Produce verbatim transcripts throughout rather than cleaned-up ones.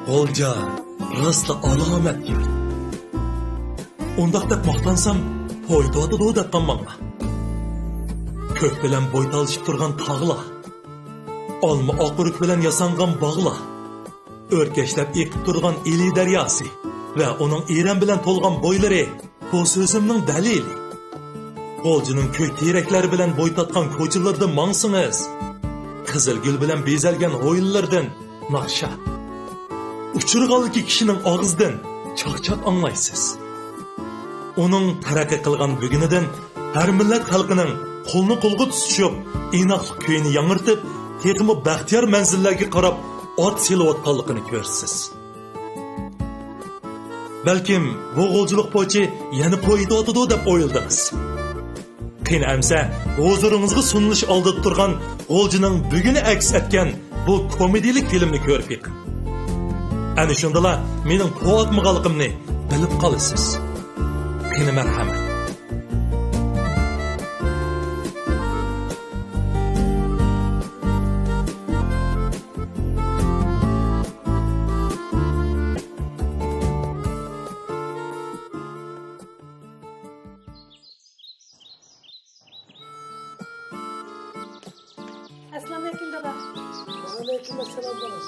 غۇلجا راستلا ئالامەت يۇرت. ئۇنداق دەپ ماختانسام، پويتىۋاتىدۇ دەپ قالماڭلار. كۆك بىلەن بوي تالىشىپ تۇرغان تاغلار، ئالما ئاقئۆرۈك بىلەن ياسانغان باغلار، ئۆركەشلەپ ئېقىپ تۇرغان ئىلى دەرياسى ۋە ئۇنىڭ ئىرەن بىلەن تولغان بويلىرى بۇ سۆزۈمنىڭ دەلىلى. غۇلجىنىڭ كۆك تېرەكلەر بىلەن بوي تارتقان كوچىلىرىدا ماڭسىڭىز، قىزىل گۈل بىلەن بېزەلگەن ھويلىلىرىدىن ناشا، ئۇچرىغانلىكى كىشىنىڭ ئاغزىدىن چاقچاق ئاڭلايسىز. ئۇنىڭ تەرەققىي قىلغان بۈگۈنىدىن ھەر مىللەت خەلقىنىڭ قولنى قولغا تۇتۇشۇپ، ئىناقلىق كۈيىنى ياڭرىتىپ، تېخىمۇ بەختىيار مەنزىللەرگە قاراپ ئات سېلىۋاتقانلىقىنى كۆرىسىز. بەلكىم بۇ غۇلجىلىق پوچى يەنە پويىتىۋاتىدۇ دەپ ئويلىدىڭىز. قېنى ئەمسە ھۇزۇرىڭىزغا سۇنۇلۇش ئالدىدا تۇرغان غۇلجىنىڭ بۈگۈنى ئەكس ئەتكەن بۇ كومېدىيىلىك فىلىمنى كۆرۈپ بېقىڭ. ئەنە شۇندىلا مېنىڭ پو ئاتمىغانلىقىمنى بىلىپ قالىسىز. قېنى مەرھەمەت. ئەسسالامۇئەلەيكۇم، دادا. ۋەئەلەيكۇم ئەسسالام، بالام.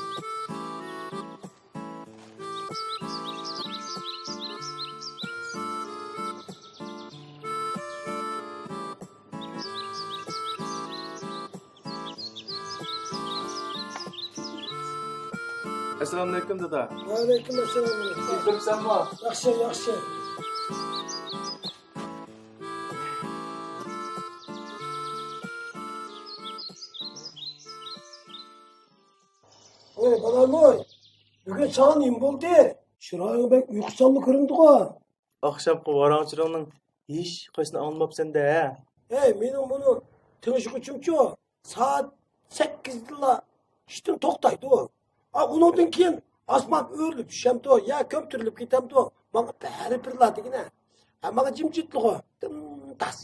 ئەسسالامۇئەلەيكۇم، دادا. ۋەئەلەيكۇم ئەسسالام، بالام. ياخشى تۇرۇپسەنمۇ؟ ياخشى، ياخشى. ۋوي، بالام ۋوي، بۈگۈن ساڭا نېمە بولدى؟ چىرايىڭ بەك ئۇيقۇسىزلا كۆرۈندىغۇ. ئاخشامقى ۋاراڭ-چۇرۇڭنىڭ ھېچقايسىنى ئاڭلىماپسەن-دە، ھە؟ ھەي، مېنىڭ مۇنۇ تىڭشىغۇچۇمچۇ سائەت سەككىزدىلا ئىشتىن توختايدۇ. ئا، ئۇنىڭدىن كېيىن ئاسمان ئۆرۈلۈپ چۈشەمدۇ يا كۆمتۈرۈلۈپ كېتەمدۇ، ماڭا بەرىبىرلا دېگىنە. ھە، ماڭا جىمجىتلىغۇ، دىمداس.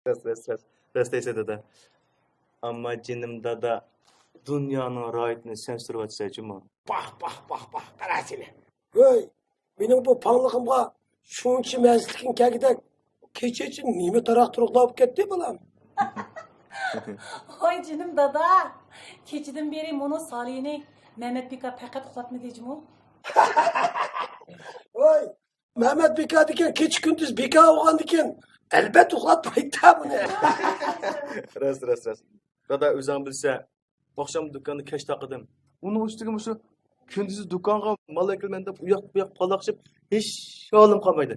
راست، راست، راست. راست دەيسەن، دادا. ئەمما جېنىم دادا، دۇنيانىڭ راھىتىنى سەن سۈرۈۋاتىسەن جۇمۇ. پاھ، پاھ، پاھ، پاھ، قارا سېنى. ھۆي، مېنىڭ بۇ پاڭلىقىمغا شۇنچە مەستلىكىڭ كەلگۈدەك، كېچىچە نېمە تاراق-تۇرۇقلار بولۇپ كەتتى، بالام؟ ۋاي جېنىم دادا، كېچىدىن بېرى مۇنۇ سالىنى مەمەت بىكا پەقەت ئۇخلاتمىدى جۇمۇ. ۋاي، مەمەت بىكا دېگەن كېچە-كۈندۈز بىكا بولغاندىكىن، ئەلبەتتە ئۇخلاتمايدۇ بۇنى. راست، راست، راست. دادا، ئۆزۈڭ بىلسە، ئاخشام دۇكاننى كەچ تاقىدىم. ئۇنىڭ ئۈستىگە مۇشۇ كۈندۈزى دۇكانغا مال ئەكىلىمەن دەپ ئۇياق-بۇياق پالاقشىپ، ھېچ ھالىم قالمايدۇ.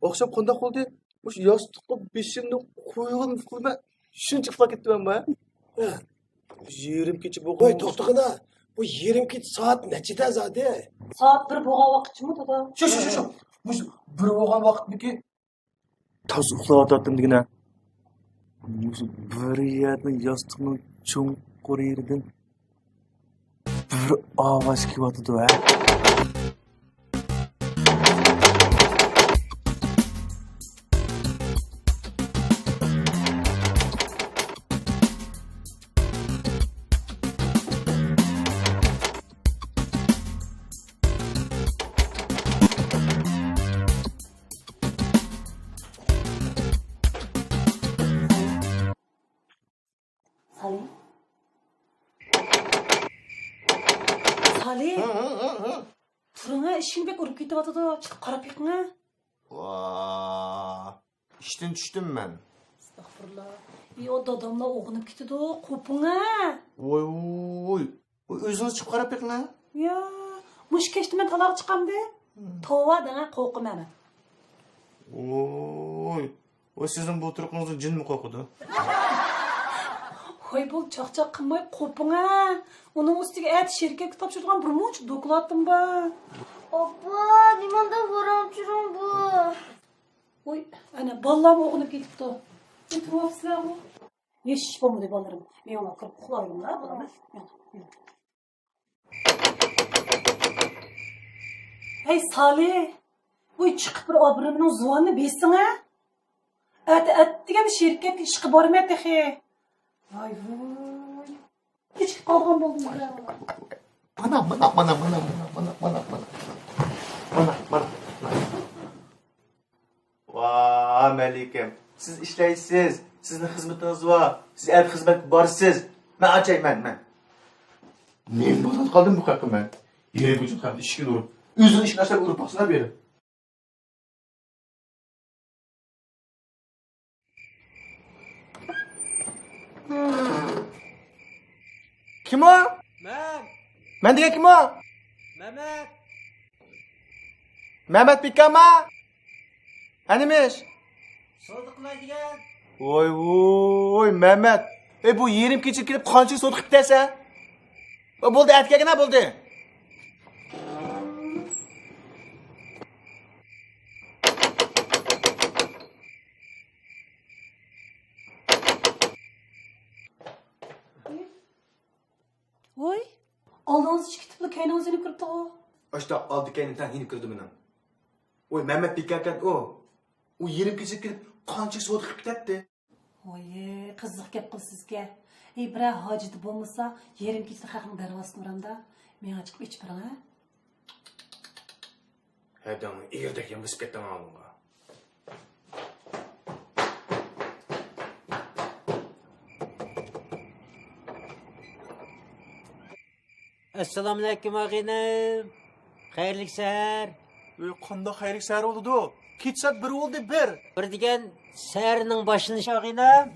ئاخشام قانداق بولدى؟ مۇشۇ ياستۇققا بېشىمنى قويغىنىمنى ئۇقۇلماي، شۇنچە ئۇخلاپ كەتتىمەن. ھە. يېرىم كېچە بولغان. ۋاي، توختىغىنا. بۇ يېرىم كېچە سائەت نەچچىدە زادى؟ سائەت بىر بولغان ۋاقىتچىمۇ، دادا؟ شۇ، شۇ، شۇ، شۇ. مۇشۇ بىر بولغان ۋاقىتمىكىن؟ تازا ئۇخلاۋاتاتتىم دېگىنە. مۇشۇ بىر يەردىن ياستۇقنىڭ چوڭقۇر يېرىدىن بىر ئاۋاز كېلىۋاتىدۇ، ھە؟ سالى. سالى. ھە، ھە، ھە، ھە. تۇرۇڭا، ئىشىكنى بەك ئۇرۇپ كېتىۋاتىدۇ. چىقىپ قاراپ بېقىڭا. ۋا، ئىشتىن چۈشتۈم مەن. ئەستەغپۇرۇللا. ئى، ئۇ داداملا ئويغىنىپ كېتىدۇ. قوپۇڭا. ۋوي، ۋوي. ئۆزىڭىز چىقىپ قاراپ بېقىڭ ھە. يا، مۇشۇ كەچتە مەن تالاغا چىقامدى؟ توۋا دەڭە، قورقىمەن مەن. ۋوي، ۋوي، سىزنىڭ بۇ تۇرقىڭىزدىن جىنمۇ قورقىدۇ؟ ھوي، بول، چاقچاق قىلماي قوپۇڭە. ئۇنىڭ ئۈستىگە ئەتە شىركەتكە تاپشۇرىدىغان بىر مۇنچە دوكلاتىم بار. ئاپا، نېمانداق ۋاراڭ-چۇرۇڭ بۇ؟ ۋوي، ئەنە بالىلارمۇ ئويغىنىپ كېتىپتۇ. ئولتۇرۇۋاپسىلەرغۇ؟ ھېچ بولمىدى بالىلىرىم. مېڭىڭلار كىرىپ ئۇخلاۋېلىڭلار بالىلار. ھەي سالى، ۋوي چىقىپ بىر ئابرىمنىڭ زۇۋانىنى بېسىڭە. ئەتە ئەتىگەن شىركەتكە ئىشقا بارىمەن تېخى. ۋاي ۋوي. كېچىكىپ قالغان بولدۇم. مانا، مانا، مانا. ۋا مەلىكەم، سىز ئىشلەيسىز، سىزنىڭ خىزمىتىڭىز بار، سىز ئەتە خىزمەتكە بارىسىز. مەن ئاچاي، مەن، مەن. نېمە بولۇپ قالدىم بۇ قاققا مەن؟ يېرىم كېچىدە خەمدە ئىشىكىنى ئۇرۇپ، ئۆزىنىڭ ئىشىكىنى ئاچسا ئۇرۇپ باقسىلا بېرىپ. كىم ئۇ؟ مەن. مەن دېگەن كىم ئۇ؟ مەمەت. مەمەت بىكامما؟ ئەنىمىش؟ سودا قىلاي دېگەن. ۋوي، ۋوي، مەمەت. ئەي، بۇ يېرىم كېچىدە كېلىپ قانچىلىك سودا قىلىپ كەلسە؟ بولدى، ئەتە كەلگىنە بولدى. ۋوي، ئالدىڭىزغا كېتىپلا كەينىڭىزگە يېنىپ كىرىپتىغۇ. ئاشتا ئالدى كەينى تەڭ يېنىپ كىردى مېنىڭ. ۋوي، مەمەت بىكاركەن ئۇ. ئۇ يېرىم كېچىدە كېلىپ قانچىلىك سودا قىلىپ كېتەتتى. ۋوي، قىزىق گەپ قىلىسىزكەن. ئەي، بىرەر ھاجىتى بولمىسا، يېرىم كېچىدە خەقنىڭ دەرۋازىسىنى ئۇرامدا؟ مېڭە چىقىپ ئېچىپ بېرىڭ، ھە؟ ھەدەڭ ئېگىردەك يان بېسىپ كەتتىڭ ئاغلىڭغا. ئەسسالامۇئەلەيكۇم، ئاغىنەم. خەيرلىك سەھەر. ئۆي، قانداق خەيرلىك سەھەر بولىدۇ؟ كېچە سائەت بىر بولدى، بىر. بىر دېگەن سەھەرنىڭ باشلىنىشى، ئاغىنەم.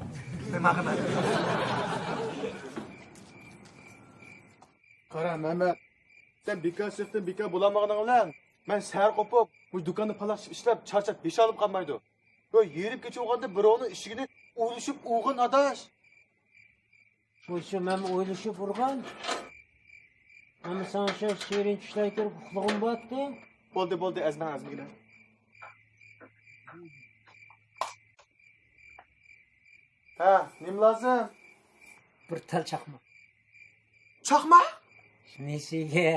قارا، مەمەت. سەن بىكار سىرتتىن بىكار بولالمىغىنىڭ بىلەن، مەن سەھەر قوپۇپ، مۇشۇ دۇكاندا پالاقشىپ ئىشلەپ، چارچاپ بېشى ئاغرىپ قالمايدۇ. يا يېرىم كېچە بولغاندا بىراۋنىڭ ئىشىكىنى ئويلىشىپ ئۇرغىن، ئاداش. مۇشۇ مەن ئويلىشىپ ئۇرغان. ئەمما ساڭا شۇ شېرىن چۈشلەر كۆرۈپ ئۇخلىغۇم بارتتى. بولدى، بولدى، ئەزمە، ئەزمىگىنە. ھە، نېمە لازىم؟ بىر تال چاقماق. چاقماق؟ نېسىگە؟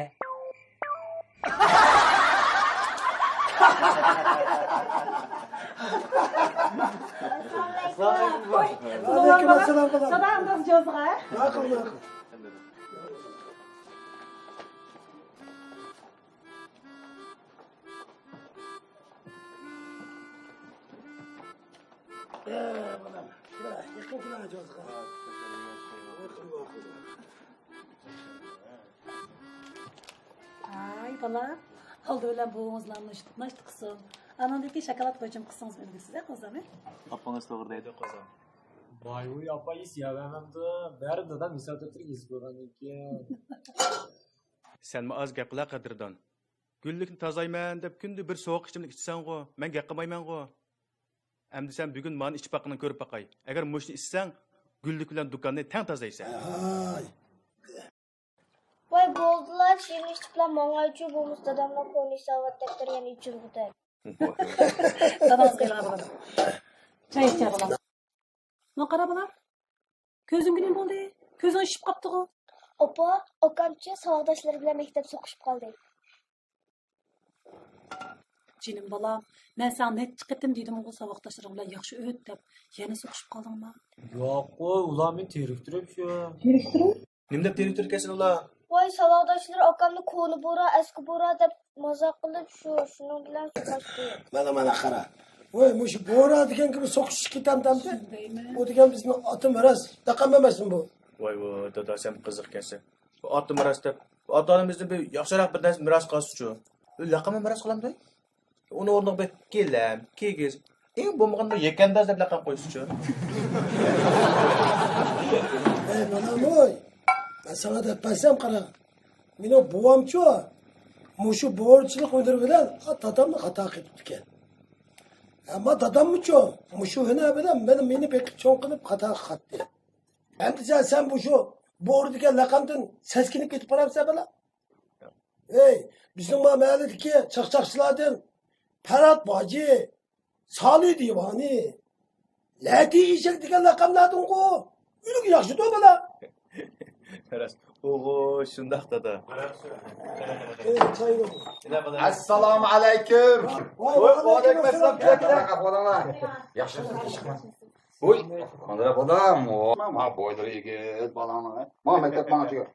ئەسسالامۇئەلەيكۇم. ۋەئەلەيكۇم ئەسسالام، بالام. ساداڭدىز جوزغا. ماقۇل، ماقۇل. ئە، بالام، كېلە، يېقىن كېلە، جوزغا. ماقۇل، ماقۇل. ھاي، بالام، ئالدى بىلەن بوۋىڭىز نان ناشتا، ناشتا قىلسۇن. ئانىڭدىن كېيىن شاكىلات قويچىمۇ قىلسىڭىز ئۈلگۈرىسىز، ھە، قوزام، ھە؟ ئاپىڭىز توغرا دەيدۇ، قوزام. ۋاي، ۋۇي، ئاپا ھېس يەۋەرمەمدۇ. بەرىدۇ دادام ھېساب دەپتىرىگە يېزىپ قويغان ئىكەن. سەنمۇ ئاز گەپ قىلا، قەدىردان. گۈللۈكنى تازىلايمەن دەپ كۈندە بىر سوغۇق ئىچىملىك ئىچىسەنغۇ، مەن گەپ قىلمايمەنغۇ. ئەمدى سەن بۈگۈن مانا ئىچىپ باققىنىڭ كۆرۈپ باقاي. ئەگەر مۇشۇنى ئىچسەڭ، گۈللۈك بىلەن دۇكاننى تەڭ تازىلايسەن. ھاي. ۋاي، بولدىلا، چېيىمنى ئىچىپلا ماڭايچۇ، بولمىسا دادامنىڭ كونا ھېسابات دەپتىرى يەنە ئېچىلغۇدەك. داداڭىزغا ئېلىڭ، بالام. چاي ئىچە، بالام. ماڭا قارا، بالام. كۆزۈڭگە نېمە بولدى؟ كۆزۈڭ شىشىپ قاپتىغۇ؟ ئاپا، ئاكامچۇ ساۋاقداشلىرى بىلەن مەكتەپتە سوقۇشۇپ قالدى. جېنىم بالام، مەن ساڭا نەچچە قېتىم دېدىمغۇ، ساۋاقداشلىرىڭ بىلەن ياخشى ئۆت دەپ، يەنە سوقۇشۇپ قالدىڭما؟ ياققۇ، ئۇلار مېنى تېرىكتۈرۈپ شۇ. تېرىكتۈرۈپ؟ نېمە دەپ تېرىكتۈرۈپ كەلسۇن ئۇلار؟ ۋاي، ساۋاقداشلىرى ئاكامنى كونا بورا، ئەسكى بورا دەپ مازاق قىلىپ، شۇ، شۇنىڭ بىلەن سوقۇشتى. مانا، مانا قارا. ۋاي، مۇشۇ بورا دېگەن گېپى سوقۇشۇپ كېتەمدۇ ئەمدى؟ شۇندايمۇ؟ ئۇ دېگەن بىزنىڭ ئاتا مىراس لەقەم ئەمەسمۇ بۇ؟ ۋاي، ۋاي، دادا، سەن قىزىق ئىكەنسەن. بۇ ئاتا مىراس دەپ، بۇ ئاتا-ئانىمىزدىن بىر ياخشىراق بىر نەرسە مىراس قالسىچۇ؟ لەقەممۇ مىراس قالامدۇ؟ ئۇنىڭ ئورنىغا بىر گىلەم، كىگىز، ئەڭ بولمىغاندا يەكەنداز دەپ لەقەم قويسىچۇ؟ ئەي، بالام، ۋاي، مەن ساڭا دەپ بەرسەم، قارا. مېنىڭ بوۋامچۇ، مۇشۇ بورىچىلىق ھۈنىرى بىلەن دادامنى خاتا قېتىپتىكەن. ئەمما داداممۇچۇ، مۇشۇ ھۈنەر بىلەن مېنى، مېنى بېقىپ چوڭ قىلىپ خاتا قاتتى. ئەمدى سەن، سەن مۇشۇ بورا دېگەن لەقەمدىن سەسكىنىپ كېتىپ قالامسەن، بالام؟ ھەي، بىزنىڭ ما مەھەللىدىكى چاقچاقچىلاردىن پەرھات باجى، سالى دىۋانى، لەتى ئېشەك دېگەن لەقەملەردىنغۇ ئۆلۈك ياخشىدۇ، بالام. راست. ئوغۇ، شۇنداق، دادا. ئەي، چاينى. ئەسسالامۇ ئەلەيكۇم. ۋاي، ۋاي، ۋەئەلەيكۇم ئەسسالام. كەل، كەل. قانداق ئەھۋالىڭلار؟ ياخشىمۇسىز؟ ۋوي، قانداق بالام؟ ۋو، ما بويلىرى يىگىت بالامنىڭ. ما مەكتەپ ماڭا چىقىپ.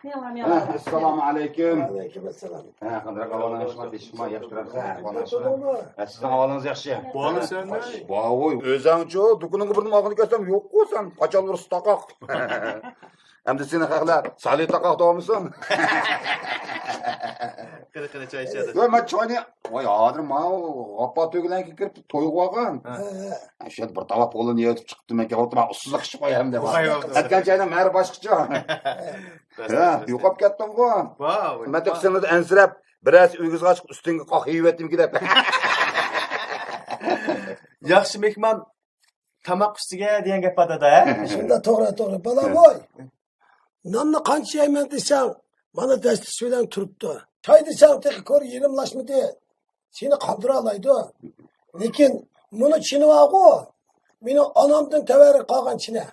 مېڭىڭلار، ھە، مېڭىڭلار. ئەسسالامۇ ئەلەيكۇم. ۋەئەلەيكۇم ئەسسالام. ھە، قانداق ئەھۋالىڭىز؟ ئىشما، ياخشى تۇرامسىز؟ ھە، ئەھۋالىڭىز ياخشى؟ ۋوي، ئۆزۈڭچۇ دۇكىنىڭغا بىرنېمە ئالغىنى كەلسەم يوققۇ سەن، قاچان بىر تاقاق. ئەمدى سېنى خەقلەر سالى تاقاق دەۋالمىسۇن. قېنى، قېنى، چاي ئىچەدۇ. ياق، مەن چاينى، ۋاي، ھازىر ماۋۇ غاپپار تۆگىلەرگە كىرىپ تويغا بارغان. ھە. شۇ يەردە بىر تاۋاق پولۇنى يەۋېتىپ چىقىپتىمەن، كەلدىم ئۇنى ئۇسسۇزلۇق ئىچىپ قوياي دەپ. ۋاي، ۋاي، ۋاي. ئەتكەن چاينىڭ مەھرى باشقىچە. ھە، يوقاپ كەتتىمغۇ. ۋاي، ۋاي. مەن تېخى سېنىڭدىن ئەنسىرەپ، بىرەرسى ئۆگزىگە ئاچىقىپ ئۈستۈڭگە قاق يېيىۋەتتىمكى دەپ. ياخشى مېھمان تاماق ئۈستىگە دېگەن گەپ بار دادا، ھە؟ شۇنداق، توغرا، توغرا. بالام، ۋوي. ناننى قانچە يەيمەن دېسەڭ، مانا دەستىسى بىلەن تۇرۇپتۇ. چاي دېسەڭ تېخى كور يېرىملاشمىدى. سېنى قاندۇرالايدۇ. لېكىن مۇنۇ چىنى بارغۇ، مېنىڭ ئانامدىن تەۋەررۈك قالغان چىنە.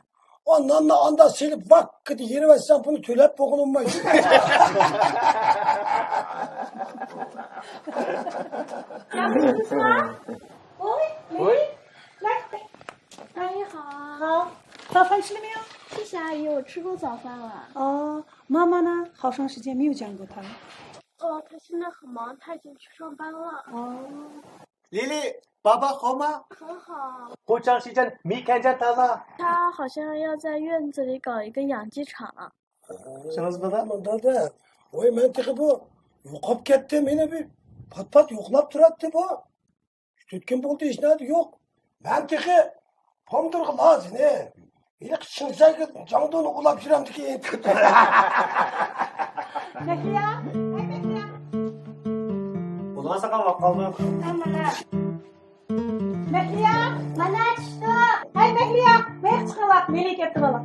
ئۇ ناننى ئاندا سېلىپ ۋاككىدە يېرىۋەتسەڭ، بۇنى تۆلەپ بولغىلى بولمايدۇ. ۋوي، ۋوي. 哎，好。早饭吃了没有？吃啥？有吃过早饭了。哦，妈妈呢？好长时间没有见过她。哦，她现在很忙，她已经去上班了。哦。 لىلى، بابا خوما؟ 很好。 قوچاڭ شىجەن مىكەنجەن تازا؟ 她好像要在院子里搞一个养鸡场。 شۇڭىز دادا؟ دادا، ۋاي، مەن تېخى بۇ يوقاپ كەتتى، مېنى بىر پات-پات يوقلاپ تۇراتتى بۇ. ئۈچ تۆت كۈن بولدى، ھېچنەدە يوق. مەن تېخى پومدۇرغا لازىنى، ھېلىقى چىڭزەگە جاڭدۇنى ئۇلاپ يۈرەمدىكىن. مەھلىيا، ھەي مەھلىيا. بولغان ساقال ۋاق قالدى. مەھلىيا، مانا چۈشتۇق. ھەي مەھلىيا، مېيىق چىقىۋاق، مېلى كەتتى بالا.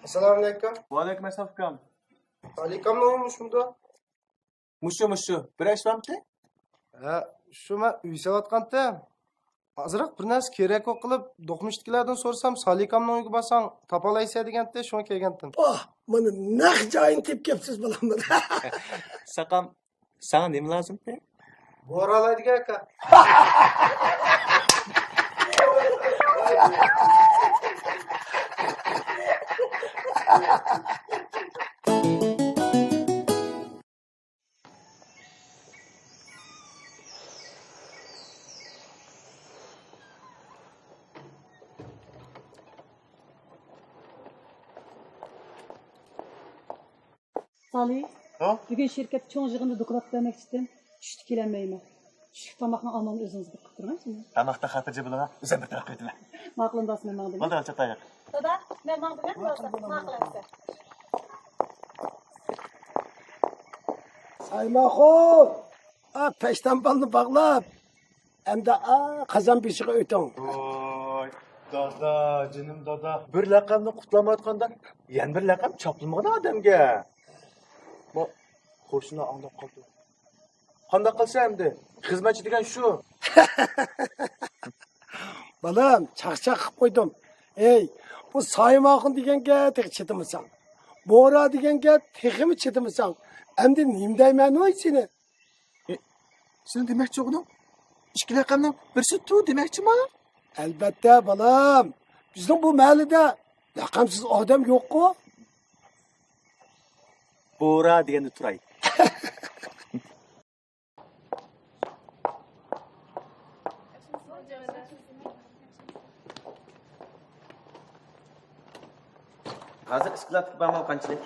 ئەسسالامۇئەلەيكۇم. ۋەئەلەيكۇم ئەسسالام ئۇكام. ئالىكامنىڭ مۇشۇمدا؟ مۇشۇ، مۇشۇ. بىر ئىش بارمىتى؟ ھە، شۇ مەن ئۆي سېلىۋاتقانتىم. ئازراق بىر نەرسە كېرەك بولۇپ قېلىپ، دوقمۇشتىكىلەردىن سورىسام، سالىكامنىڭ ئۆيىگە بارساڭ تاپالايسەن دېگەنتى، شۇڭا كەلگەنتىم. ۋاھ، مانا نەق جايىنى تېپىپ كەپسىز، بالام. ساقام، ساڭا نېمە لازىمتى؟ بورالايدىغان ئاكا. سالى، ھە؟ بۈگۈن شىركەتتە چوڭ يىغىندا دوكلات بەرمەكچىدىم. چۈشتە كېلەلمەيمەن. چۈشلۈك تاماقنىڭ ئالمىنى ئۆزىڭىز بېقىپ تۇرۇڭ، شۇنداق. تاماقتا خاتىرجەم بولۇڭ، ئۆزۈم بىر تەرەپ قىلىۋېتىمەن. ماقۇل، ئۇنداق مەن ماڭدىم. بولدى، چاتاق ياق. دادا، مەن ماڭدىم، ماقۇل ئەمسە. سايماخۇن! ئا، پەشتانبالنى باغلاپ، ئەمدى، ئا، قازان بېشىغا ئۆتۈڭ. ۋاي، دادا، جېنىم دادا. بىر لەقەمنى قۇتلامايۋاتقاندا يەنە بىر لەقەم چاپلىمىغىن ئادەمگە. بۇ قوشنا ئاڭلاپ قالدى. قانداق قىلسا ئەمدى؟ خىزمەتچى دېگەن شۇ. بالام، چاقچاق قىلىپ قويدۇم. ئەي، بۇ سايماخۇن دېگەنگە تېخى چىدىمىساڭ، بورا دېگەنگە تېخىمۇ چىدىمىساڭ، ئەمدى نېمە دەيمەن ۋاي سېنى؟ ئى، سېنىڭ دېمەكچى بولغىنىڭ ئىككى لەقەمنىڭ بىرسى تۇ دېمەكچىما؟ ئەلبەتتە، بالام. بىزنىڭ بۇ مەھەللىدە لەقەمسىز ئادەم يوققۇ. بورا دېگەندە تۇراي. ھازىر ئىسكىلاتتىكى بارمۇ قانچىلىك؟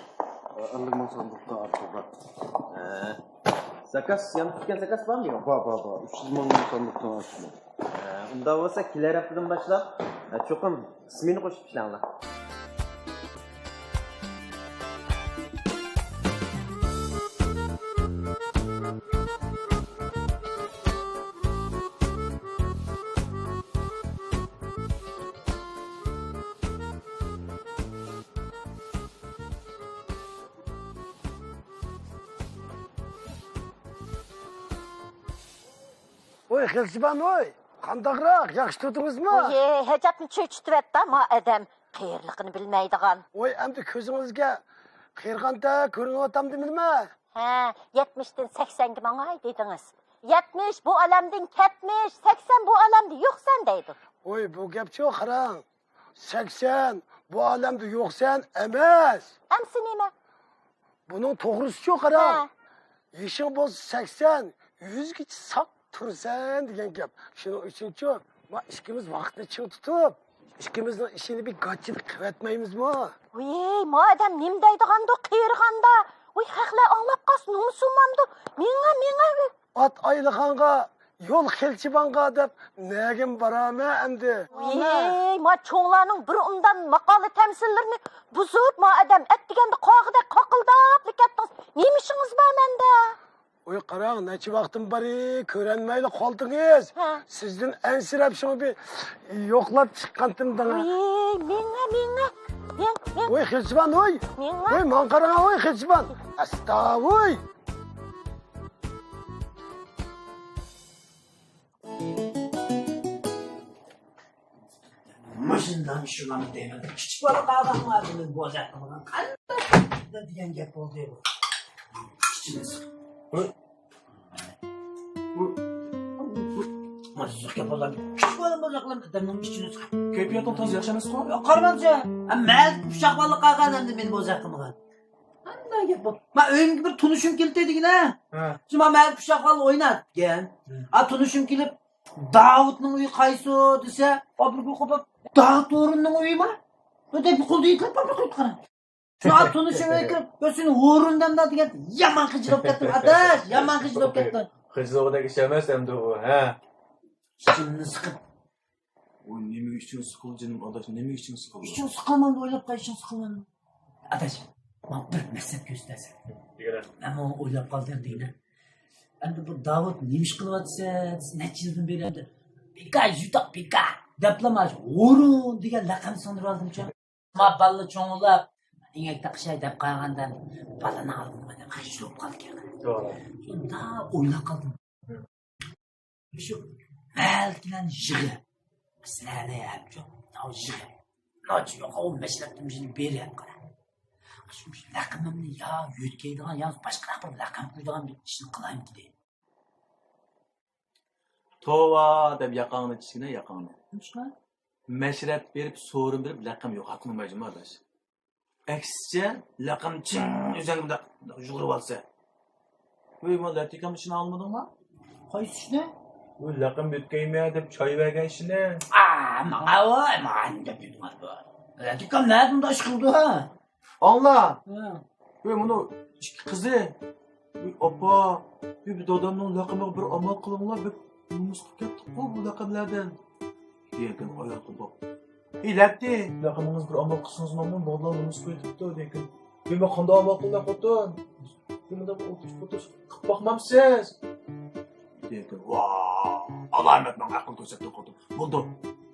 ئەللىك مىڭ ساندۇقتىن ئارتۇقراق. ھە. زاكاز، يانتۇ تىكەن زاكاز بارمۇ يوق؟ بار، بار، بار. ئۈچ يۈز مىڭ ساندۇقتىن ئارتۇقراق. ھە، ئۇنداق بولسا كېلەر ھەپتىدىن باشلاپ، ھە، چوقۇم سمېنا قوشۇپ ئىشلەڭلار. ۋوي، خېلىسىبان، ۋوي، قانداقراق، ياخشى تۇردىڭىزمۇ؟ ۋوي، ھاجەپنى چۆچۈتۈۋەتتى ما ئادەم، قېرىلىقىنى بىلمەيدىغان. ۋوي، ئەمدى كۆزىڭىزگە قېرىغاندا كۆرۈنۈۋاتامدىمىلىمە؟ ھە، يەتمىشتىن سەكسەنگە ماڭاي دېدىڭىز. يەتمىش بۇ ئالەمدىن كەتمىش، سەكسەن بۇ ئالەمدە يوقسەن دەيدۇ. ۋوي، بۇ گەپچۇ قاراڭ. سەكسەن بۇ ئالەمدە يوقسەن ئەمەس. ئەمسە نېمە؟ بۇنىڭ توغرىسىچۇ قاراڭ. ھە. يېشىڭ بولسا سەكسەن، يۈزگىچە ساق تۇرىسەن دېگەن گەپ. شۇنىڭ ئۈچۈنچۇ، ما ئىككىمىز ۋاقىتنى چىڭ تۇتۇپ، ئىككىمىزنىڭ ئىشىنى بىر گاچچىلىق قىلىۋەتمەيمىزمۇ؟ ۋىي، ما ئادەم نېمە دەيدىغاندۇ، قېرىغاندا؟ ۋىي، خەقلەر ئاڭلاپ قالسا، نومۇسۇم مامدۇ؟ مېڭە، مېڭە. ئات ئايلىغانغا، يول خېلچىبانغا دەپ نەگىمۇ بارامەن ئەمدى؟ ۋىي، ما چوڭلارنىڭ بىر ئومدان ماقالە تەمسىللىرىنى بۇزۇپ، ما ئادەم ئەتىگەندە قاغىدەك قاقىلداپلا كەتتىڭىز. نېمە ئىشىڭىز بار مەندە؟ ۋوي، قاراڭ، نەچچە ۋاقتىم بارى كۆرەلمەيلا قالدىڭىز. ھە. سىزدىن ئەنسىرەپ شۇڭا بىر يوقلاپ چىققانتىم داڭا. ۋىي، مېڭە، مېڭە. مېڭ، مېڭ. ۋوي، خېلچىبان، ۋوي. مېڭە. ۋوي، ماڭا قاراڭ، ۋوي، خېلچىبان. ئاستا، ۋوي. مۇشۇنداق شۇلارنى دەيمەن. كىچىك بالا قالغانغا بۇنى بوزەك قىلغان قانداق دېگەن گەپ بولدى بۇ. كىچىنى سىق. بۇ، بۇ، بۇ، بۇ، مانا سىزىق گەپ بولغان. كىچىك بالا بوزەك قىلغان ئادەمنىڭ كىچىنى سىق. كەيپىياتىڭ تازا ياخشى ئەمەسقۇ؟ يا، قارىمامسەن؟ ھە، مەن پۇشاق بالا قالغان ئەمدى مېنى بوزەك قىلمىغان. قانداق گەپ بۇ؟ ما ئۆيۈمگە بىر تونۇشۇم كېلىپ دېگىنە. ھە. شۇ ما مەن پۇشاق بالا ئويناپ دېگەن. ھە. ئا، تونۇشۇم كېلىپ، داۋۇتنىڭ ئۆيى قايسى دېسە، ئا، بىر گۈل قوپۇپ، داۋۇت ھورۇننىڭ ئۆيىما؟ بۇ دەپ قولدا يېتىلىپ بار بىر قويۇپ قارا. شۇ ئا، تونۇشۇم ئۆيگە كىرىپ، بىر سېنى ھورۇن دەمدا دېگەن، يامان خىجىل بولۇپ كەتتىم، ئاداش، يامان خىجىل بولۇپ كەتتىم. خىجىل بولغۇدەك ئىش ئەمەس ئەمدى ئۇ، ھە. ئىچىمنى سىقىپ، ۋوي، نېمىگە ئىچىڭ سىقىلدى جېنىم ئاداش، نېمىگە ئىچىڭ سىقىلدى؟ ئىچىڭ سىقىلمامدۇ، ئويلاپ قاي، ئىچىڭ سىقىلمامدۇ؟ ئاداش، ماڭا بىر مەقسەت كۆرسىتەرسەن. دېگىنە. مەن ماڭا ئويلاپ قالدىم دېگىنە. ئەمدى بۇ داۋۇت نېمە ئىش قىلىۋاتىسەن؟ نەچچە يىلدىن بېرى ئەمدى بىكار، يۈتەك بىكار دەپلا مانا شۇ ھورۇن دېگەن لەقەم سىڭدۈرۈۋالدىمچۇ. ما بالىلار چوڭلاپ، ئىنەك تاقىشاي دەپ قالغاندا بالىنىڭ ئالدىدا مانا خىجىل بولۇپ قالىدىكەن. توغرا. شۇنداق ئويلاپ قالدىم. شۇ مەھەللىدىكىلەرنى يىغىپ، سىلەرنى ھەم شۇ يىغىپ، ناچى يوق، ئۇ مەشرەپ تۇمشىنى بېرىپ قارا. شۇ لەقىمىمنى يا يۆتكەيدىغان، يا باشقىراق بىر لەقەم قويىدىغان بىر ئىشنى قىلايمىكىن دېدى. توۋا دەپ ياقاڭنى چىشكىنە ياقاڭنى. نېمىشقا؟ مەشرەپ بېرىپ، سورۇن بېرىپ لەقەم يوقاتمىمايدۇ ئاداش. ئەكسىچە، لەقەم چىڭ ئۆزەڭگە بۇنداق يۇغۇرۇۋالسا. ۋوي، ما لەتىكەمنىڭ ئىشىنى ئالمىدىڭما؟ قايسى ئىشنى؟ ۋوي، لەقەم يۆتكەيمەن دەپ چاي بەرگەن ئىشىنى. ئا، ماڭا ۋاي، ماڭا دەپ يۈرمەيدۇ. لەتىكەم نەدە ئۇنداق ئىش قىلىدۇ، ھە؟ ئاڭلا. ھە. ۋوي، مۇنۇ ئىككى قىزى. ۋوي، ئاپا، ۋوي، بۇ دادامنىڭ لەقىمىغا بىر ئامال قىلىڭلار، بەك نومۇس قىلىپ كەتتۇققۇ بۇ لەقەملەردىن. دېگەن ئايال قىلدۇق. ئى لەتتى، لەقىمىڭىز بىر ئامال قىلسىڭىز ماڭا بۇغدىلار نومۇس قويۇپتۇ دېگەن. ۋوي، مەن قانداق ئامال قىلىمەن خوتۇن؟ ۋوي، مۇنداق ئولتۇرۇش پولتۇرۇش قىلىپ باقمامسىز؟ دېگەن. ۋا، ئالامەت ماڭا ئەقىل كۆرسەتتىڭ خوتۇن. بولدى.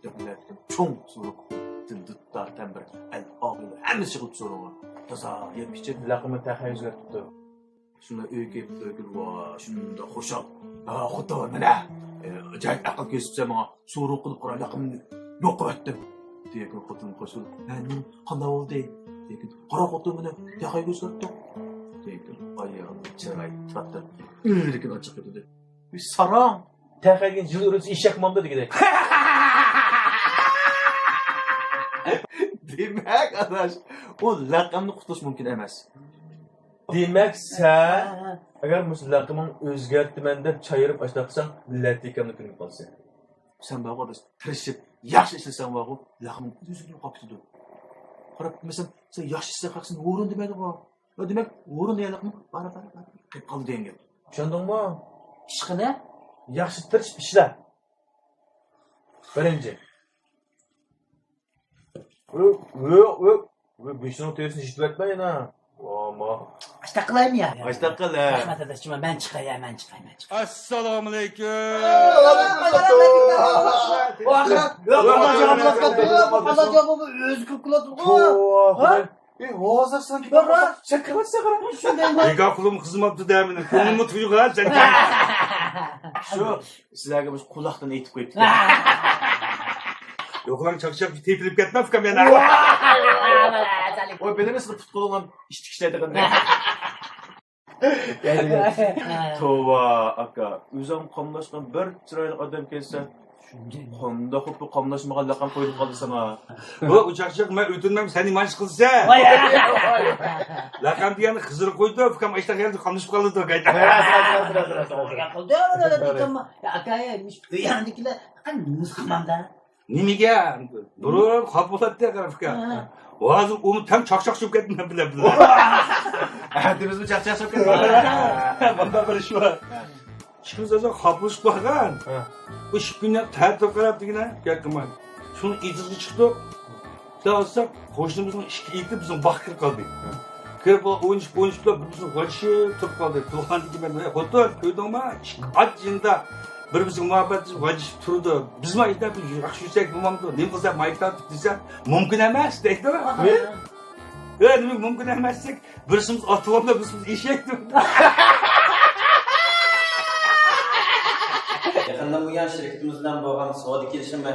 دەپ چوڭ سورۇق، دىل دۇتار تەمبىر، ئەل ئاغىنە ھەممىسى يىغىلىپ سورۇنغا. تازا يەپ ئىچىپ لەقىمىنى تېخى ئۆزگەرتىپتۇ. شۇنداق ئۆيگە كېلىپ ئۆيگە، ۋا، شۇنداق خۇشال. ھە، خوتۇن، مانا، ئە، ئاجايىپ ئەقىل كۆرسىتىپسەن ماڭا. سورۇق قىلىپ قارا، لەقىمنى يوق قىلىۋەتتىم. دېگەن خوتۇن قوشۇلۇپ، ھە، نېمە، قانداق بولدى؟ دېگەن، قارا خوتۇن مېنى تېخى ئۆزگەرتتىڭ. دېگەن، ئايال چىراي تارتىپ، ئىلىكىنى ئاچچىق كېتىدۇ. ۋىي ساراڭ! تەخەيگىن يىل ئۆرۈلسە ئېشەك مامدا دېگۈدەك. دېمەك، ئاداش، ئۇ لەقەمنى قۇتۇلۇش مۇمكىن ئەمەس. دېمەك، سەن ئەگەر مۇشۇ لەقىمىڭنى ئۆزگەرتىمەن دەپ چايرىپ ئاشۇنداق قىلساڭ، لەتىكەمنى كۆنۈپ قالىسەن. سەن بارغۇ، ئاداش، تىرىشىپ ياخشى ئىشلىسەڭ بارغۇ، لەقىمىڭ ئۆزى كۆنۈپ قاپتىدۇ. قاراپ مەسىلەن، سەن ياخشى ئىشلىسەڭ خەق سېنى ھورۇن دېمەيدىغۇ. يا دېمەك، ھورۇن دېگەنلىكمۇ بارا، بارا، بارا قېلىپ قالدى دېگەن گەپ. چۈشەندىڭمۇ؟ ئىشقىلىپ؟ ياخشى تىرىشىپ ئىشلە. بىرىنچى. ۋۆ، ۋۆ، ۋۆ. ۋۆ، گۆشنىڭ تېرىسىنى يىتىۋەتمە يەنە. ۋاما. ئاشتاق قىلايمۇ يا؟ ئاشتاق قىل، ھە. رەھمەت ئاداش، مەن چىقاي، يا، مەن چىقاي، مەن چىقاي. ئەسسالامۇئەلەيكۇم. ۋەئەلەيكۇم ئەسسالام. ئۆزى كىرىپ كېلىۋاتىدىغۇ. ھە؟ ئى، ھازىر سەن كىرىپ، سەن كىرىۋاتىسەن قارا. شۇنداق. بىكار قۇلۇم خىزمەتتە دەمىنى. كۆڭلۈممۇ تۇيۇق ھە سەن. شۇ سىلەرگە مۇشۇ قۇلاقتىن ئېيتىپ قويۇپ كېتەي. يوقلاڭ چاقچاق تېپىلىپ كەتمە ئۇكام يەنە. ۋاي، بىلىمىز، پۇت-قولۇڭ ئىشتىك ئىشلەيدىغىنىنى. توۋا، ئاكا، ئۆزۈڭ قاملاشقان بىر چىرايلىق ئادەم كەلسە، قانداق بولۇپ بۇ قاملاشمىغان لەقەم قويۇلۇپ قالدى ساڭا؟ بۇ ئۇچاقچىق، مەن ئۆتۈنمەم، سەن نېمانچە قىلىسەن؟ ۋاي. لەقەم دېگەننى خىزىر قويدى، ئۇكام ئاشتاق يەردە قاملىشىپ قالىدۇ قايتا. راست، راست، راست، راست، راست. قىلدى، ئاكا، ئۆيەڭدىكىلەر نېمىسى قىلمامدا؟ نېمىگە؟ بۇرۇن خاپا بولاتتى، قارا ئۇكا. ھە. ھازىر ئۇمۇ تەڭ چاقچاقچى بولۇپ كەتتى مەن بىلەن بىللە. ئەتىمىزمۇ چاقچاقچى بولۇپ كەتتى. بۇنداق بىر ئىش بار. ئىككىمىز ئازراق خاپىلىشىپ قالغان. ھە. بۇ ئىككى كۈننى تەتۈر قاراپ دېگىنە گەپ قىلماي. شۇنى ئېتىزغا چىقتۇق. كېلىۋاتساق، قوشنىمىزنىڭ ئىشىكى ئېتىپ، بىزنىڭ باغقا كىرىپ قالدى. ھە. كىرىپ، ئوينىشىپ، ئوينىشىپ، بىر-بىرسىنى غاجىشىپ تۇرۇپ قالدى. تۇرغاندىن كېيىن مەن، «ھەي، خوتۇن، كۆردۈڭما؟ ئىشىك ئاچ يېنىدا بىر-بىرسىنى مۇھەببەتلىشىپ غاجىشىپ تۇرىدۇ. بىزمۇ ئېيتىپ، بىر ياخشى يۈرسەك بولمامدۇ؟ نېمە قىلساق مايكا تارتىپ» دېسەم، «مۇمكىن ئەمەس» دەيدۇ. ھە؟ ھە، نېمە مۇمكىن ئەمەس دېسەك، بىرسىمىز ئاتلاندا، بىرسىمىز ئېشەك. يېقىندىن بۇيان شىركىتىمىز بىلەن بولغان سودا كېلىشىمى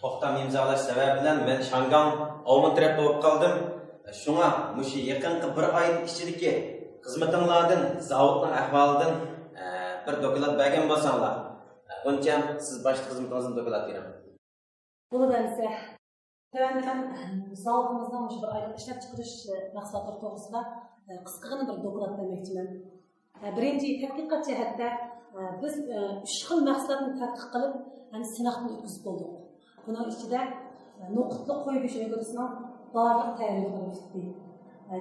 توختام ئىمزالاش سەۋەبى بىلەن مەن شاڭگاڭ ئاۋمېن تەرەپتە بولۇپ قالدىم. شۇڭا مۇشۇ يېقىنقى بىر ئاينىڭ ئىچىدىكى خىزمىتىڭلاردىن، زاۋۇتنىڭ ئەھۋالىدىن، ئە، بىر دوكلات بەرگەن بولساڭلار، ئۇنچە سىز باشتا خىزمىتىڭىزدىن دوكلات بېرىڭ. بولىدۇ ئەمىسە. تۆۋەندە مەن زاۋۇتىمىزنىڭ مۇشۇ بىر ئايلىق ئىشلەپچىقىرىش مەھسۇلاتلىرى توغرىسىدا، ئە، قىسقىغىنە بىر دوكلات بەرمەكچىمەن. بىرىنچى، تەتقىقات جەھەتتە، بىز، ئۈچ خىل مەھسۇلاتنى تەتقىق قىلىپ، يەنى سىناقتىن ئۆتكۈزۈپ بولدۇق. بۇنىڭ ئىچىدە، نوقۇتلۇق قوي گۆشى ئۆگرىسىنىڭ بارلىق تەييارلىقلىرى پۈتتى.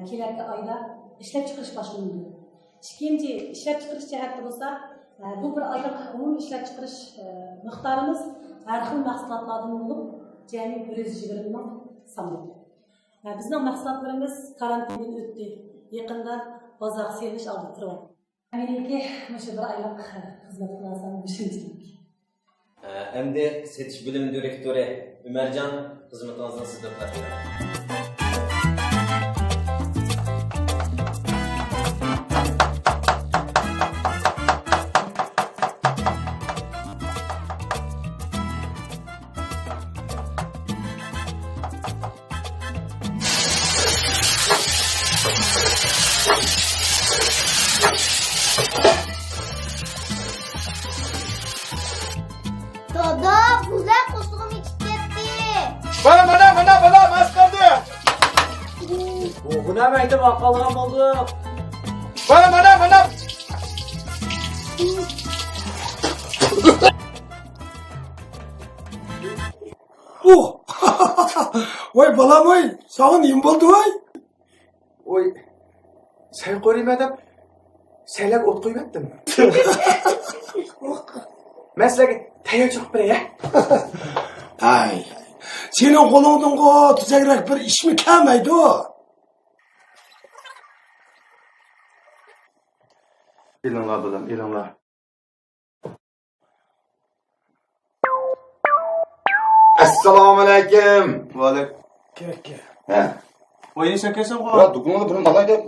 كېلەركى ئايدا ئىشلەپچىقىرىش باشلىنىدۇ. ئىككىنچى، ئىشلەپچىقىرىش جەھەتتە بولسا، بۇ بىر ئايلىق ئومۇمىي ئىشلەپچىقىرىش مىقدارىمىز ھەر خىل مەھسۇلاتلاردىن بولۇپ، جەمئىي بىر يۈز يىگىرمە مىڭ سانىدۇ. بىزنىڭ مەھسۇلاتلىرىمىز كارانتىندىن ئۆتتى. يېقىندا بازارغا سېلىنىش ئالدىدا تۇرۇۋاتىدۇ. مېنىڭكى مۇشۇ بىر ئايلىق خىزمەت خۇلاسەم مۇشۇنچىلىك. ئەمدى سېتىش بۆلۈم دىرېكتورى ئۆمەرجان، خىزمىتىڭىزنى سىز دوكلات بېرىڭ. دادا، بۇلار قورسىقىم ئېچىپ كەتتى. مانا، مانا، مانا، بالام، ئاز قالدى. بۇ نېمە ئەيدىپ ئاقالغان بولدۇق. مانا، مانا، مانا. ئۇھ! ۋاي بالام ۋاي، ساڭا نېمە بولدى ۋاي؟ ۋاي، سەن قورۇيمەن دەپ سەنلەرگە ئوت قويۇۋەتتىم. مەن سىلەرگە تەييار چىقىپ بېرەي ھە. ئاي، سېنىڭ قولۇڭدىنغۇ تۈزەكرەك بىر ئىشمۇ كەلمەيدۇ. ئېلىڭلار بالام، ئېلىڭلار. ئەسسالامۇئەلەيكۇم. ۋەئەلەيكۇم. كىر، كىر. ھە. ۋاي، سەن كەلسەڭغۇ. يا، دۇكىنىڭدا بىرنى ئالاي دەپ.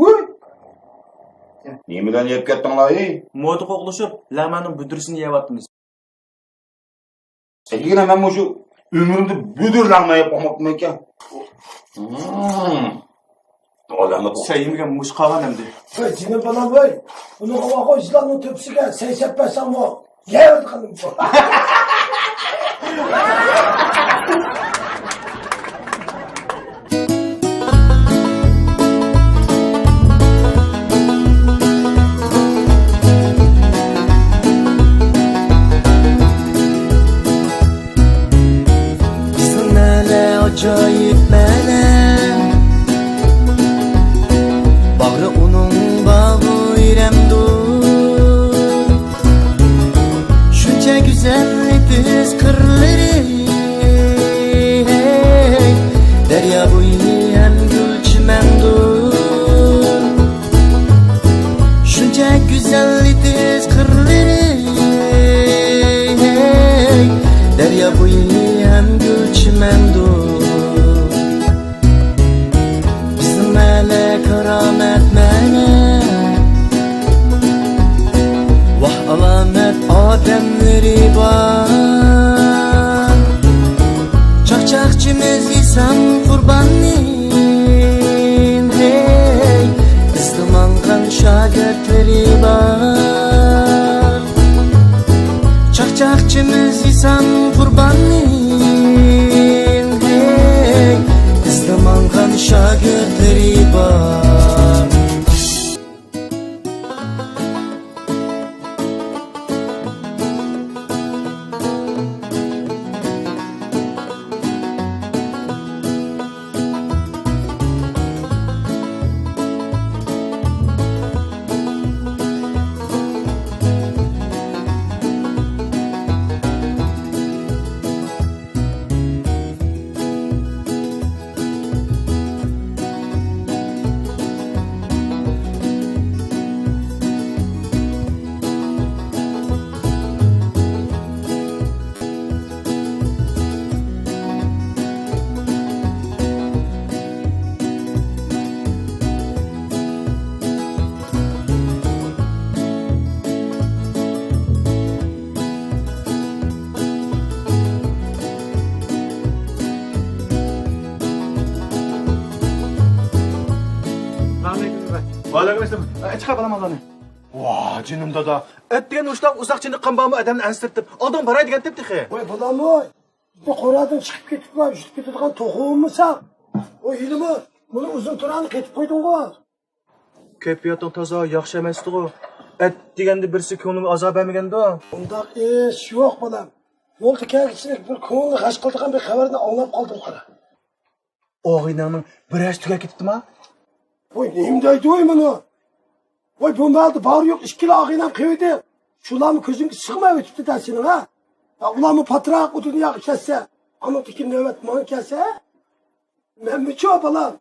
ھۇي. نېمە بىلەن يەپ كەتتىڭلار، ھېي؟ مودا قوغلىشىپ، لەڭمەننىڭ بۈدرىسىنى يەۋاتىمىز. سەكىنە، مەن مۇشۇ ئۆمرۈمدە بۈدۈر لەڭمەن يەپ باقماپتىمەنكەن. ھىم. ئادەمنى سەن يېمىگەن مۇشۇ قالغان ئەمدى. ۋاي جېنىم بالام ۋاي. ئۇنىڭغا بارغۇ يىلاننىڭ تۆپىسىگە سەي سەپ بەرسەڭمۇ يەۋېتىدىغىنىم بار. بىزنىڭ نەلە ئاجايىپ مەنە، باغرى ئۇنىڭ باغرى ئېرەمدۇ. شۇنچە گۈزەل ئېتىز قىرلىرى، دەريا بويى ھەم گۈل چىمەندۇ. شۇنچە گۈزەل ئېتىز قىرلىرى، دەريا بويى ھەم گۈل چىمەندۇ. بىزنىڭ مەلە كارامەت مەنە، ۋاھ ئالامەت ئادەملىرى بار. چاقچاقچىمىز ئېسام قۇرباننى، ئەلەيكۇم ئەسسالام. ئە، چىقار بالام ئالدىنى. ۋاھ، جېنىم دادا. ئەتىگەن مۇشۇنداق ئۇزاق چېنىققان بارمۇ، ئادەمنى ئەنسىرىتىپ. ئالدىڭ باراي دېگەنتىم تېخى. ۋاي بالام ۋاي. بۇ قورادىن چىقىپ كېتىپلا يۈتۈپ كېتىدىغان توخۇ بولمىسا. ۋاي ھېلىمۇ، بۇنى ئۇزۇن تۇرانى قېتىپ قويدۇڭغۇ. كەيپىياتىڭ تازا ياخشى ئەمەستىغۇ. ئەتىگەندە بىرسى كۆڭلۈڭگە ئازار بەرمىگەندۇ؟ ئۇنداق ئىش يوق بالام. يولدا كەلگۈچىلىك بىر كۆڭۈلنى غەش قىلىدىغان بىر خەۋەرنى ئاڭلاپ قالدىم قارا. ئاغىنەڭنىڭ بىر ئەرشى تۈگەپ كېتىپتىما؟ ۋاي نېمە دەيدۇ ۋاي مانا؟ ۋاي بۇ مەھەلدە بارى يوق ئىككىلا ئاغىنەم قېلىۋىدى. شۇلارمۇ كۆزۈڭگە سىغماي ئۆتۈپتۇ دە سېنىڭ ھە؟ يا ئۇلارمۇ پاتراق ئۇ دۇنياغا كەتسە، ئانىڭدىكى نۆۋەت ماڭا كەلسە ھە؟ مەنمۇچۇ بالام؟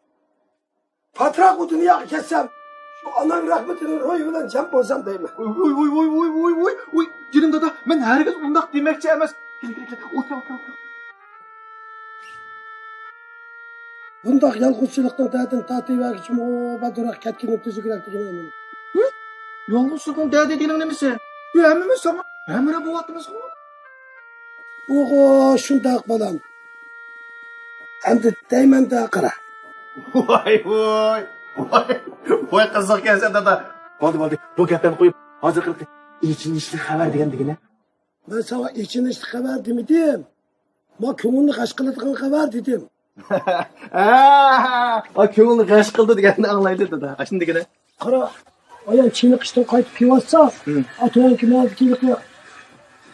پاتراق ئۇ دۇنياغا كەتسەم، شۇ ئانام رەھمىتىنىڭ روھى بىلەن جەم بولسام دەيمەن. ۋوي، ۋوي، ۋوي، ۋوي، ۋوي، ۋوي، ۋوي، ۋوي، جېنىم دادا، مەن ھەرگىز ئۇنداق دېمەكچى ئەمەس. كېلىڭ، كېلىڭ، كېلىڭ، ئولتۇرۇڭ، ئولتۇرۇڭ، ئولتۇرۇڭ. بۇنداق يالغۇزچىلىقنىڭ دەردىنى تارتىۋەرگۈچىمۇ بەدۇراق كەتكىنىم تۈزۈكرەك دېگىنى ئاندىن. ھە؟ يالغۇزچىلىقنىڭ دەردى دېگىنىڭ نېمىسى؟ يا ھەممىمىز ساڭا ھەمراھ بولۇۋاتىمىزغۇ. ئوغۇ، شۇنداق بالام. ئەمدى دەيمەن-دە، قارا. ۋاي، ۋاي، ۋاي، ۋاي، قىزىقكەنسەن، دادا. بولدى، بولدى، بۇ گەپلەرنى قويۇپ، ھازىرقى ئېچىنىشلىق خەۋەر دېگەن دېگىنە. مەن ساڭا ئېچىنىشلىق خەۋەر دېمىدىم. ما كۆڭۈلنى غەش قىلىدىغان خەۋەر دېدىم. ھە، كۆڭۈلنى غەش قىلىدۇ دېگەننى ئاڭلايلى، دادا. ئاشۇنى دېگىنە. قارا، ئايال چېنىقىشتىن قايتىپ كېلىۋاتسا، ھە. ئاتىۋەنكى مەھەلدىكى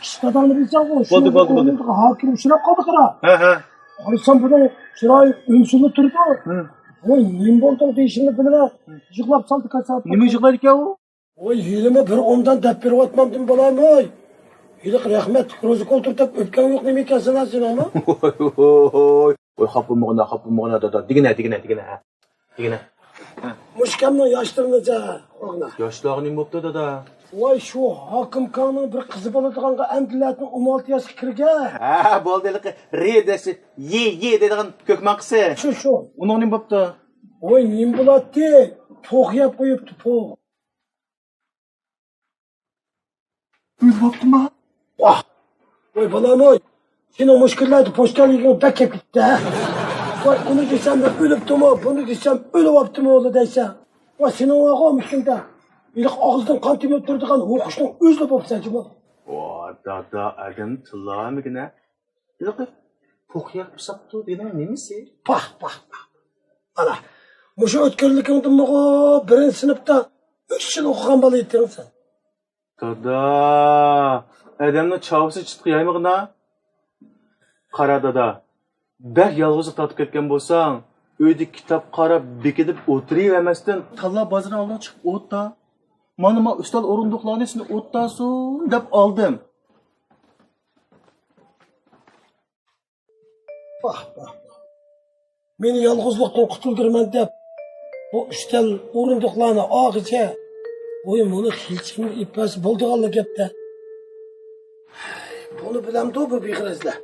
كىچىك داداڭنى بىلسەڭغۇ، بولدى، بولدى، بولدى. ھاكىم ئۇچراپ قالدى، قارا. ھە، ھە. قارىسام، بۇنىڭ چىرايى ئۈمسۈللا تۇرىدۇ. ھە. ۋاي، نېمە بولدۇڭ دېيىشىمنى بىلمەي، يىغلاپ سالدى، كاساپەت. نېمە يىغلايدىكەن ئۇ؟ ۋاي، ھېلىمۇ بىر ئومدان دەپ بېرىۋاتمامدىم، بالام، ۋاي. ھېلىقى رەھمەتلىك روزى كولتۇر دەپ ئۆپكەڭ يوق نېمىكەن سېنىڭ، ھە؟ ۋاي، ۋاي، ۋاي. ۋاي، خاپا بولمىغىنا، خاپا بولمىغىنا، دادا. دېگىنە، دېگىنە، دېگىنە، ھە. دېگىنە. مۇشۇ ئۇكامنىڭ ياشلىرىنىچە، ئوغلۇم. ياشلارغا نېمە بوپتۇ، دادا؟ ۋاي، شۇ ھاكىم ئۇكاڭنىڭ بىر قىزى بولىدىغانغا ئەمدىلا ئون ئالتە ياشقا كىرگەن. ھە، بولدى، ھېلىقى رى دېسە، يې، يې دەيدىغان كۆك ماڭقىسى. شۇ، شۇ. ئۇنىڭ نېمە بوپتۇ؟ ۋاي، نېمە بولاتتى؟ پوخ يەپ قويۇپتۇ، پوخ. ئۆلۈۋاپتىما؟ ۋاھ! ۋاي بالام ۋاي! سېنىڭ مۇشۇ كۈنلەردە پوچتالنىكىڭ بەك كېلىپ كېتىپتۇ ھە؟ ۋاي ئۇنى دېسەم ئۆلۈپتىمۇ، بۇنى دېسەم ئۆلۈۋاپتىمۇ ئۇلى دەيسەن. ۋاي سېنىڭ ۋاغۇ مۇشۇنداق ھېلىقى ئاغزىدىن قان تېمىپ تۇرىدىغان ھوقۇشنىڭ ئۆزىلا بوپسەن جۇمۇ. ۋا دادا، ئادەم تىللامىكىنە. ھېلىقى پوخ يەپ ساپتۇ دېگىنىڭ نېمىسى؟ پاھ، پاھ، پاھ. ئانا، مۇشۇ ئۆتكەنلىكىڭدىنمۇغۇ بىرىنچى سىنىپتا ئۈچ يىل ئوقۇغان بالا ئىدىڭ سەن. دادا، ئادەمنىڭ چاۋىسى چىتقا يايمىغىنا. قارا دادا، بەك يالغۇزلۇق تارتىپ كەتكەن بولساڭ، ئۆيدە كىتاب قاراپ، بېكىنىپ ئولتۇرۇۋەرمەستىن، تاللا بازىرىنىڭ ئالدىغا چىقىپ ئولتۇر. مانا، ما ئۈستەل ئورۇندۇقلارنى سېنى ئولتۇرسۇن دەپ ئالدىم. ۋاھ، ۋاھ، ۋاھ. مېنى يالغۇزلۇقتىن قۇتۇلدۇرىمەن دەپ، بۇ ئۈستەل ئورۇندۇقلارنى ئالغىچە، ۋوي، مۇنى خېلىچىكىمنى ئېلىپ بەرسە بولىدىغانلا گەپتە. بۇنى بىلەمدۇ بۇ بىغەرەزلەر؟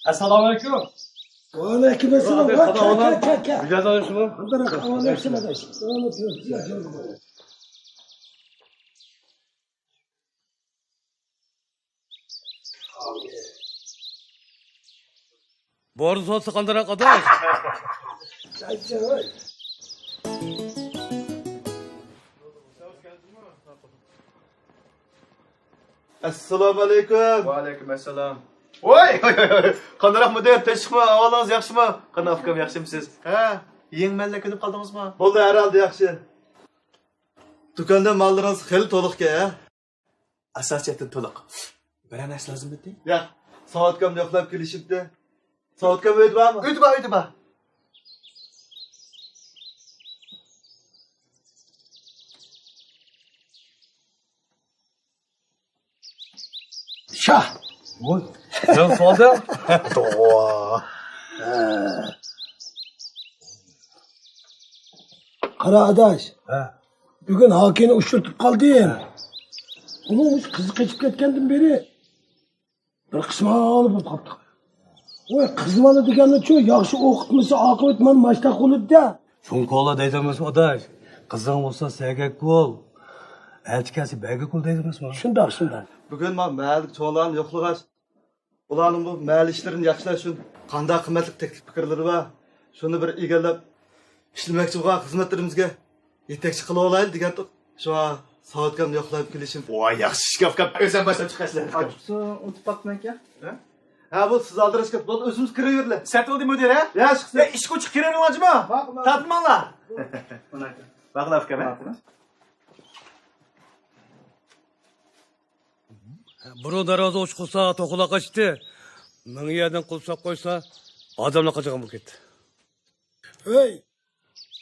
ئەسسالامۇئەلەيكۇم. ۋەئەلەيكۇم ئەسسالام. ۋە كەل، كەل، كەل، كەل. مىجەز ئالىشىمۇ؟ بوردا سوتسا قانداق ئاداش؟ ئەسسالامۇئەلەيكۇم. ۋەئەلەيكۇم ئەسسالام. ۋاي، ۋاي، ۋاي، ۋاي. قانداق مۇدىر، تىنچلىقمۇ؟ ئەھۋالىڭىز ياخشىمۇ؟ قانداق ئۇكام، ياخشىمۇسىز؟ ھە، يېڭى مەھەللە كۆنۈپ قالدىڭىزمۇ؟ بولدى، ھەر ھالدا ياخشى. دۇكاندا ماللىرىڭىز خېلى تولۇقكەن، ھە؟ ئاساسىيەتتىن تولۇق. بىرەر نەرسە لازىممىدى؟ ياق. ساۋۇت ئاكام يوقلاپ كېلىشىپتۇ. ساۋۇت ئاكام ئۆيدە بارمۇ؟ ئۆيدە بار، ئۆيدە بار. شاھ! ۋوي. جان سودا. توغرا. قارا ئاداش. ھە. بۈگۈن ھاكىنى ئۇچرىتىپ قالدىم. ھە. ئۇنىڭ مۇشۇ قىزى قېچىپ كەتكەندىن بېرى بىر قىسما بولۇپ قاپتۇ. ۋاي، قىز بالا دېگەننىچۇ، ياخشى ئوقۇتمىسا ئاقىۋىتى مانا ماشتاق بولىدۇ-دە. چوڭ كولا دەيدۇ ئەمەسمۇ ئاداش؟ قىزىڭ بولسا سەگەك بول، ئەتە كەلسە بەگەك بول دەيدۇ ئەمەسمۇ؟ شۇنداق، شۇنداق. بۈگۈن ما مەھەللىدىكى چوڭلارنى يوقلىغاچ، ئۇلارنىڭ بۇ مەھەللە ئىشلىرىنى ياخشىلاش ئۈچۈن قانداق قىممەتلىك تەكلىپ پىكىرلىرى بار، شۇنى بىر ئىگىلەپ ئىشلىمەكچى بولغان خىزمەتلىرىمىزگە يېتەكچى قىلىۋالايلى دېگەنتۇق. شۇڭا ساۋۇتكامنى يوقلاپ كېلىشىم. ۋاي، ياخشى ئىشكەن ئۇكام. ئۆزۈم باشلاپ چىقىسىلەر. ئاچچىقسۇ ئۇنتۇپ قاپتىمەنكەن. ھە؟ ھە، بۇ سىز ئالدىراشكەن. بولدى، ئۆزىمىز كىرىۋېرىلە. سەت قىلدى مۇدىر، ھە؟ يا، ئىشقا چىقىپ كىرىۋېرىڭلار جۇمۇ. تارتماڭلار. باقلا ئۇكام، ھە؟ بۇرۇن دەرۋازا ئوچۇق قىلسا، توخۇلار قاچتى. مىڭ يەردىن قۇلۇپ ساپ قويسا، ئادەملەر قاچىدىغان بولۇپ كەتتى. ھەي،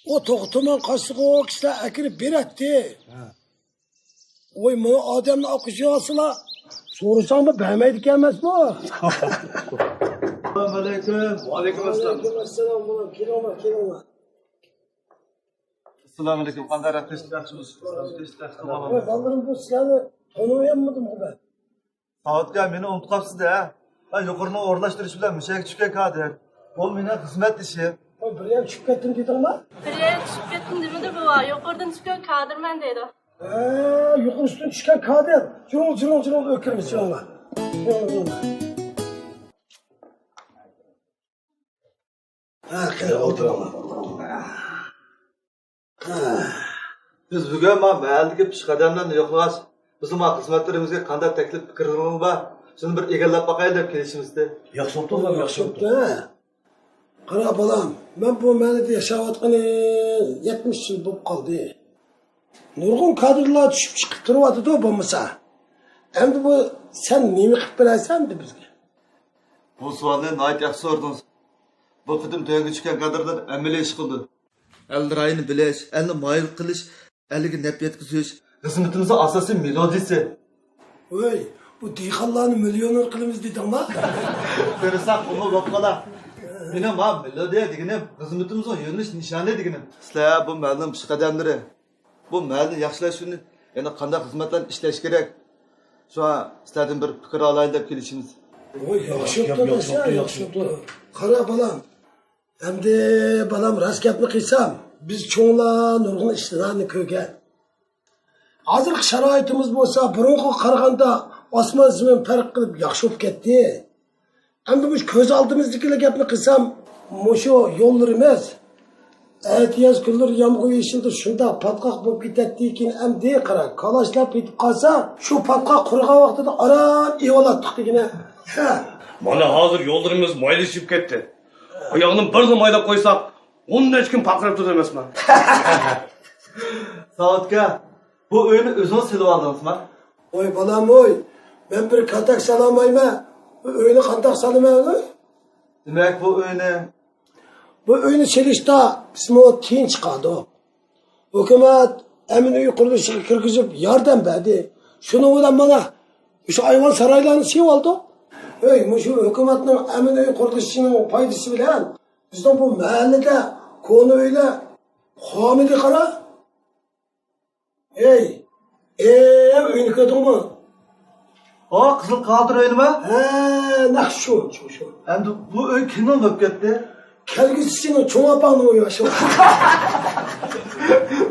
ئۇ توختىماي قاچسىغۇ كىشىلەر ئەكىرىپ بېرەتتى. ھە. ۋاي، مانا ئادەمنى ئاقىشى ئالسىلا، سورىساڭمۇ بەرمەيدىكەن ئەمەسمۇ؟ ئەسسالامۇ ئەلەيكۇم. ۋەئەلەيكۇم ئەسسالام. ۋەئەلەيكۇم ئەسسالام، بالام، كېلىڭلار، كېلىڭلار. ئەسسالامۇ ئەلەيكۇم. قانداق ئەھۋال؟ ياخشىمۇ؟ ياخشى، ياخشى، بالام. ۋاي، بالىلىرىم، بۇ سىلەرنى تونۇيالمىدىمغۇ مەن؟ ساۋۇتكا، مېنى ئۇنتۇپ قاپسىز-دە. ھە، يۇقىرىنىڭ ئورۇنلاشتۇرۇشى بىلەن مۇشۇ يەرگە چۈشكەن كادىر. بۇ مېنىڭ خىزمەتدىشىم. ھە، بىر يەرگە چۈشۈپ كەتتىم دېدىڭما؟ بىر يەرگە چۈشۈپ كەتتىم دېمىدى بوۋا، يۇقىرىدىن چۈشكەن كادىرمەن دەيدۇ. ھە، يۇقىرىسىدىن چۈشكەن كادىر. جۇڭ، جۇڭ، جۇڭ، ئۆكۈرمە، جۇڭ. ھە، قېنى، ئولتۇرۇڭلار. ھە. بىز بۈگۈن ما مەھەللىدىكى پىششىق ئادەملەرنى يوقلىغاچ، بىزنىڭ ما خىزمەتلىرىمىزگە قانداق تەكلىپ پىكىرلىرىڭلار بار، شۇنى بىر ئىگىلەپ باقايلى دەپ كېلىشىمىزدى. ياخشى بوپتۇ، ياخشى بوپتۇ. قارا بالام، مەن بۇ مەھەللىدە ياشاۋاتقىنى يەتمىش يىل بولۇپ قالدى. نۇرغۇن كادىرلار چۈشۈپ چىقىپ تۇرۇۋاتىدۇ بولمىسا. ئەمدى بۇ سەن نېمە قىلىپ بېرەرسەن ئەمدى بىزگە؟ بۇ سوئالنى ناھايىتى ياخشى سورىدىڭىز. بۇ قېتىم تۆۋەنگە چۈشكەن كادىرلار ئەمەلىي ئىش قىلىدۇ. ئەل رايىنى بىلىش، ئەلنى مايىل قىلىش، ئەلگە نەپ يەتكۈزۈش. خىزمىتىمىزنىڭ ئاساسىي مېلودىيىسى. ۋەي، بۇ دېھقانلارنى مىليونېر قىلىمىز دېدىڭما؟ قىلساق ئۇمۇ بولۇپ قالا. مېنىڭ ما مېلودىيە دېگىنىم خىزمىتىمىزنىڭ يۆنىلىش نىشانى دېگىنىم. سىلەر بۇ مەھەللىنىڭ پىششىق ئادەملىرى. بۇ مەھەللىنى ياخشىلاش ئۈچۈن يەنە قانداق خىزمەتلەرنى ئىشلەش كېرەك؟ شۇڭا سىلەردىن بىر پىكىر ئالايلى دەپ كېلىشىمىز. ۋاي، ياخشى بوپتۇ، ياخشى بوپتۇ، ياخشى بوپتۇ. قارا بالام، ئەمدى بالام، راست گەپنى قىلسام، بىز چوڭلار نۇرغۇن ئىشلارنى كۆرگەن. ھازىرقى شارائىتىمىز بولسا بۇرۇنقىغا قارىغاندا ئاسمان زېمىن پەرق قىلىپ ياخشى بولۇپ كەتتى. ئەمدى مۇشۇ كۆز ئالدىمىزدىكىلا گەپنى قىلسام، مۇشۇ يوللىرىمىز ئەتىياز كۈنلىرى يامغۇر يېشىلدى، شۇنداق پاتقاق بولۇپ كېتەتتىكىن، ئەمدى قارا، كالاچلار پېتىپ قالسا، شۇ پاتقاق قۇرۇغان ۋاقتىدا ئاران ئېۋالاتتۇق دېگىنە. ھە. مانا ھازىر يوللىرىمىز مايلىشىپ كەتتى. ئاياغنى بىرلا مايلاپ قويساق، ئون نەچچە كۈن پارقىراپ تۇرىدۇ ئەمەسمۇ؟ ساۋۇتكا، بۇ ئۆينى ئۆزىڭىز سېلىۋالدىڭىزمۇ؟ ۋاي بالام ۋاي، مەن بىر كاتەك سالالمايمەن، بۇ ئۆينى قانداق سالىمەن؟ دېمەك، بۇ ئۆينى بۇ ئۆينى سېلىشتا بىزمۇ تىيىن چىقاردۇق. ھۆكۈمەت ئەمىن ئۆي قۇرۇلۇشىغا كىرگۈزۈپ ياردەم بەردى. شۇنىڭ بىلەن مانا مۇشۇ ئايۋان سارايلارنى سېلىۋالدۇق. ئۆي، مۇشۇ ھۆكۈمەتنىڭ ئەمىن ئۆي قۇرۇلۇشىنىڭ پايدىسى بىلەن بىزنىڭ بۇ مەھەللىدە كونا ئۆيلەر قالمىدى قارا. ھەي، ئەي، ئۆينى كۆردۈڭمۇ؟ ئا، قىزىل قادىر ئۆينىمۇ؟ ھە، نەق شۇ، شۇ، شۇ. ئەمدى بۇ ئۆي كىمنىڭ بولۇپ كەتتى؟ كەلگۈسى سېنىڭ چوڭ ئاپاڭنىڭ ئۆيى شۇ.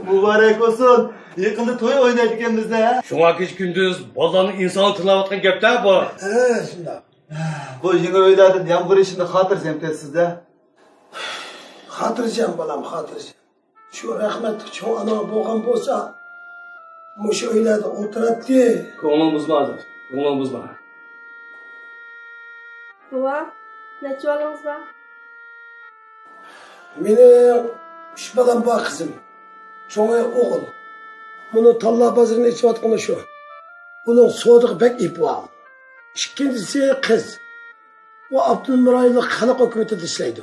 مۇبارەك بولسۇن. يېقىندا توي ئوينايدىكەنمىز-دە. شۇڭا كېچە كۈندۈز بالىلارنىڭ ئىنسانى تىللاۋاتقان گەپ-دە بۇ. ھە، شۇنداق. بۇ يېڭى ئۆيلەردىن يامغۇر يېشىندا خاتىرجەم كەتسىز-دە. خاتىرجەم، بالام، خاتىرجەم. شۇ رەھمەتلىك چوڭ ئاناڭ بولغان بولسا، مۇشۇ ئۆيلەردە ئولتۇراتتى. كۆڭلۈڭ بۇزما ھازىر، كۆڭلۈڭ بۇزما. بوۋا، نەچچە بالىڭىز بار؟ مېنىڭ ئۈچ بالام بار، قىزىم. چوڭى ئوغۇل. مۇنۇ تاللا بازىرىنى ئېچىۋاتقىنى شۇ. ئۇنىڭ سودىغا بەك ئېپى بار. ئىككىنچىسى قىز. ئۇ ئاپتونوم رايونلۇق خەلق ھۆكۈمىتىدە ئىشلەيدۇ.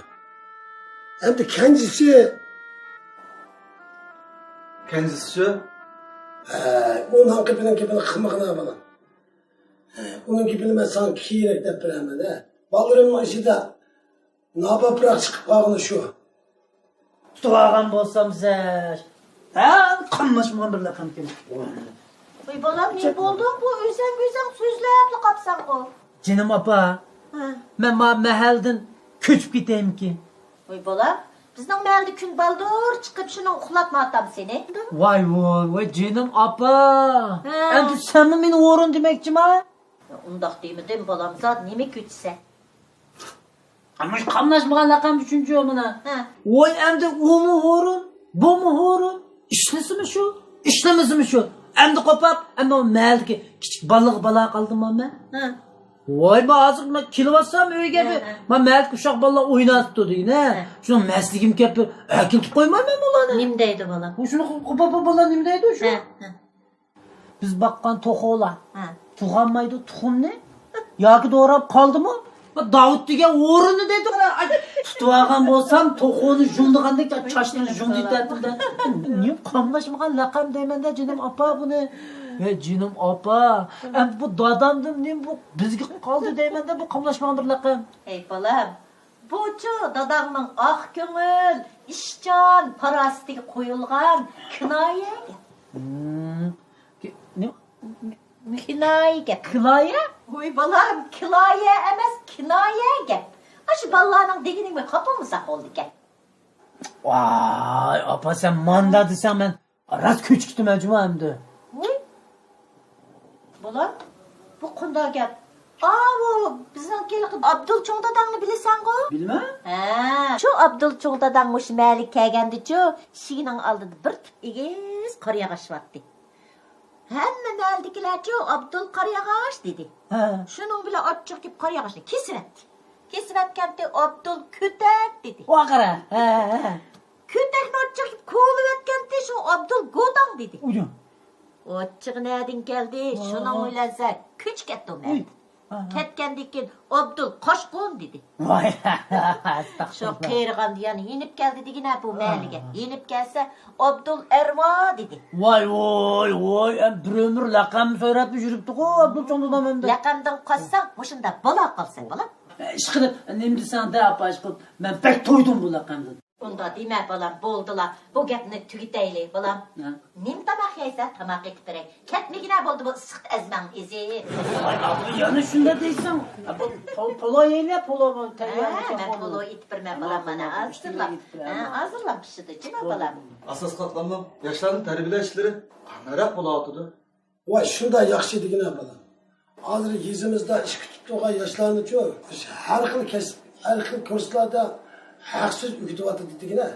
ئەمدى كەنجىسى. كەنجىسى شۇ؟ ھە، ئۇنىڭ گېپىنىڭ گېپىنى قىلمىغىنا، بالام. ھە، ئۇنىڭ گېپىنى مەن ساڭا كېيىنرەك دەپ بېرەرمەن، ھە. بالىلىرىمنىڭ ئىچىدە نابەپراق چىقىپ قالغىنى شۇ. تۇتۇۋالغان بولسام زەش. ھە، قاملاشمىغان بىر لەقەم كېلىپ. ۋاي بالام، نېمە بولدۇڭ؟ بۇ ئۆزەڭ-ئۆزەڭ سۆزلەپلا قاپسەنغۇ. جېنىم ئاپا، ھە. مەن ما مەھەللىدىن كۆچۈپ كېتەيمىكىن؟ ۋاي بالام، بىزنىڭ مەھەللىدە كۈن بالدۇر چىقىپ، شۇنىڭ ئۇخلاتماياتام سېنى. ۋاي، ۋاي، ۋاي، جېنىم ئاپا. ھە. ئەمدى سەنمۇ مېنى ھورۇن دېمەكچىما؟ ئۇنداق دېمىدىم، بالام، زادى نېمە كۆچىسەن؟ مۇشۇ قاملاشمىغان لەقەم ئۈچۈنچۇ مانا. ھە. ۋاي، ئەمدى ئۇمۇ ھورۇن، بۇمۇ ھورۇن. ئىشلىسىمۇ شۇ، ئىشلىمىسىمۇ شۇ. ئەمدى قوپاپ، ئەمدى ئۇ مەھەللىدىكى كىچىك بالىغا بالا قالدىمۇ مەن؟ ھە. ۋاي، ما ھازىر ما كېلىۋاتسام ئۆيگە، ھە، بىر، ھە، ما مەھەللىدىكى ئۇششاق بالىلار ئويناۋاتىدۇ دېگىنە. ھە. شۇنىڭ مەستلىكىم كەپ، بىر ئەكېلىپ قويمايمەن بۇلارنى. نېمە دەيدۇ بالا؟ شۇنى قوپاپ، بالىلار نېمە دەيدۇ شۇ؟ ھە، ھە. بىز باققان توخۇلار ھە. تۇغالمايدۇ تۇخۇمنى. ياكى دوراپ قالدىمۇ؟ داۋۇت دېگەن ھورۇننى دەيدۇ. تۇتۇۋالغان بولسام، توخۇنى يۇمدىغاندەك چاچلىرىنى يۇمدۇرۇۋېتەتتىم-دە. نېمە قاملاشمىغان لەقەم دەيمەن-دە، جېنىم ئاپا بۇنى. ھەي، جېنىم ئاپا، ئەمدى بۇ دادامدىن نېمە بۇ بىزگە قالدى دەيمەن-دە، بۇ قاملاشمىغان بىر لەقەم. ھەي بالام، بۇچۇ داداڭنىڭ ئاق كۆڭۈل، ئىشچان، پاراسىتىگە قويۇلغان كىنايە گەپ. ھىم، كى-، نېمە؟ كىنايە گەپ. كىلايە؟ ۋوي بالام، كىلايە ئەمەس، كىنايە گەپ. ئاشۇ بالىلارنىڭ دېگىنىگە خاپا بولمىساق بولىدىكەن. ۋاي، ئاپا، سەن ماندا دېسەڭ، مەن راست كۆچۈپ كېتىمەن جۇمۇ ئەمدى. ۋوي. بالام، بۇ قانداق گەپ؟ ئاۋۇ بىزنىڭكى ھېلىقى ئابدۇل چوڭ داداڭنى بىلىسەنغۇ؟ بىلىمەن. ھە، شۇ ئابدۇل چوڭ داداڭ مۇشۇ مەھەللىگە كەلگەندىچۇ، ئىشىكنىڭ ئالدىدا بىر تۈپ ئېگىز قارا ياغاچ بارتتى. ھەممە مەھەللىدىكىلەرچۇ ئابدۇل قارا ياغاچ دېدى. ھە. شۇنىڭ بىلەن ئاچچىقى كېلىپ قارا ياغاچنى كېسىۋەتتى. كېسىۋەتكەنتى ئابدۇل كۆتەك دېدى. ۋاقىرا. ھە، ھە، ھە. كۆتەكنى ئاچچىقى كولىۋەتكەنتى، شۇ ئابدۇل گوداڭ دېدى. ئۇيۇ. ئاچچىقى نەدىن كەلدى؟ ۋاي. شۇنىڭ بىلەن سەن كۆچۈپ كەتتىڭ ئۇي. مەن. ھە، ھە. كەتكەندىن كېيىن ئابدۇل قاشقۇن دېدى. ۋاي، شۇ ئەستەغپۇرۇللا. قېرىغاندا يەنە يېنىپ كەلدى دېگىنە بۇ مەھەللىگە. ھە. يېنىپ كەلسە ئابدۇل ئەرۋا دېدى. ۋاي، ۋاي، ۋاي، ئەم بىر ئۆمۈر لەقەم سۆرەپلا يۈرۈپتىغۇ ئابدۇل چوڭ دادام ئەمدى. لەقەمدىن قاچساڭ مۇشۇنداق بالا قالىسەن بالام. ئىشقىلىپ، نېمە دېسەڭ دە ئاپا، ئىشقىلىپ، مەن بەك تويدۇم بۇ لەقەمدىن. ئۇنداق دېمە بالام، بولدىلا. بۇ گەپنى تۈگىتەيلى بالام. ھە. نېمە تاماق يەيسەن، تاماق ئېتىپ بېرەي. كەتمىگىنە بولدى بۇ ئىسسىقتا ئەزمەڭنى ئېزىپ. ۋاي، ئاپا، يەنە شۇنداق دەيسەن. ئاپا، پو-، پولو يەيلى، پولو بۇ تەييار ھە، بولسا مەن بولدى. پولو ئېتىپ بېرىمەن بالام، مانا ھازىرلاپ. ئېتىپ بېرەي، ھە، ھە. ھازىرلاپ پىشىدۇ، جۇمۇ بالام. ئاساس قاتلامنىڭ ياشلارنى تەربىيەلەش ئىشلىرى قانداقراق بولاۋاتىدۇ؟ ۋاي، شۇنداق ياخشى دېگىنە بالام. ھازىر يېزىمىزدا ئىش كۈتۈپ تۇرغان ياشلارنىچۇ، ھەر خىل كەسىپ، ھەر خىل كۇرسلاردا ھەقسىز ئۆگىتىۋاتىدۇ دېگىنە.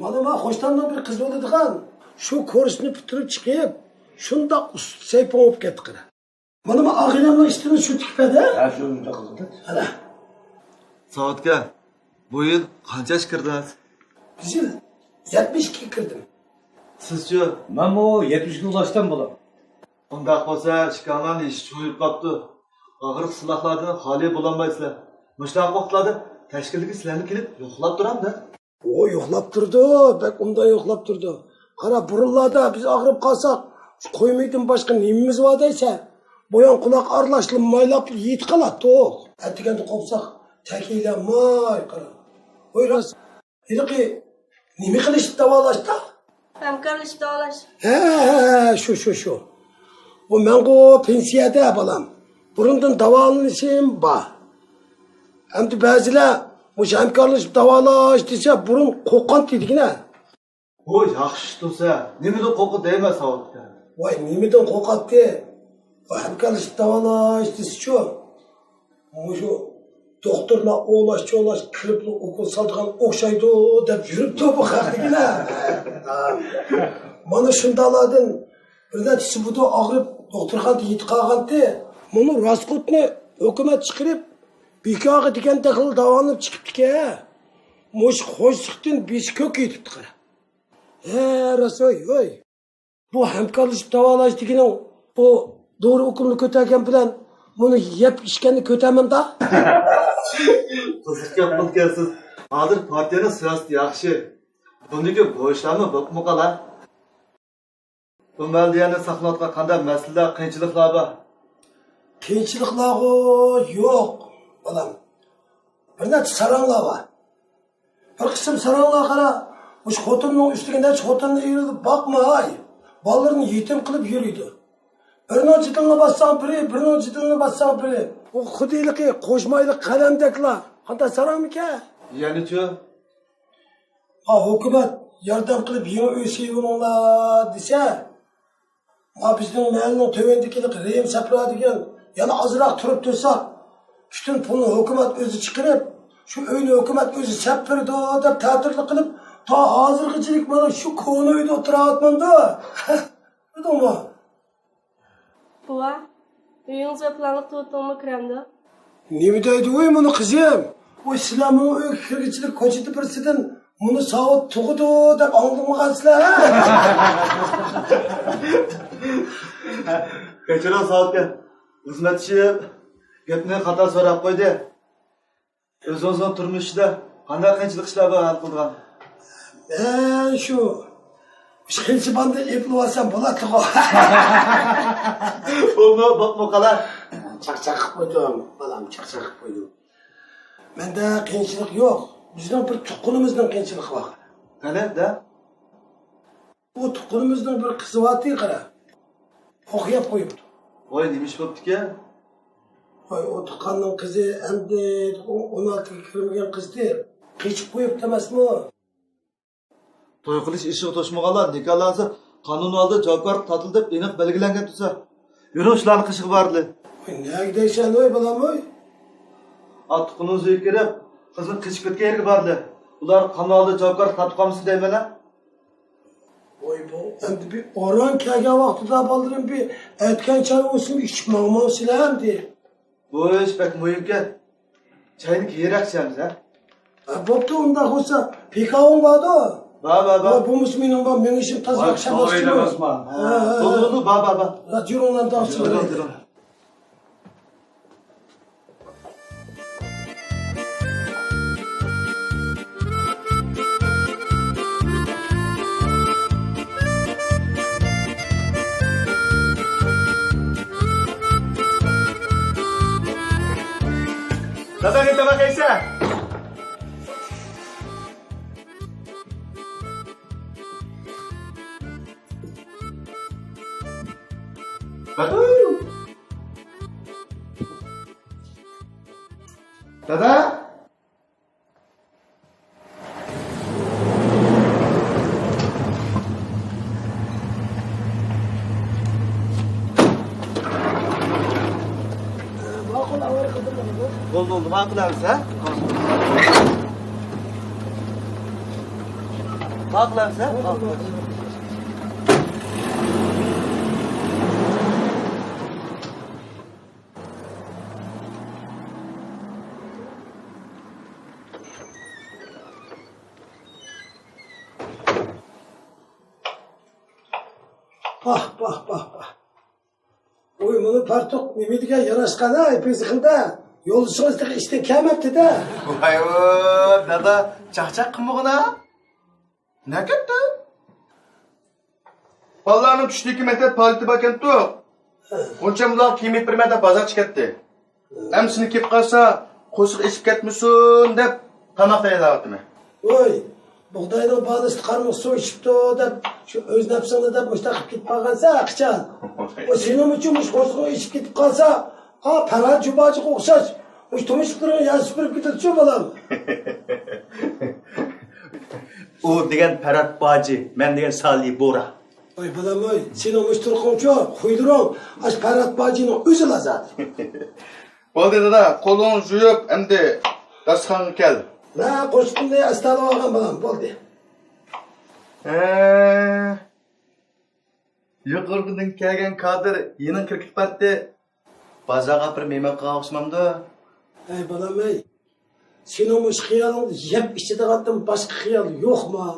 مانا ما خوشتاننىڭ بىر قىزى بولىدىغان، شۇ كۇرسنى پۈتتۈرۈپ چىقىپ، شۇنداق ئۇستا سەيپۇڭ بولۇپ كەتتى قارا. مانا ما ئاغىنەمنىڭ ئىشتىنى شۇ تىكىپ بەردى. ھە، شۇ ئۇنداق قىلدى. ئەنە. ساۋۇت ئاكا، بۇ يىل قانچە ياشقا كىردىڭىز؟ بۇ يىل يەتمىش ئىككىگە كىردىم. سىزچۇ؟ مەنمۇ يەتمىشكە ئۇلاشتىم بالام. ئۇنداق بولسا ئىككىڭلارنىڭ يېشى چوڭىيىپ قاپتۇ. ئاغرىق سىلاقلاردىن خالىي بولالمايسىلەر. مۇشۇنداق ۋاقىتلاردا تەشكىلدىكى سىلەرمۇ كېلىپ يوقلاپ تۇرامدۇ؟ ئۇ يوقلاپ تۇرىدۇ، بەك ئوبدان يوقلاپ تۇرىدۇ. قارا، بۇرۇنلاردا بىز ئاغرىپ قالساق، شۇ قويمىدىن باشقا نېمىمىز بار دەيسەن؟ بويۇن قۇلاق ئارىلاشتۇرۇپ مايلاپ يېتىپ قالاتتۇق. ئەتىگەندە قوپساق، تەكىيلەپ ماي، قارا. ۋاي راست، ھېلىقى نېمە قىلىش داۋالاشتا؟ ھەمكارلىشىپ داۋالاش. ھە، ھە، ھە، شۇ، شۇ، شۇ. بۇ مەنغۇ پېنسىيەدە بالام. بۇرۇندىن داۋالىنىشىم بار. ئەمدى بەزىلەر مۇشۇ ھەمكارلىشىپ داۋالاش دېسە بۇرۇن قورققانتى دېگىنە. بۇ ياخشى ئىش تۇرسا، نېمىدىن قورقىدۇ دەيمەن ساۋۇت ئاكا. ۋاي، نېمىدىن قورقاتتى؟ بۇ ھەمكارلىشىپ داۋالاش دېسىچۇ؟ مۇشۇ دوختۇرلار ئوۋلاش-چوۋلاش كىرىپلا ئوكۇل سالىدىغان ئوخشايدۇ دەپ يۈرۈپتۇ بۇ خەق دېگىنە. مانا شۇنداقلاردىن بىر نەچچىسى بۇدۇ ئاغرىپ دوختۇرخانىدا يېتىپ قالغانتى. مۇنۇ راسخوتنى ھۆكۈمەت چىقىرىپ، بىكارغا دېگەندەكلا داۋالىنىپ چىقىپتىكەن. مۇشۇ خوشلۇقتىن بېشى كۆككە يېتىپتۇ قارا. ھە، راست، ھوي، ھوي. بۇ ھەمكارلىشىپ داۋالاش دېگىنىڭ بۇ دورا ئوكۇلنى كۆتەرگەن بىلەن بۇنى يەپ ئىچكەننى كۆتەرمەمدا؟ قىزىق گەپ قىلىدىكەنسىز. ھازىر پارتىيەنىڭ سىياسىتى ياخشى. بۇندىكى بۇ ئىشلارمۇ بوپمۇ قالا. بۇ مەھەللىدە يەنە ساقلىنىۋاتقان قانداق مەسىلىلەر، قىيىنچىلىقلار بار؟ قىيىنچىلىقلارغۇ يوق، بالام. بىر نەچچە ساراڭلار بار. بىر قىسىم ساراڭلار قارا، مۇشۇ خوتۇننىڭ ئۈستىگە نەچچە خوتۇننى ئېرىلىپ باقماي، بالىلىرىنى يېتىم قىلىپ يۈرىدۇ. بىرىنىڭ جېدىلىنى باسساڭ بىرى، بىرىنىڭ جېدىلىنى باسساڭ بىرى. ئۇ خۇددى ھېلىقى قوشمايلىق قەلەمدەكلا. قانداق ساراڭمىكەن؟ يەنىچۇ؟ ھا، ھۆكۈمەت ياردەم قىلىپ يېڭى ئۆي سېلىۋېلىڭلار دېسە، ما بىزنىڭ مەھەللىنىڭ تۆۋىنىدىكى رېھىم سەپرا دېگەن يەنە ئازراق تۇرۇپ تۇرسا، پۈتۈن پۇلنى ھۆكۈمەت ئۆزى چىقىرىپ، شۇ ئۆينى ھۆكۈمەت ئۆزى سەپ بېرىدۇ دەپ تەتۈرلۈك قىلىپ، تا ھازىرغىچىلىك مانا شۇ كونا ئۆيدە ئولتۇراۋاتمامدۇ. بىلدىڭمۇ؟ بوۋا، ئۆيىڭىزگە پىلانلىق تۇتۇڭمۇ كىرەمدۇ؟ نېمە دەيدۇ ۋۇي مۇنۇ قىزىم؟ ۋۇي سىلەر مۇنۇ ئۆيگە كىرگۈچىلىك كوچىدا بىرسىدىن مۇنۇ ساۋۇت تۇغىدۇ دەپ ئاڭلىمىغانسىلەر ھە؟ كەچۈرۈڭ ساۋۇتكەن. خىزمەتدىشىم گەپنى خاتا سوراپ قويدى. ئۆزىڭىزنىڭ تۇرمۇشىدا قانداق قىيىنچىلىق ئىشلار بار ھەل قىلىدىغان؟ مەن شۇ ئىش قىلچە باندىن ئېپىلىۋالسام بولاتتىغۇ. بولما بوپمۇ قالار. چاقچاق قىلىپ قويدۇم، بالام، چاقچاق قىلىپ قويدۇم. مەندە قىيىنچىلىق يوق. بىزنىڭ بىر تۇغقىنىمىزنىڭ قىيىنچىلىقى بار. قەنەدە؟ ئۇ تۇغقىنىمىزنىڭ بىر قىزى بارتى، قارا. ئوق يەپ قويۇپتۇ. ۋاي، نېمە ئىش بوپتىكەن؟ ۋاي، ئۇ تۇغقاننىڭ قىزى ئەمدى ئون ئالتىگە كىرمىگەن قىزتى. قېچىپ قويۇپتۇ ئەمەسمۇ؟ توي قىلىش ئېشىغا توشمىغانلار نىكاھلانسا، قانۇن ئالدىدا جاۋابكارلىق تارتىلىدۇ دەپ ئېنىق بەلگىلەنگەن تۇرسا. يۈرۈڭ، شۇلارنىڭ قېشىغا بارىلى. ۋاي، نەگە دەيسەن ۋاي، بالام ۋاي؟ ئا، تۇغقىنىڭىز ئۆيگە كىرىپ، قىزنىڭ قېچىپ كەتكەن يېرىگە بارىلى. ئۇلار قانۇن ئالدىدا جاۋابكارلىق تارتىپ قالمىسۇن دەيمەن ھە. ۋاي، بۇ ئەمدى بىر ئوران كەلگەن ۋاقتىدا بالىلىرىم بىر ئەتكەن چاي بولسۇن ئىچىپ ماڭماڭسىلەر ئەمدى. بۇ ئىش بەك مۇھىمكەن. چاينى كېيىنرەك ئىچەرمىز ھە. ھە، بوپتۇ، ئۇنداق بولسا پىكاۋۇڭ باردۇ؟ بار، بار، بار. ھە، بولمىسا مېنىڭ بار، مېڭىشىم تازا ياخشى ئەمەس. ھە، ھە، ھە. بولدى، بولدى، بار، بار، بار. ھە، يۈرۈڭلار، يۈرۈڭ، يۈرۈڭ. دادا، نېمە تاماق يەيسەن؟ دادا! دادا! بولدى، بولدى، ماقۇل ئەمىسە. ماقۇل ئەمىسە. پاھ، پاھ، پاھ، پاھ. ۋوي، مۇنۇ پارتوق نېمە دېگەن ياراشقان ھە، ئېپىزىخىندا. يولدىشىڭىز تېخى ئىشتىن كەلمەپتىدە. ۋاي، ۋوي، دادا، چاقچاق قىلمىغىنا. نەكەتتى؟ بالىلارنىڭ چۈشتىكى مەكتەپ پائالىيىتى باركەنتۇ. غۇنچەم بۇلارغا كىيىم ئېلىپ بېرىمەن دەپ بازار چىقىۋەتتى. ئەمسىنى كېلىپ قالسا، قورسىقى ئېچىپ كەتمىسۇن دەپ تاماق تەييارلاۋاتىمەن. ۋوي، بۇغداينىڭ بانىسىدا قارمۇق سۇ ئىچىپتۇ دەپ، شۇ ئۆز نەپسىڭنى دەپ مۇشۇنداق قىلىپ كېتىپ قالغانسەن، ئاقىچان. ۋوي، سېنىڭ ئۈچۈن مۇشۇ قورسىقىڭ ئېچىپ كېتىپ قالسا، ئا، پەرھات جۇباجىغا ئوخشاش مۇشۇ تۇمشۇقلىرىڭ يەر سۈپۈرۈپ كېتىدىچۇ، بالام. ئۇ دېگەن پەرھات باجى، مەن دېگەن سالى بورا. ۋاي بالام ۋاي، سېنىڭ مۇشۇ تۇرقۇڭچۇ، خۇيلىرىڭ ئاشۇ پەرھات باجىنىڭ ئۆزىلا زادى. بولدى دادا، قولۇڭنى يۇيۇپ ئەمدى داستىخانغا كەل. مەن قوشۇقۇمنى ئەستە ئالىۋالغان بالام، بولدى. ھە، يۇقىرىدىن كەلگەن كادىر يېنىڭ كىرىپ كېتىپ قالدى. بازارغا بىر مېھمان قىلغان ئوخشىمامدۇ؟ ھەي بالام ھەي، سېنىڭ مۇشۇ خىيالىڭدا يەپ ئىچىدىغاندىن باشقا خىيال يوقما؟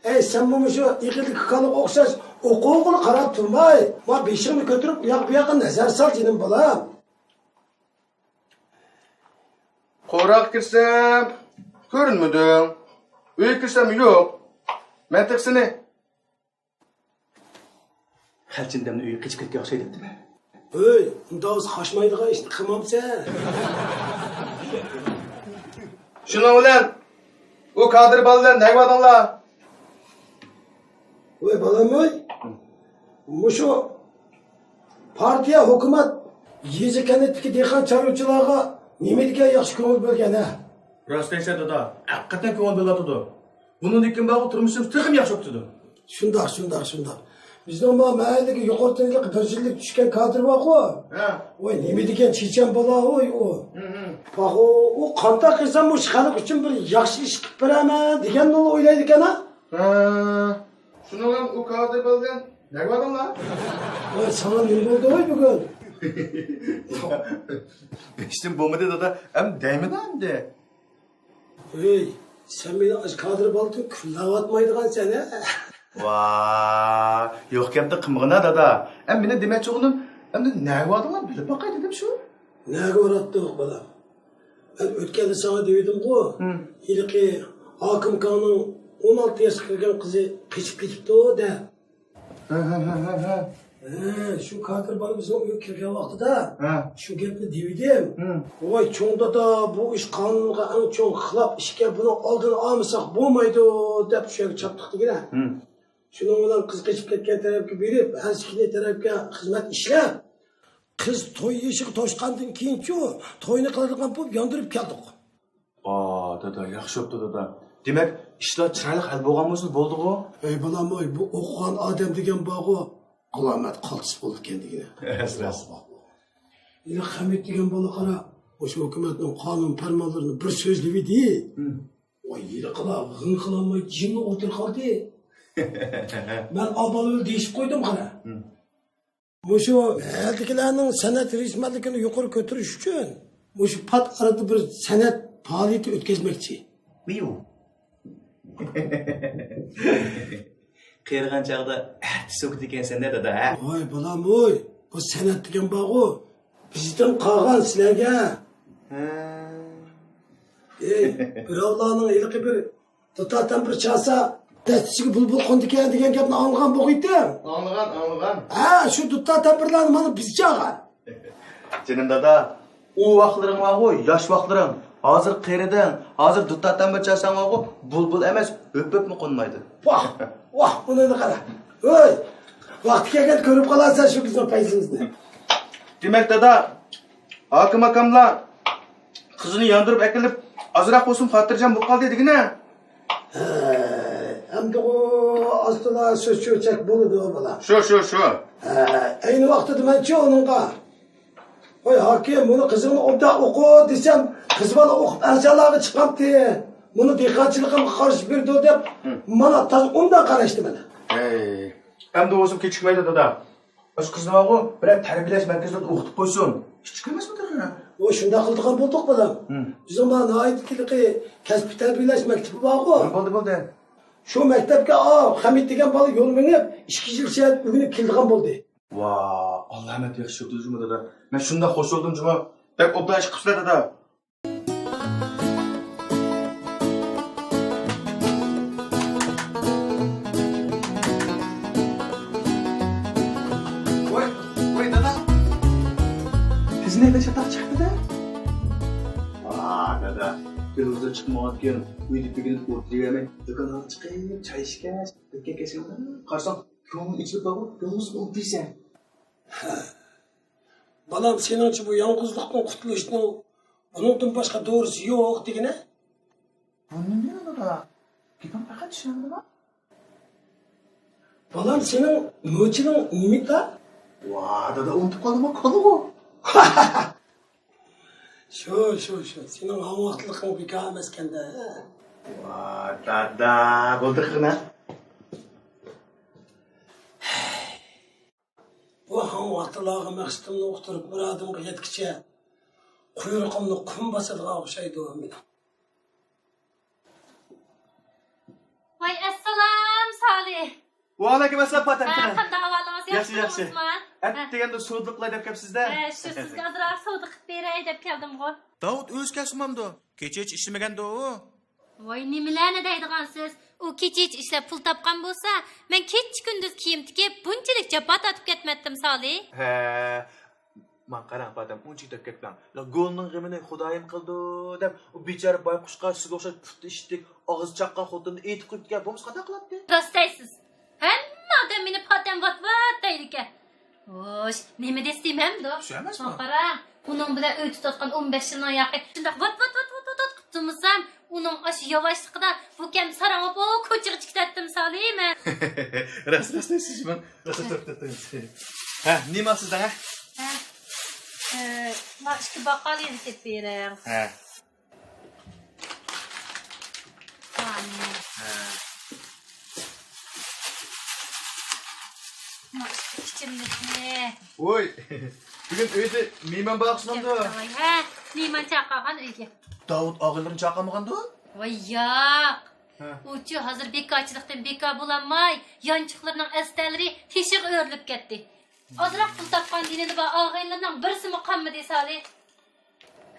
ھەي، سەنمۇ مۇشۇ ئېغىزدىكى كالىغا ئوخشاش ئوقۇغىلا قاراپ تۇرماي، ما بېشىڭنى كۆتۈرۈپ ئۇياق بۇياققا نەزەر سال جېنىم بالام. قوراغا كىرسەم كۆرۈنمىدىڭ، ئۆيگە كىرسەم يوق. مەن تېخى سېنى خەلچىندەمنى ئۆيگە قېچىپ كەتكەن ئوخشايدۇ دەپتىمەن. ھۆي، ئۇنداق بولسا قاچمايدىغان ئىشنى قىلمامسەن؟ شۇنىڭ بىلەن ئۇ كادىر بالا بىلەن نەگە باردىڭلار؟ ۋاي بالام ۋاي، مۇشۇ پارتىيە، ھۆكۈمەت يېزا كەنتتىكى دېھقان چارۋىچىلارغا نېمە دېگەن ياخشى كۆڭۈل بۆلگەن ھە؟ راست دەيسەن دادا، ھەقىقەتەن كۆڭۈل بۆلۈۋاتىدۇ. بۇنىڭدىن كېيىن بارغۇ تۇرمۇشىمىز تېخىمۇ ياخشى بوپتىدۇ. شۇنداق، شۇنداق، شۇنداق. بىزنىڭ ما مەھەللىدىكى يۇقىرى تىللىق بىر يىللىق چۈشكەن كادىر بارغۇ. ھە. ۋاي، نېمە دېگەن چېچەن بالا ھوي ئۇ. ھە، ھە. باغۇ، ئۇ قانداق قىلسام مۇشۇ خەلق ئۈچۈن بىر ياخشى ئىش قىلىپ بېرەمەن دېگەننى ئويلايدىكەن ھە. ھە. شۇنىڭ بىلەن ئۇ كادىر بىلەن نەگە باردىڭلار؟ ۋاي، ساڭا نېمە بولدى ھوي بۈگۈن؟ ھېچنېمە بولمىدى دادا، ئەمدى دەيمىنا ئەمدى. ھەي، سەن مېنى ئاشۇ كادىر بالىدىن كۈنلەۋاتمايدىغانسەن ھە؟ ۋاي، يوق گەپنى قىلمىغىنا دادا. ئەمدى مېنىڭ دېمەكچى بولغىنىم، ئەمدى نەگە باردىڭلار بىلىپ باقاي دېدىم شۇ. نەگە باراتتۇق بالام؟ مەن ئۆتكەندە ساڭا دېۋىدىمغۇ، ھېلىقى ھاكىم ئاكاڭنىڭ ئون ئالتە ياشقا كىرگەن قىزى قېچىپ كېتىپتۇ دەپ. ھە، ھە، ھە، ھە، ھە. ھە، شۇ كادىر بالا بىزنىڭ ئۆيگە كىرگەن ۋاقتىدا ھە. شۇ گەپنى دېۋىدىم. ھە. ۋاي، چوڭ دادا، بۇ ئىش قانۇنغا ئەڭ چوڭ خىلاپ ئىشكەن، بۇنىڭ ئالدىنى ئالمىساق بولمايدۇ دەپ شۇ يەرگە چاپتۇق دېگىنە. ھە. شۇنىڭ بىلەن قىز قېچىپ كەتكەن تەرەپكە بېرىپ، ھەسكىنى تەرەپكە خىزمەت ئىشلەپ، قىز توي يېشىغا توشقاندىن كېيىنچۇ توينى قىلىدىغان بولۇپ ياندۇرۇپ كەلدۇق. ئا، دادا، ياخشى بوپتۇ، دادا. دېمەك، ئىشلار چىرايلىق ھەل بولغان بولسا بولدىغۇ. ئەي بالام، ئاي، بۇ ئوقۇغان ئادەم دېگەن بارغۇ، ئالامەت قالتىس بولىدىكەن دېگىنە. راست، راست. ھېلى خەمىت دېگەن بالا قارا، مۇشۇ ھۆكۈمەتنىڭ قانۇن پەرمانلىرىنى بىر سۆزلىۋىدى. ھە. ۋاي، ھېلىقىلار غىڭ قىلالماي جىملا ئولتۇرۇپ قالدى. مەن ئابالىۋىل دېيىشىپ قويدۇم قارا. ھە. مۇشۇ مەھەللىدىكىلەرنىڭ سەنئەت ھېرىسمەنلىكىنى يۇقىرى كۆتۈرۈش ئۈچۈن مۇشۇ پات ئارىدا بىر سەنئەت پائالىيىتى ئۆتكۈزمەكچى. ۋىيۇ. قېرىغان چاغدا ئەتە سۆكىدىكەنسەن-دە، دادا، ھە؟ ۋاي، بالام، ۋوي، بۇ سەنئەت دېگەن بارغۇ، بىزدىن قالغان سىلەرگە. ھە. ئەي، بىراۋلارنىڭ ھېلىقى بىر دۇتار تەمبۇر چالسا، دەستىسىگە بۇلبۇل قونىدىكەن دېگەن گەپنى ئاڭلىغان بولغىيتتىم. ئاڭلىغان، ئاڭلىغان. ھە، شۇ دۇتار تەمبۇرلارنى مانا بىز چالغان. جېنىم دادا، ئۇ ۋاقىتلىرىڭ بارغۇ، ياش ۋاقىتلىرىڭ. ھازىر قېرىدىڭ، ھازىر دۇتار تەمبۇر چالساڭ بارغۇ، بۇلبۇل ئەمەس، ھۆپۈپمۇ قونمايدۇ. ۋاھ، ۋاھ، بۇنى قارا. ھۆي، ۋاقتى كەلگەندە كۆرۈپ قالارسەن شۇ بىزنىڭ پەيزىمىزنى. دېمەك، دادا، ھاكىم ئاكاملار قىزىنى ياندۇرۇپ ئەكېلىپ، ئازراق بولسىمۇ خاتىرجەم بولۇپ قالدى دېگىنە. ھە، ئەمدىغۇ ئاستىلا سۆز چۆچەك بولىدۇ، بالام. شۇ، شۇ، شۇ. ھە، ئەينى ۋاقتىدا مەنچۇ ئۇنىڭغا، ۋاي ھاكىم، بۇنى قىزىڭنى ئوبدان ئوقۇ دېسەم، قىز بالا ئوقۇپ ئەرزانلارغا چىقامتى، بۇنى دېھقانچىلىقىمغا قارشى بېرىدۇ دەپ، ھە. مانا تازا ئۇنداق قاراشتى مانا. ھەي، ئەمدى بولسىمۇ كېچىكمەيلى، دادا. ئاشۇ قىزنى بارغۇ، بىرەر تەربىيەلەش مەركىزىدە ئوقۇتۇپ قويسۇن. كىچىك ئەمەسمۇ تېخى. ۋوي، شۇنداق قىلىدىغان بولدۇق، بالام. ھىم. بىزنىڭ مانا ناھايىتى ھېلىقى كەسپىي تەربىيەلەش مەكتىپى بارغۇ. ھە، بولدى، بولدى. شۇ مەكتەپكە، ئا، خەمىت دېگەن بالا يول مېڭىپ، ئىككى يىل ئىچىدە ئۆگىنىپ كېلىدىغان بولدى. ۋا، ئاللامەت ياخشى بوپتۇ جۇمۇ، دادا. مەن شۇنداق خۇش بولدۇم جۇمۇ. بەك ئوبدان ئىش قىپسىلەر، دادا. ۋاي، ۋاي، دادا. سىزنى ھەيدەپ چاتاق چىقىپتۇ-دە. ۋا، دادا. يولىمىزدا چىقمىغانتىكەن، ئۆيدە بېكىنىپ ئولتۇرۇۋەرمەي، دۇكانغا چىقىپ، چاي ئىچكەچ، ئۆتكەن كەچكە قارىساڭ، كۆڭلۈڭ ئېچىلىپ بارغۇ، يالغۇز ئولتۇرىسەن. ھە. بالام، سېنىڭچە بۇ يالغۇزلۇقتىن قۇتۇلۇشنىڭ بۇنىڭدىن باشقا دورىسى يوق دېگىنە؟ بۇ نېمە دادا؟ گېپىڭ پەقەت چۈشەنمىدىم. بالام، سېنىڭ نوچىنىڭ نېمىكا؟ ۋا، دادا، ئۇنتۇپ قالدىمغۇ، كالىغۇ. شۇ، شۇ، شۇ. سېنىڭ ھاڭۋاقتىلىقىڭ بىكار ئەمەسكەن-دە. ۋا، دادا، بولدى قىلغىنا. بۇ ھاڭۋاقتىلارغا مەقسىتىمنى ئۇقتۇرۇپ مۇرادىمغا يەتكۈچە قۇيرۇقۇمنى قۇم باسىدىغان ئوخشايدۇ مېنىڭ. ۋاي، ئەسسالام، سالىھ. ۋەئەلەيكۇم ئەسسالام، پاتەم. ھە، قانداق ئەھۋالىڭىز؟ ياخشى، ياخشى. ئەتە دېگەندە سودىلىقلاي دەپ كەپسىز-دە. ھە، شۇ سىزگە ئازراق سودا قىلىپ بېرەي دەپ كەلدىمغۇ. داۋۇت ئۆزى كەلسىمامدۇ؟ كېچىچە ئىشلىمىگەندۇ ئۇ؟ ۋاي، نېمىلەرنى دەيدىغانسىز؟ ئۇ كېچىچە ئىشلەپ پۇل تاپقان بولسا، مەن كېچە-كۈندۈز كىيىم تىكىپ، بۇنچىلىك جاپا تارتىپ كەتمەتتىم، سالىھ. ھە. ماڭا قاراڭ، پاتەم، ئۇنچىلىك دەپ كەتمەڭ. يا گۈلنىڭ غېمىنى خۇدايىم قىلىدۇ دەپ، ئۇ بىچارە بايقۇشقا سىزگە ئوخشاش پۇتى ئىششىق، ئاغزى چاققان خوتۇننى ئېيتىپ قويۇپتىكەن، بولمىسا قانداق قىلاتتى؟ راست دەيسىز. ھەممە ئادەم مېنى پاتەم ۋات-ۋات دەيدىكەن. خوش، نېمە دېسە دېمەمدۇ؟ شۇ ئەمەسمۇ؟ قاراڭ، ئۇنىڭ بىلەن ئۆي تۇتۇۋاتقان ئون بەش يىلنىڭ ياقى شۇنداق ۋات ۋات ۋات ۋات ۋات ۋات قىپتۇمىسام، ئۇنىڭ ئاشۇ ياۋاشلىقىدا بۇ كەم ساراڭ بولۇپ، ئۇ كوچىغا چىقىپ كېتەتتىم سالى مەن. راست، راست دەيسىز، مەن راست، راست، راست، راست. ھە، نېمە ئالسىز دەڭە؟ ھە، ئە، ما ئىككى باقالىنى كېلىپ بېرىڭ. ھە. ھە. ما ئىككى ئىچىملىكنى. ۋوي، بۈگۈن ئۆيدە مېھمان بار ئوخشىمامدۇ؟ ھە، مېھمان چاقىرغان ئۆيگە. داۋۇت ئاغىنىلىرىنى چاقىرمىغاندۇ؟ ۋاي ياق. ھە. ئۇچۇ ھازىر بىكارچىلىقتىن بىكار بولالماي، يانچۇقلىرىنىڭ ئەستەلىرى تېشىغا ئۆرۈلۈپ كەتتى. ئازراق پۇل تاپقان دىنىدا بار ئاغىنىلىرىنىڭ بىرسىمۇ قالمىدى سالى.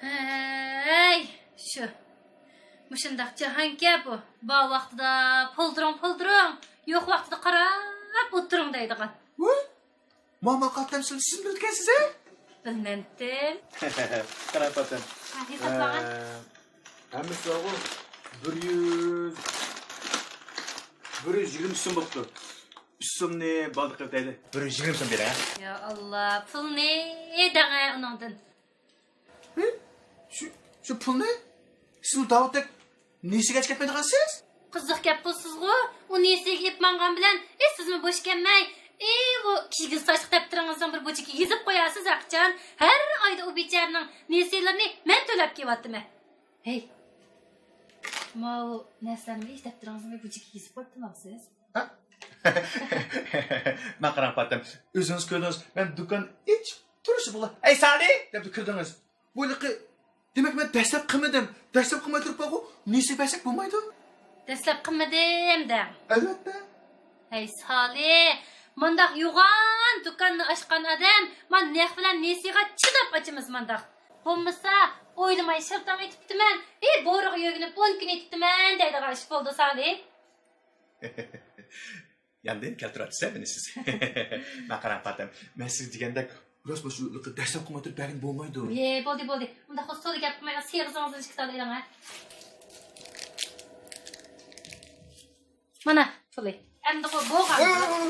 ھەي، شۇ. مۇشۇنداق جاھانكەن بۇ. بار ۋاقتىدا پولدۇرۇڭ، پولدۇرۇڭ، يوق ۋاقتىدا قاراپ ئولتۇرۇڭ دەيدىغان. ۋوي، ماما قاتەم سىز، سىز بىلىدىكەنسىز ھە؟ بىلمەمتىم. قاراپ ئاتىم. ھە، ھېسابلاڭ. ئە، ھەممىسى بارغۇ، بىر يۈز، بىر يۈز يىگىرمە سوم بوپتۇ. ئۈچ سومنى بالدۇر قىلىپ دەيلى. بىر يۈز يىگىرمە سوم بېرىڭ ھە. يا ئاللا، پۇلنى دەڭە ئۇنىڭدىن. ھە؟ شۇ، شۇ پۇلنى؟ سىزمۇ داۋۇتتەك نېسىگە ئەچ كەتمەيدىغانسىز؟ قىزىق گەپ قىلىسىزغۇ، ئۇ نېسىگە ئېلىپ ماڭغان بىلەن، ئى، سىزمۇ بوش كەلمەي، ئى، بۇ كىگىز تاشلىق دەپتىرىڭىزنىڭ بىر بۇجىكى يېزىپ قويارسىز ھەقىچان. ھەر ئايدا ئۇ بىچارىنىڭ نېسىلىرىنى مەن تۆلەپ كېلىۋاتىمەن. ھەي، ماۋۇ نەرسىلەرنى دەپتىرىڭىزنىڭ بۇجىكىگە يېزىپ قويۇپتىمەن سىز. ھە؟ مانا قاراڭ پاتەم، ئۆزىڭىز كۆردىڭىز، مەن دۇكان ئېچىپ تۇرۇشۇمغىلا، «ئەي سالى!» دەپ كىردىڭىز. بۇ ھېلىقى، دېمەك، مەن دەسلەپ قىلمىدىم. دەسلەپ قىلماي تۇرۇپ بارغۇ، نېسى بەرسەك بولمايدۇ؟ دەسلەپ قىلمىدىم دەڭ. ئەلۋەتتە. ھەي سالى، مۇنداق يوغان دۇكاننى ئاچقان ئادەم، مانا نەق بىلەن نېسىغا چىداپ ئاچىمىز مانداق. بولمىسا، ئويلىماي شىلتاڭ ئېتىپتىمەن، ئى، بورىغا يۆگىنىپ ئون كۈن ئېتىپتىمەن دەيدىغان ئىش بولدى سالى. ياندىن كەلتۈرۈۋاتىسىز مېنى سىز. مانا قاراڭ پاتەم، مەن سىزگە دېگەندەك، راست مۇشۇ دەسلەپ قىلماي تۇرۇپ بەرگىلى بولمايدۇ. ئى، بولدى، بولدى. ئۇنداق بولسا تولا گەپ قىلماي، سېغىزىڭىزنى ئىككى تال ئېلىڭ ھە. مانا پۇلى. ئەمدى بولغان. ۋاي، ۋاي،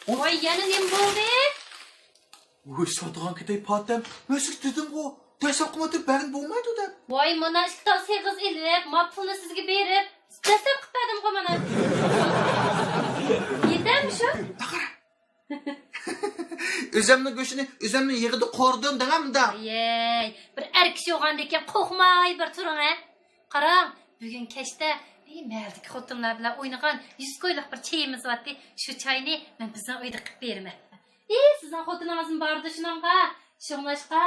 ۋاي. ۋاي، يەنە نېمە بولدى؟ ۋاي، ساتىدىغان كېتەي پاتەم. مەن سىزگە دېدىمغۇ، دەسلەپ قىلماي تۇرۇپ بەرگىلى بولمايدۇ دەپ. ۋاي، مانا ئىككى تال سېغىز ئېلىپ، ما پۇلنى سىزگە بېرىپ، دەسلەپ قىلىپ بەردىمغۇ مانا. يېتەرمۇ شۇ؟ ئۆزەمنىڭ گۆشىنى ئۆزەمنىڭ يېغىدا قورۇدۇم دەڭە مۇنداق. ئەي، بىر ئەر كىشى بولغاندىكىن قورقماي بىر تۇرۇڭ ھە. قاراڭ، بۈگۈن كەچتە، ئى، مەھەللىدىكى خوتۇنلار بىلەن ئوينىغان يۈز كويلۇق بىر چېيىمىز بارتى. شۇ چاينى مەن بىزنىڭ ئۆيدە قىلىپ بېرىمەن. ئى، سىزنىڭ خوتۇنىڭىزمۇ باردۇ شۇنىڭغا. شۇڭلاشقا،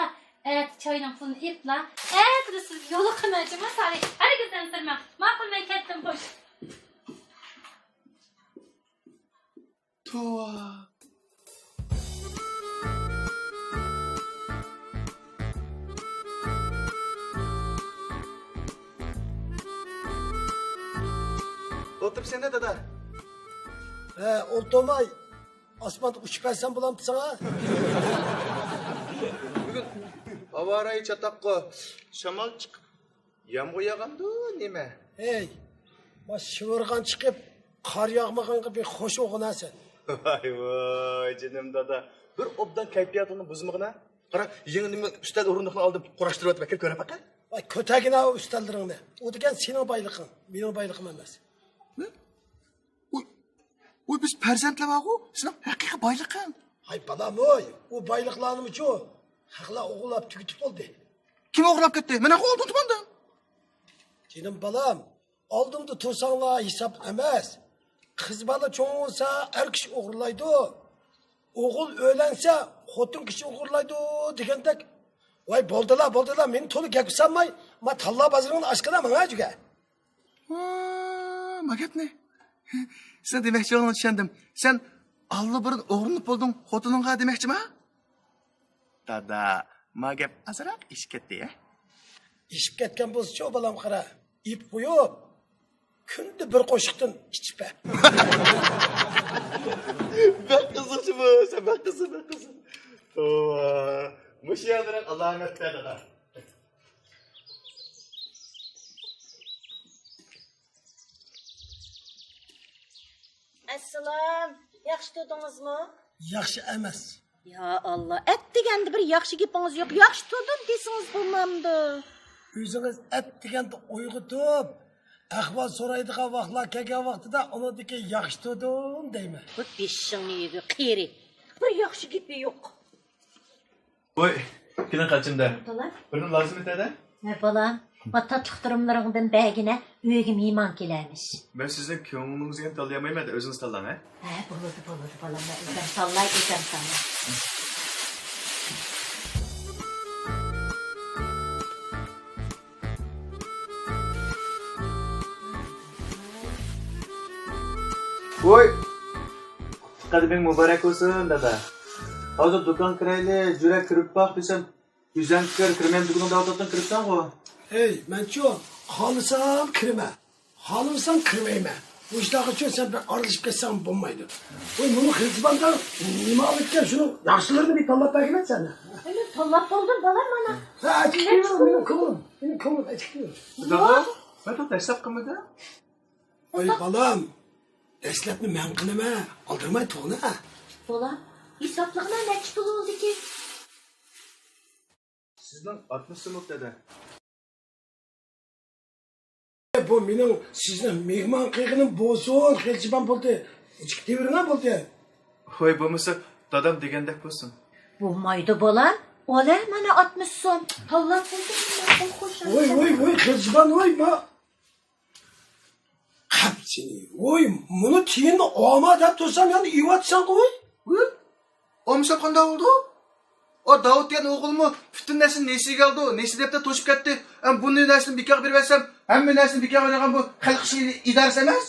ئەتە چاينىڭ پۇلىنى ئېلىپلا، ئەتىلا سىزگە يولۇقىمەن جۇمۇ سالى. ھەرگىز ئەنسىرىمەڭ. ماقۇل، مەن كەتتىم، خوش. توۋا. ئولتۇرۇپسەن دادا. ھە، ئولتۇرماي ئاسماندا ئۇچۇپ بەرسەم بولامتى ساڭا؟ بۈگۈن ھاۋا رايى چاتاققۇ، شامال چىقىپ، يامغۇر ياغامدۇ نېمە؟ ھەي، ما شىۋىرغان چىقىپ، قار ياغمىغانغا بىر خوش بولغىنا سەن. ۋاي ۋاي، جېنىم دادا، بىر ئوبدان كەيپىياتىڭنى بۇزمىغىنا. قارا، يېڭى نېمە ئۈستەل ئورۇندۇقنى ئالدىم، قۇراشتۇرۇۋاتىمەن، كەل كۆرۈپ باقە. ۋاي، كۆتەرگىنە ئۇ ئۈستەللىرىڭنى. ئۇ دېگەن سېنىڭ بايلىقىڭ، مېنىڭ بايلىقىم ئەمەس. ۋوي، ۋوي، بىز پەرزەنتلەر بارغۇ، سېنىڭ ھەقىقىي بايلىقىڭ. ھاي بالام ۋوي، ئۇ بايلىقلارنىمۇچۇ خەقلەر ئوغرىلاپ تۈگىتىپ بولدى. كىم ئوغرىلاپ كەتتى؟ مەن ھەققى ئالدىن تۇتمامدىم. جېنىم بالام، ئالدىمدا تۇرساڭلار ھېساب ئەمەس. قىز بالا چوڭ بولسا ئەر كىشى ئوغرىلايدۇ. ئوغۇل ئۆيلەنسە خوتۇن كىشى ئوغرىلايدۇ دېگەندەك. ۋاي بولدىلا، بولدىلا، مېنى تولا گەپكە سالماي، ما تاللا بازىرىڭنى ئاچقىنا ماڭا جۈگە. ۋا، ما گەپنى. سەن دېمەكچى بولغىنىڭنى چۈشەندىم. سەن ئاللىبۇرۇن ئوغرىلىنىپ بولدۇڭ خوتۇنۇڭغا دېمەكچىما؟ دادا، ما گەپ ئازراق ئېشىپ كەتتى، ھە؟ ئېشىپ كەتكەن بولسىچۇ بالام قارا. ئېيىپ قويۇپ، كۈندە بىر قوشۇقتىن ئىچىپ بەر. بەك قىزىقچى بۇ، سەن بەك قىزىق، بەك قىزىق. توۋا، مۇشۇ يەردىن ئالامەت بەر دادا. ئەسسالام، ياخشى تۇردىڭىزمۇ؟ ياخشى ئەمەس. يا ئاللا، ئەتىگەندە بىر ياخشى گېپىڭىز يوق، ياخشى تۇردۇم دېسىڭىز بولمامدۇ؟ ئۆزىڭىز ئەتىگەندە ئويغىتىپ، ئەھۋال سورايدىغان ۋاقىتلار كەلگەن ۋاقتىدا ئۇنىڭدىن كېيىن ياخشى تۇردۇم دەيمەن. بۇ بېشىڭنى يېگۈ قېرى. بىر ياخشى گېپى يوق. ۋوي، كېلىڭ قاچىمدا. تولا. بىرنى لازىم ئېتەدە. ھە، بالام. ما تاتلىق تۇرۇملىرىڭدىن بەرگىنە، ئۆيگە مېھمان كېلەرمىش. مەن سىزنىڭ كۆڭلىڭىزگە تاللىيالمايمەن، ئۆزىڭىز تاللاڭ، ھە؟ ھە، بولىدۇ، بولىدۇ، بالام. مەن ئۆزۈم تاللاي، ئۆزۈم تاللاي. ۋوي! قۇتلۇق قەدىمىڭ مۇبارەك بولسۇن، دادا. ھازىر دۇكانغا كىرەيلى، جۈرە كىرىپ باق دېسەم، ئۆزۈڭ كىر، كىرمەيمەن دېگىنىڭ داۋاتاتتىن كىرىپسەنغۇ؟ ئەي، مەنچۇ، خالىسام كىرىمەن، خالىمىسام كىرمەيمەن. بۇ ئىشلارغىچۇ سەن بىر ئارىلىشىپ كەتسەڭ بولمايدۇ. ۋوي، مۇنۇ خىزباندا نېمە ئالىدىكەن، شۇنىڭ ياخشىلىرىنى بىر تاللاپ بەرگىنە سەن. مەن تاللاپ بولدۇم، بالام، مانا. ھە، ئەچىك كىيىۋېرىڭ، مېنىڭ كۆڭلۈم، مېنىڭ كۆڭلۈم ئەچىك كىيىۋېرىڭ. دادا، مەن توختاپ ھېساب قىلمىدىم. ۋاي بالام، دەسلەپنى مەن قىلىمەن، ئالدىرىماي تۇغىنا. بالام، ھېسابلىغىنا نەچچە پۇل بولدىكى؟ سىزنىڭ ئاتمىش سوملۇق دەدە. بۇ مېنىڭ سىزنى مېھمان قىلغىنىم بولسۇن، خېلىچىبان بولدى. ئىچىگە تېۋىرىڭە بولدى. ۋاي بولمىسا، دادام دېگەندەك بولسۇن. بولمايدۇ بالام، ئالە مانا ئاتمىش سوم. تاللاپ بولدى، ماقۇل خوش. ۋاي، ۋاي، ۋاي، خېلىچىبان، ۋاي، ما. قاپ سېنى. ۋوي، مۇنۇ تىيىننى ئالما دەپ تۇرسام، يەنە ئېۋاتساڭغۇ، ۋوي. ۋوي، ئالمىسام قانداق بولىدۇ؟ ئۇ داۋۇت دېگەن ئوغۇلمۇ پۈتۈن نەرسىنى نېسىگە ئالىدۇ، نېسى دەپتەر توشۇپ كەتتى. ھەم بۇنى نەرسىنى بىكارغا بېرىۋەتسەم، ھەممە نەرسىنى بىكارغا بېرىدىغان بۇ خەلق ئىشى ئىدارىسى ئەمەس.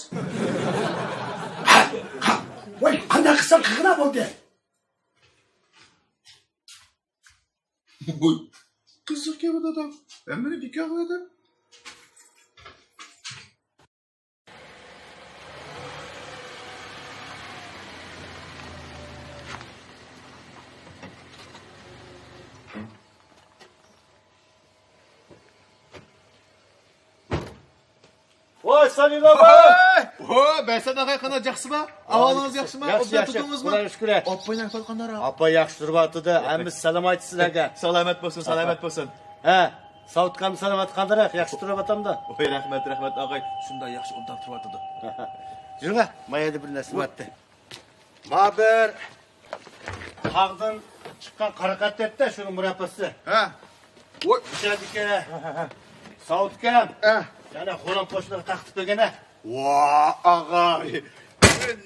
ۋوي، قانداق قىلساڭ قىلغىنا بولدى. ۋوي، قىزىقكەن بۇ دادام. ھەممىنى بىكار قىلىۋاتىدۇ. ۋاي، سالىم ئاغا! ۋوي! ۋوي، بەسەن ئاغا، قانداق، ياخشىسىما؟ ئاھۋالىڭىز ياخشىمۇ؟ ياخشى، ئوبدان ياخشى. تۇردىڭىزمۇ؟ خۇدايغا شۈكۈر. ئاپا نەق قالغانلار؟ ئاپا ياخشى تۇرۇۋاتىدۇ. ھەممىسى سالام ئايتتى سىلەرگە. سالامەت بولسۇن، سالامەت بولسۇن. ھە، ساۋۇتكام سالامەت قانداق؟ ياخشى تۇرۇۋاتامدۇ؟ ۋوي، رەھمەت، رەھمەت ئاغاي. شۇنداق ياخشى ئوبدان تۇرۇۋاتىدۇ. يۈرۈڭە، ما يەردە بىر نەرسە بارتى. ما بىر تاغدىن چىققان قارا قاتتى، شۇنىڭ مۇراببىسى. ھە. ۋوي. ئىچەردىكى ساۋۇتكەم. ھە. يەنە خورام قوشنىغا تارقىتىپ بەرگەن. ۋا، ئاغاي.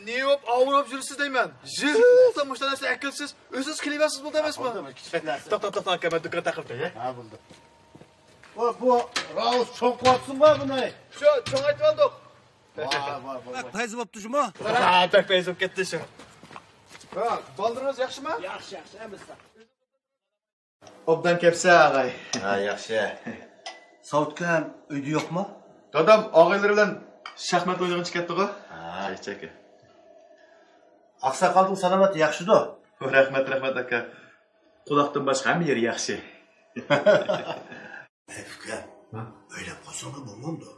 نېمە بولۇپ ئاۋۇرۇپ يۈرسىز دەيمەن. يىلدا مۇشۇنداق نەرسە ئەكەلسىز، ئۆزىڭىز كېلىۋەرسىز بولدى ئەمەسمۇ؟ بولدى، بىر كىچىك نەرسە. توختا، توختا، ئاكا، مەن دۇكان تاقىپ بېرەي. ھە، بولدى. ۋا، بۇ راۋۇس چوڭ قىلىۋاتسىڭغۇ بۇنى؟ شۇ، چوڭ ئېتىۋالدۇق. ۋاي، ۋاي، ۋاي، ۋاي. بەك پەيزى بوپتۇ شۇمۇ؟ ھە، بەك پەيزى بوپ كەتتى شۇ. ھە، بالىلىرىڭىز ياخشىمۇ؟ ياخشى، ياخشى، ھەممىسى. ئوبدان كەپسە، ئاغاي. ھە، ياخشى. ساۋۇتكام ئۆيدە يوقمۇ؟ دادام ئاغىنىلىرى بىلەن شاھمات ئوينىغىلى چىقىپ كەتتىغۇ. ھە. چەك، چەك. ئاقساقالنىڭ سالامىتى ياخشىدۇ؟ رەھمەت، رەھمەت، ئاكا. قۇلاقتىن باشقا ھەممە يېرى ياخشى. ئەي ئۇكا، ھە؟ ئۆيلەپ قويساڭلا بولمامدۇ؟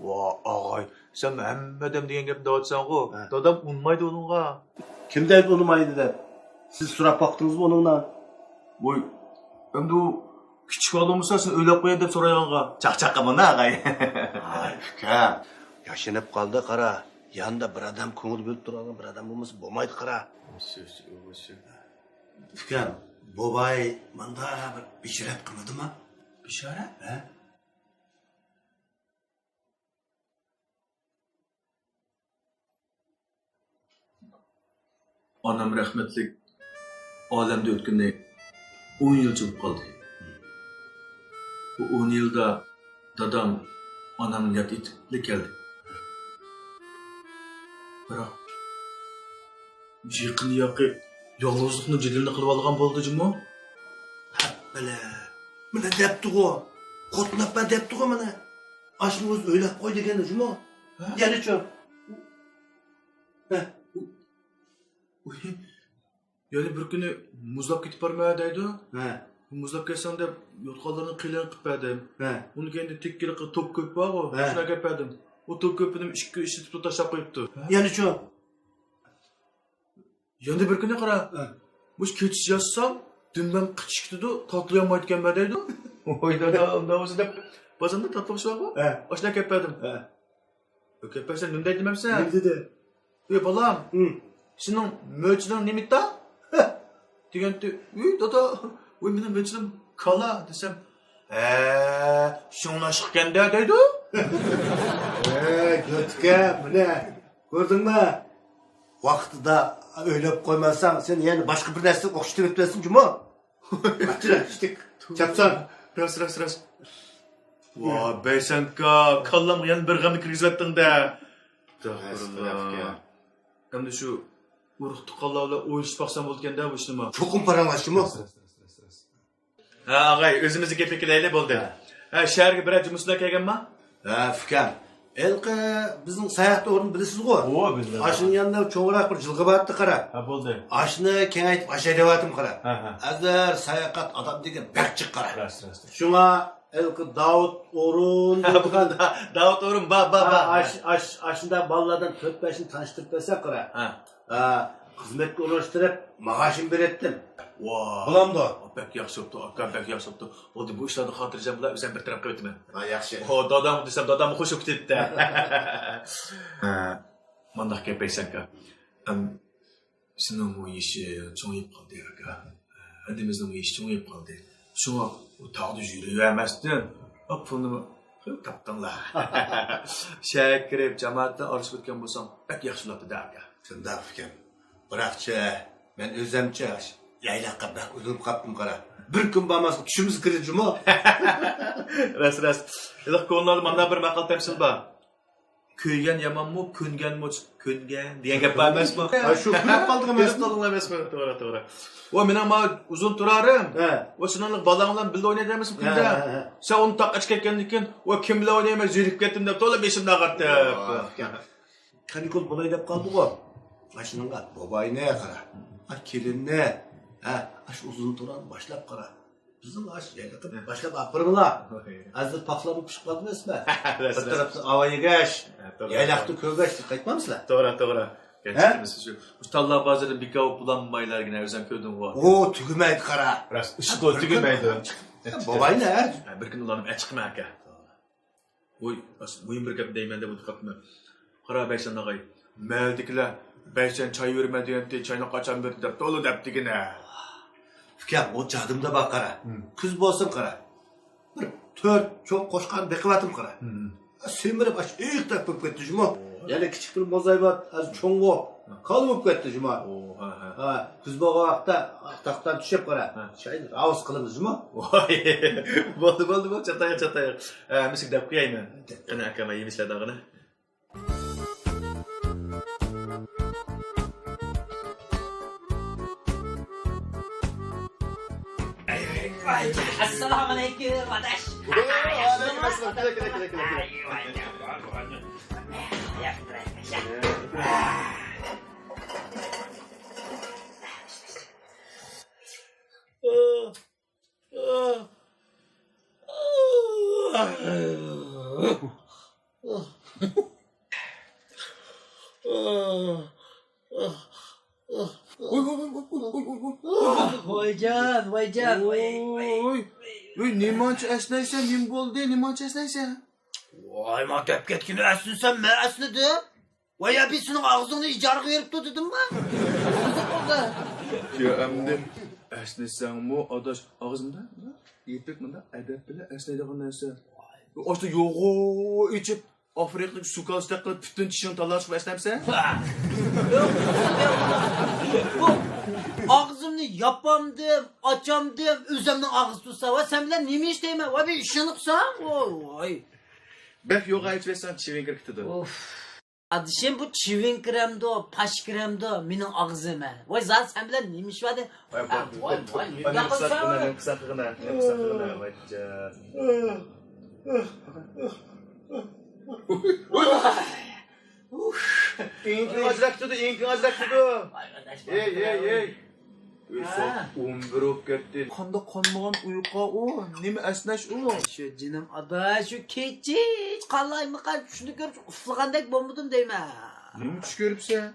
ۋا ئاغاي، سەن ھەممە ئادەم دېگەن گەپنى دەۋاتىسەنغۇ؟ ھە. دادام ئۇنىمايدۇ ئۇنىڭغا. كىم دەيدۇ ئۇنىمايدۇ دەپ؟ سىز سوراپ باقتىڭىزمۇ ئۇنىڭدىن؟ ۋوي، ئەمدى ئۇ كىچىك بالا بولمىسا سېنى ئۆيلەپ قوياي دەپ سورايدىغانغا. چاقچاق قىلمىدى ئاغاي. ھاي ئۇكا، ياشىنىپ قالدى قارا. ياندا بىر ئادەم كۆڭۈل بۆلۈپ تۇرىدىغان بىر ئادەم بولمىسا بولمايدۇ قارا. ئۇكام، بوۋاي ماندا بىر بېشارەت قىلمىدىما؟ بېشارەت؟ ھە؟ ئانام رەھمەتلىك ئالەمدىن ئۆتكىنى ئون يىلچە بولۇپ قالدى. بۇ ئون يىلدا دادام ئانامنى ياد ئېتىپلا كەلدى. بىراق، يېقىن ياقى يالغۇزلۇقنى جېنىنى قىلىۋالغان بولدى جۇمۇ؟ ھەپپىلە! مانا دەپتىغۇ! قوتناپمەن دەپتىغۇ مانا! ئاشۇنى ئۆزى ئويلاپ قوي دېگەن جۇمۇ! ھە؟ يەنىچۇ؟ ھە؟ يەنە بىر كۈنى مۇزلاپ كېتىپ بارىمەن دەيدۇ. ھە. مۇزلاپ كەتسەڭ دەپ يوتقانلىرىنى قېلىن قىلىپ بەردىم. ھە. ئۇنىڭ كەينىدە تېككىلىك توك كۆپۈك بارغۇ، ھە. شۇنى ئەكەپ بەردىم. ئۇ توك كۆپۈكنى ئىككى ئىشلىتىپ تاشلاپ قويۇپتۇ. يەنىچۇ؟ يەنە بىر كۈنى قارا. ھە. مۇشۇ كېچىسى ياتسام، دۈمبەم قىچىشىپ كېتىدۇ، تاتلىيالمايدىكەنمەن دەيدۇ. ۋوي دادا، ئۇنداق بولسا دەپ، بازاردا تاتلىغۇچى بارغۇ؟ ھە. ئاشۇنداق كەپ بەردىم. ھە. كەپ بەرسە نېمە دەيدۇ دېمەمسەن؟ نېمە دېدى؟ ئۆي بالام، ھىم. سېنىڭ مۆچىنىڭ نېمىتا؟ دېگەنتى، ئۆي دادا، ۋوي مېنىڭ مۆچىنىم كالا دېسەم، ھە، شۇڭلاشقىكەندە دەيدۇ. ھە، گۆتىكە، مىنە، كۆردۈڭمۇ؟ ۋاقتىدا ئويلاپ قويماساڭ، سېنى يەنە باشقا بىر نەرسىگە ئوخشىتىۋېتىپسەن جۇمۇ. چاپسان. راست، راست، راست. ۋا، بەيسەنكا، كاللامغا يەنە بىر غەمنى كىرگۈزۈۋەتتىڭ-دە. ئەستەغپۇرۇللا. ئەمدى شۇ ئۇرۇق-تۇغقانلار بىلەن ئويلىشىپ باقسام بولىدىكەن-دە بۇ ئىشنىمۇ. چوقۇم پاراڭلاشتىمۇ؟ ھە، ئاغاي، ئۆزىمىزنىڭ گېپىگە كېلەيلى، بولدى. ھە. ھە، شەھەرگە بىرەر جۇمۇسىلەر كەلگەنما؟ ھە، ئۇكام. ھېلىقى بىزنىڭ ساياھەت ئورنىنى بىلىسىزغۇ؟ ئوۋا، بىلدىم. ئاشۇنىڭ يېنىدا چوڭراق بىر جىلغا بارتتى، قارا. ھە، بولدى. ئاشۇنى كېڭەيتىپ ئاچاي دەۋاتىم، قارا. ھە، ھە. ھازىر ساياقات ئادەم دېگەن بەك جىق، قارا. راست، راست. شۇڭا ھېلىقى داۋۇت ئورۇن. ھە، بولدى. داۋۇت ئورۇن، بار، بار، بار. ھە، ئاش-، ئاش-، ئاشۇنداق بالىلاردىن تۆت-بەشنى تونۇشتۇرۇپ بەرسەك، قارا. ھە. ھە، خىزمەتكە ئورۇنلاشتۇرۇپ، مائاشىمنى بېرەتتىم. ۋاھ. بولامدۇ؟ بەك ياخشى بوپتۇ، ئاكا، بەك ياخشى بوپتۇ. بولدى، بۇ ئىشلاردا خاتىرجەم بولا، ئۆزۈم بىر تەرەپ قىلىۋېتىمەن. ھە، ياخشى. ھو، دادام دېسەم، داداممۇ خوش بوپ كېتىپتۇ. ھە، مانداق گەپ ئەيسەنكا. ئەم، سېنىڭمۇ يېشىڭ چوڭىيىپ قالدى، ئاكا. ھەممىمىزنىڭ يېشى چوڭىيىپ قالدى. شۇڭا ئۇ تاغدا يۈرۈۋەرمەستىن، ئا، پۇلنىمۇ خېلى تاپتىڭلار. شەھەرگە كىرىپ، جامائەت بىلەن ئارىلىشىپ ئۆتكەن بولساڭ، بەك ياخشى بولاتتى-دە، ئاكا. شۇنداق ئىكەن. بىراقچە، مەن ئۆزەمچە يايلاققا بەك ئۆزۈلۈپ قاپتىم، قارا. بىر كۈن بارماسلىق چۈشىمىزگە كىردى جۇمۇ. راست، راست. ھېلىقى كونىلاردا مانداق بىر ماقال تەمسىل بار. كۆيگەن يامانمۇ، كۆنگەنمۇ، كۆنگەن دېگەن گەپ بار ئەمەسمۇ؟ ھە، شۇ كۆنۈپ قالدىڭ ئەمەسمۇ؟ كۆنۈپ قالدىڭلار ئەمەسمۇ؟ توغرا، توغرا. ۋا مېنىڭ مانا ئۇزۇن تۇرارىم. ھە. ۋا سېنىڭ بالام بىلەن بىللە ئوينايدۇ ئەمەسمۇ كۈندە؟ ھە، ھە، ھە. سەن ئۇنى تاققا چىقىپ كەتكەندىن كېيىن، ۋا كىم بىلەن ئوينايمەن، زېرىكىپ كەتتىم دەپ تولا بېشىمنى ئاغرىتىپ. ۋاھ. كانىكۇل بولاي دەپ قالدىغۇ. ئاشۇنىڭغا بوۋاينى قارا. ئا، كېلىننى. ھە، ئاشۇ ئۇزۇن تۇرارنى باشلاپ قارا. بىزنىڭ ئاشۇ يەرگە قىلىپ باشلاپ ئاپىرىڭلار. ھازىر پاخلاممۇ پىشىپ قالدى ئەمەسمۇ؟ بىر تەرەپتىن ئاۋا يېگەچ، ھە، توغرا. يايلاقتا كۆرگەچ قايتمامسىلەر؟ توغرا، توغرا. ھە؟ شۇ، شۇ تاللا بازىرىدىن بىكار بولۇپ بولالمايلارگىنە ئۆزۈڭ كۆردۈڭغۇ. ئۇ تۈگىمەيدۇ، قارا. راست، ئىشقىل تۈگىمەيدۇ. بوۋاينى ھە. ھە، بىر كۈنى ئۇلارنى ئەچىقىمەن ئاكا. ۋوي، مۇھىم بىر گەپ دەيمەن دەپ ئۇنتۇپ قاپتىمەن. قارا بەيسەن ئاغاي، مەھەللىدىكىلەر بەيسەن چاي بېرىمەن دېگەنتى، چاينى قاچان بېرىدۇ دەپ تولا دەپتىكىنە. ئۇكام، ئۇ جادۇمدا بار قارا. ھىم. كۈز بولسۇن قارا. بىر تۆت چوڭ قوچقارنى بېقىۋاتىمەن قارا. ھىم. سېمىرىپ ئاشۇ ئېيىقتەك بولۇپ كەتتى جۇمۇ. يەنە كىچىك بىر موزايبات، ھازىر چوڭغۇ. كالا بولۇپ كەتتى جۇمۇ. ھە، ھە. ھە، كۈز بولغان ۋاقىتتا تاختىدىن چۈشۈپ قارا. ھە. چاينى راۋۇس قىلىمىز جۇمۇ. ۋاي، بولدى، بولدى، بولدى، چاتاياق، چاتاياق. ھە، ھەممىسىگە دەپ قويايمەن. قېنى ئاكام، يېمىشلەر داغىنى. ئەسسالامۇئەلەيكۇم، ئاداش. ۋەئەلەيكۇم ئەسسالام. كېلە، كېلە، كېلە، كېلە، كېلە. ۋايجان، ۋايجان، ۋاي، ۋاي. ۋوي، ۋوي، نېمانچە ئەسنەيسەن، نېمە بولدى، نېمانچە ئەسنەيسەن؟ ۋاي، ما دەپ كەتكىنى ئەسنىسەم، مەن ئەسنىدىم. ۋاي، ئەبى سېنىڭ ئاغزىڭنى ئىجارىغا بېرىپتۇ دېدىمما؟ يا ئەمدى ئەسنىسەڭمۇ ئاداش، ئاغزىمدا يېپىق مۇنداق ئەدەپ بىلەن ئەسنەيدىغان نەرسە. ئاشتا يوغا ئېچىپ، ئافرىقىدىكى سۇكالىسىدەك قىلىپ پۈتۈن چىشىڭنى تالاشقا ئەسنەمسەن؟ بۇ ئاغزىمنى ياپامدىم، ئاچامدىم، ئۆزۈمنىڭ ئاغزى تۇتسا، ۋە سەن بىلەن نېمە ئىش دەيمەن؟ ۋە بىر ئىشىنىقسەن؟ ۋاي. بەك يوغا ئېچىۋەتسەڭ چىۋىن كىرىپ كېتىدۇ. ئۇف. ئادىشىم، بۇ چىۋىن كىرەمدۇ، پاش كىرەمدۇ، مېنىڭ ئاغزىم ھە. ۋاي، زادى سەن بىلەن نېمە ئىش بار دە؟ ۋاي، ۋاي، ۋاي، ۋاي، ۋاي، نېمە قىلساڭ قىلغىنا، نېمە قىلساڭ قىلغىنا، ۋاي، جان. ئېڭىكىڭ ئاجراپ كېتىدۇ، ئېڭىكىڭ ئاجراپ كېتىدۇ. ۋاي، ئاداش، ھەي، ھەي، ھەي. ھە. سائەت ئون بىر بولۇپ كەتتى. قانداق قانمىغان ئۇيقۇ ئۇ؟ نېمە ئەسنەش ئۇ؟ شۇ جېنىم ئادا، شۇ كېچە قالايمىقان چۈشنى كۆرۈپ ئۇخلىغاندەك بولمىدىم دەيمەن. نېمە چۈش كۆرۈپسەن؟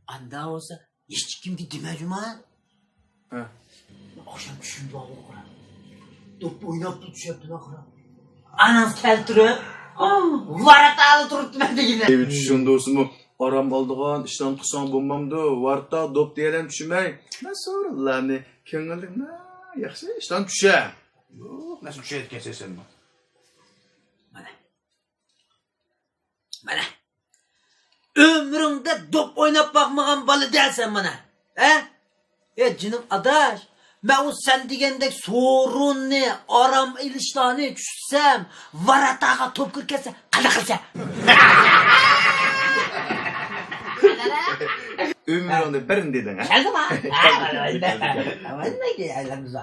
ئاندا بولسا ھېچكىمگە دېمە جۇما. ھە. ئاخشام چۈشۈمدە بارغۇ قارا. دوپپا ئويناپلا چۈشەپتىلا قارا. ئانىڭىز كەلتۈرۈپ، ۋاراتالا تۇرۇپتىمەن دېگىنە. ئەي، چۈشۈڭدە بولسىمۇ، ئارام ئالىدىغان ئىشلارنى قىلساڭ بولمامدۇ؟ ۋاراتاغا دوپ دېيەلەم چۈشىمەي. مەن سورۇنلارنى كۆڭۈللۈك، ياخشى ئىشلارنى چۈشە. يوق، نەرسە چۈشەيدىكەنسەن سەنمۇ. مانا. مانا. ئۆمرۈڭدە دوپ ئويناپ باقمىغان بالا دەلسەن مانا. ھە؟ ئە، جېنىم ئاداش، مەن ئۇ سەن دېگەندەك سورۇننى، ئارام ئېلىشلارنى چۈشىسەم، ۋاراتاغا توپ كىرىپ كەتسە، قانداق قىلىسەن؟ ئۆمرۈڭدە بىرنى دېدىڭ، ھە؟ كەلدىما؟ ھە، ئەلۋەتتە. ئەلۋەتتە، ئەلۋەتتە.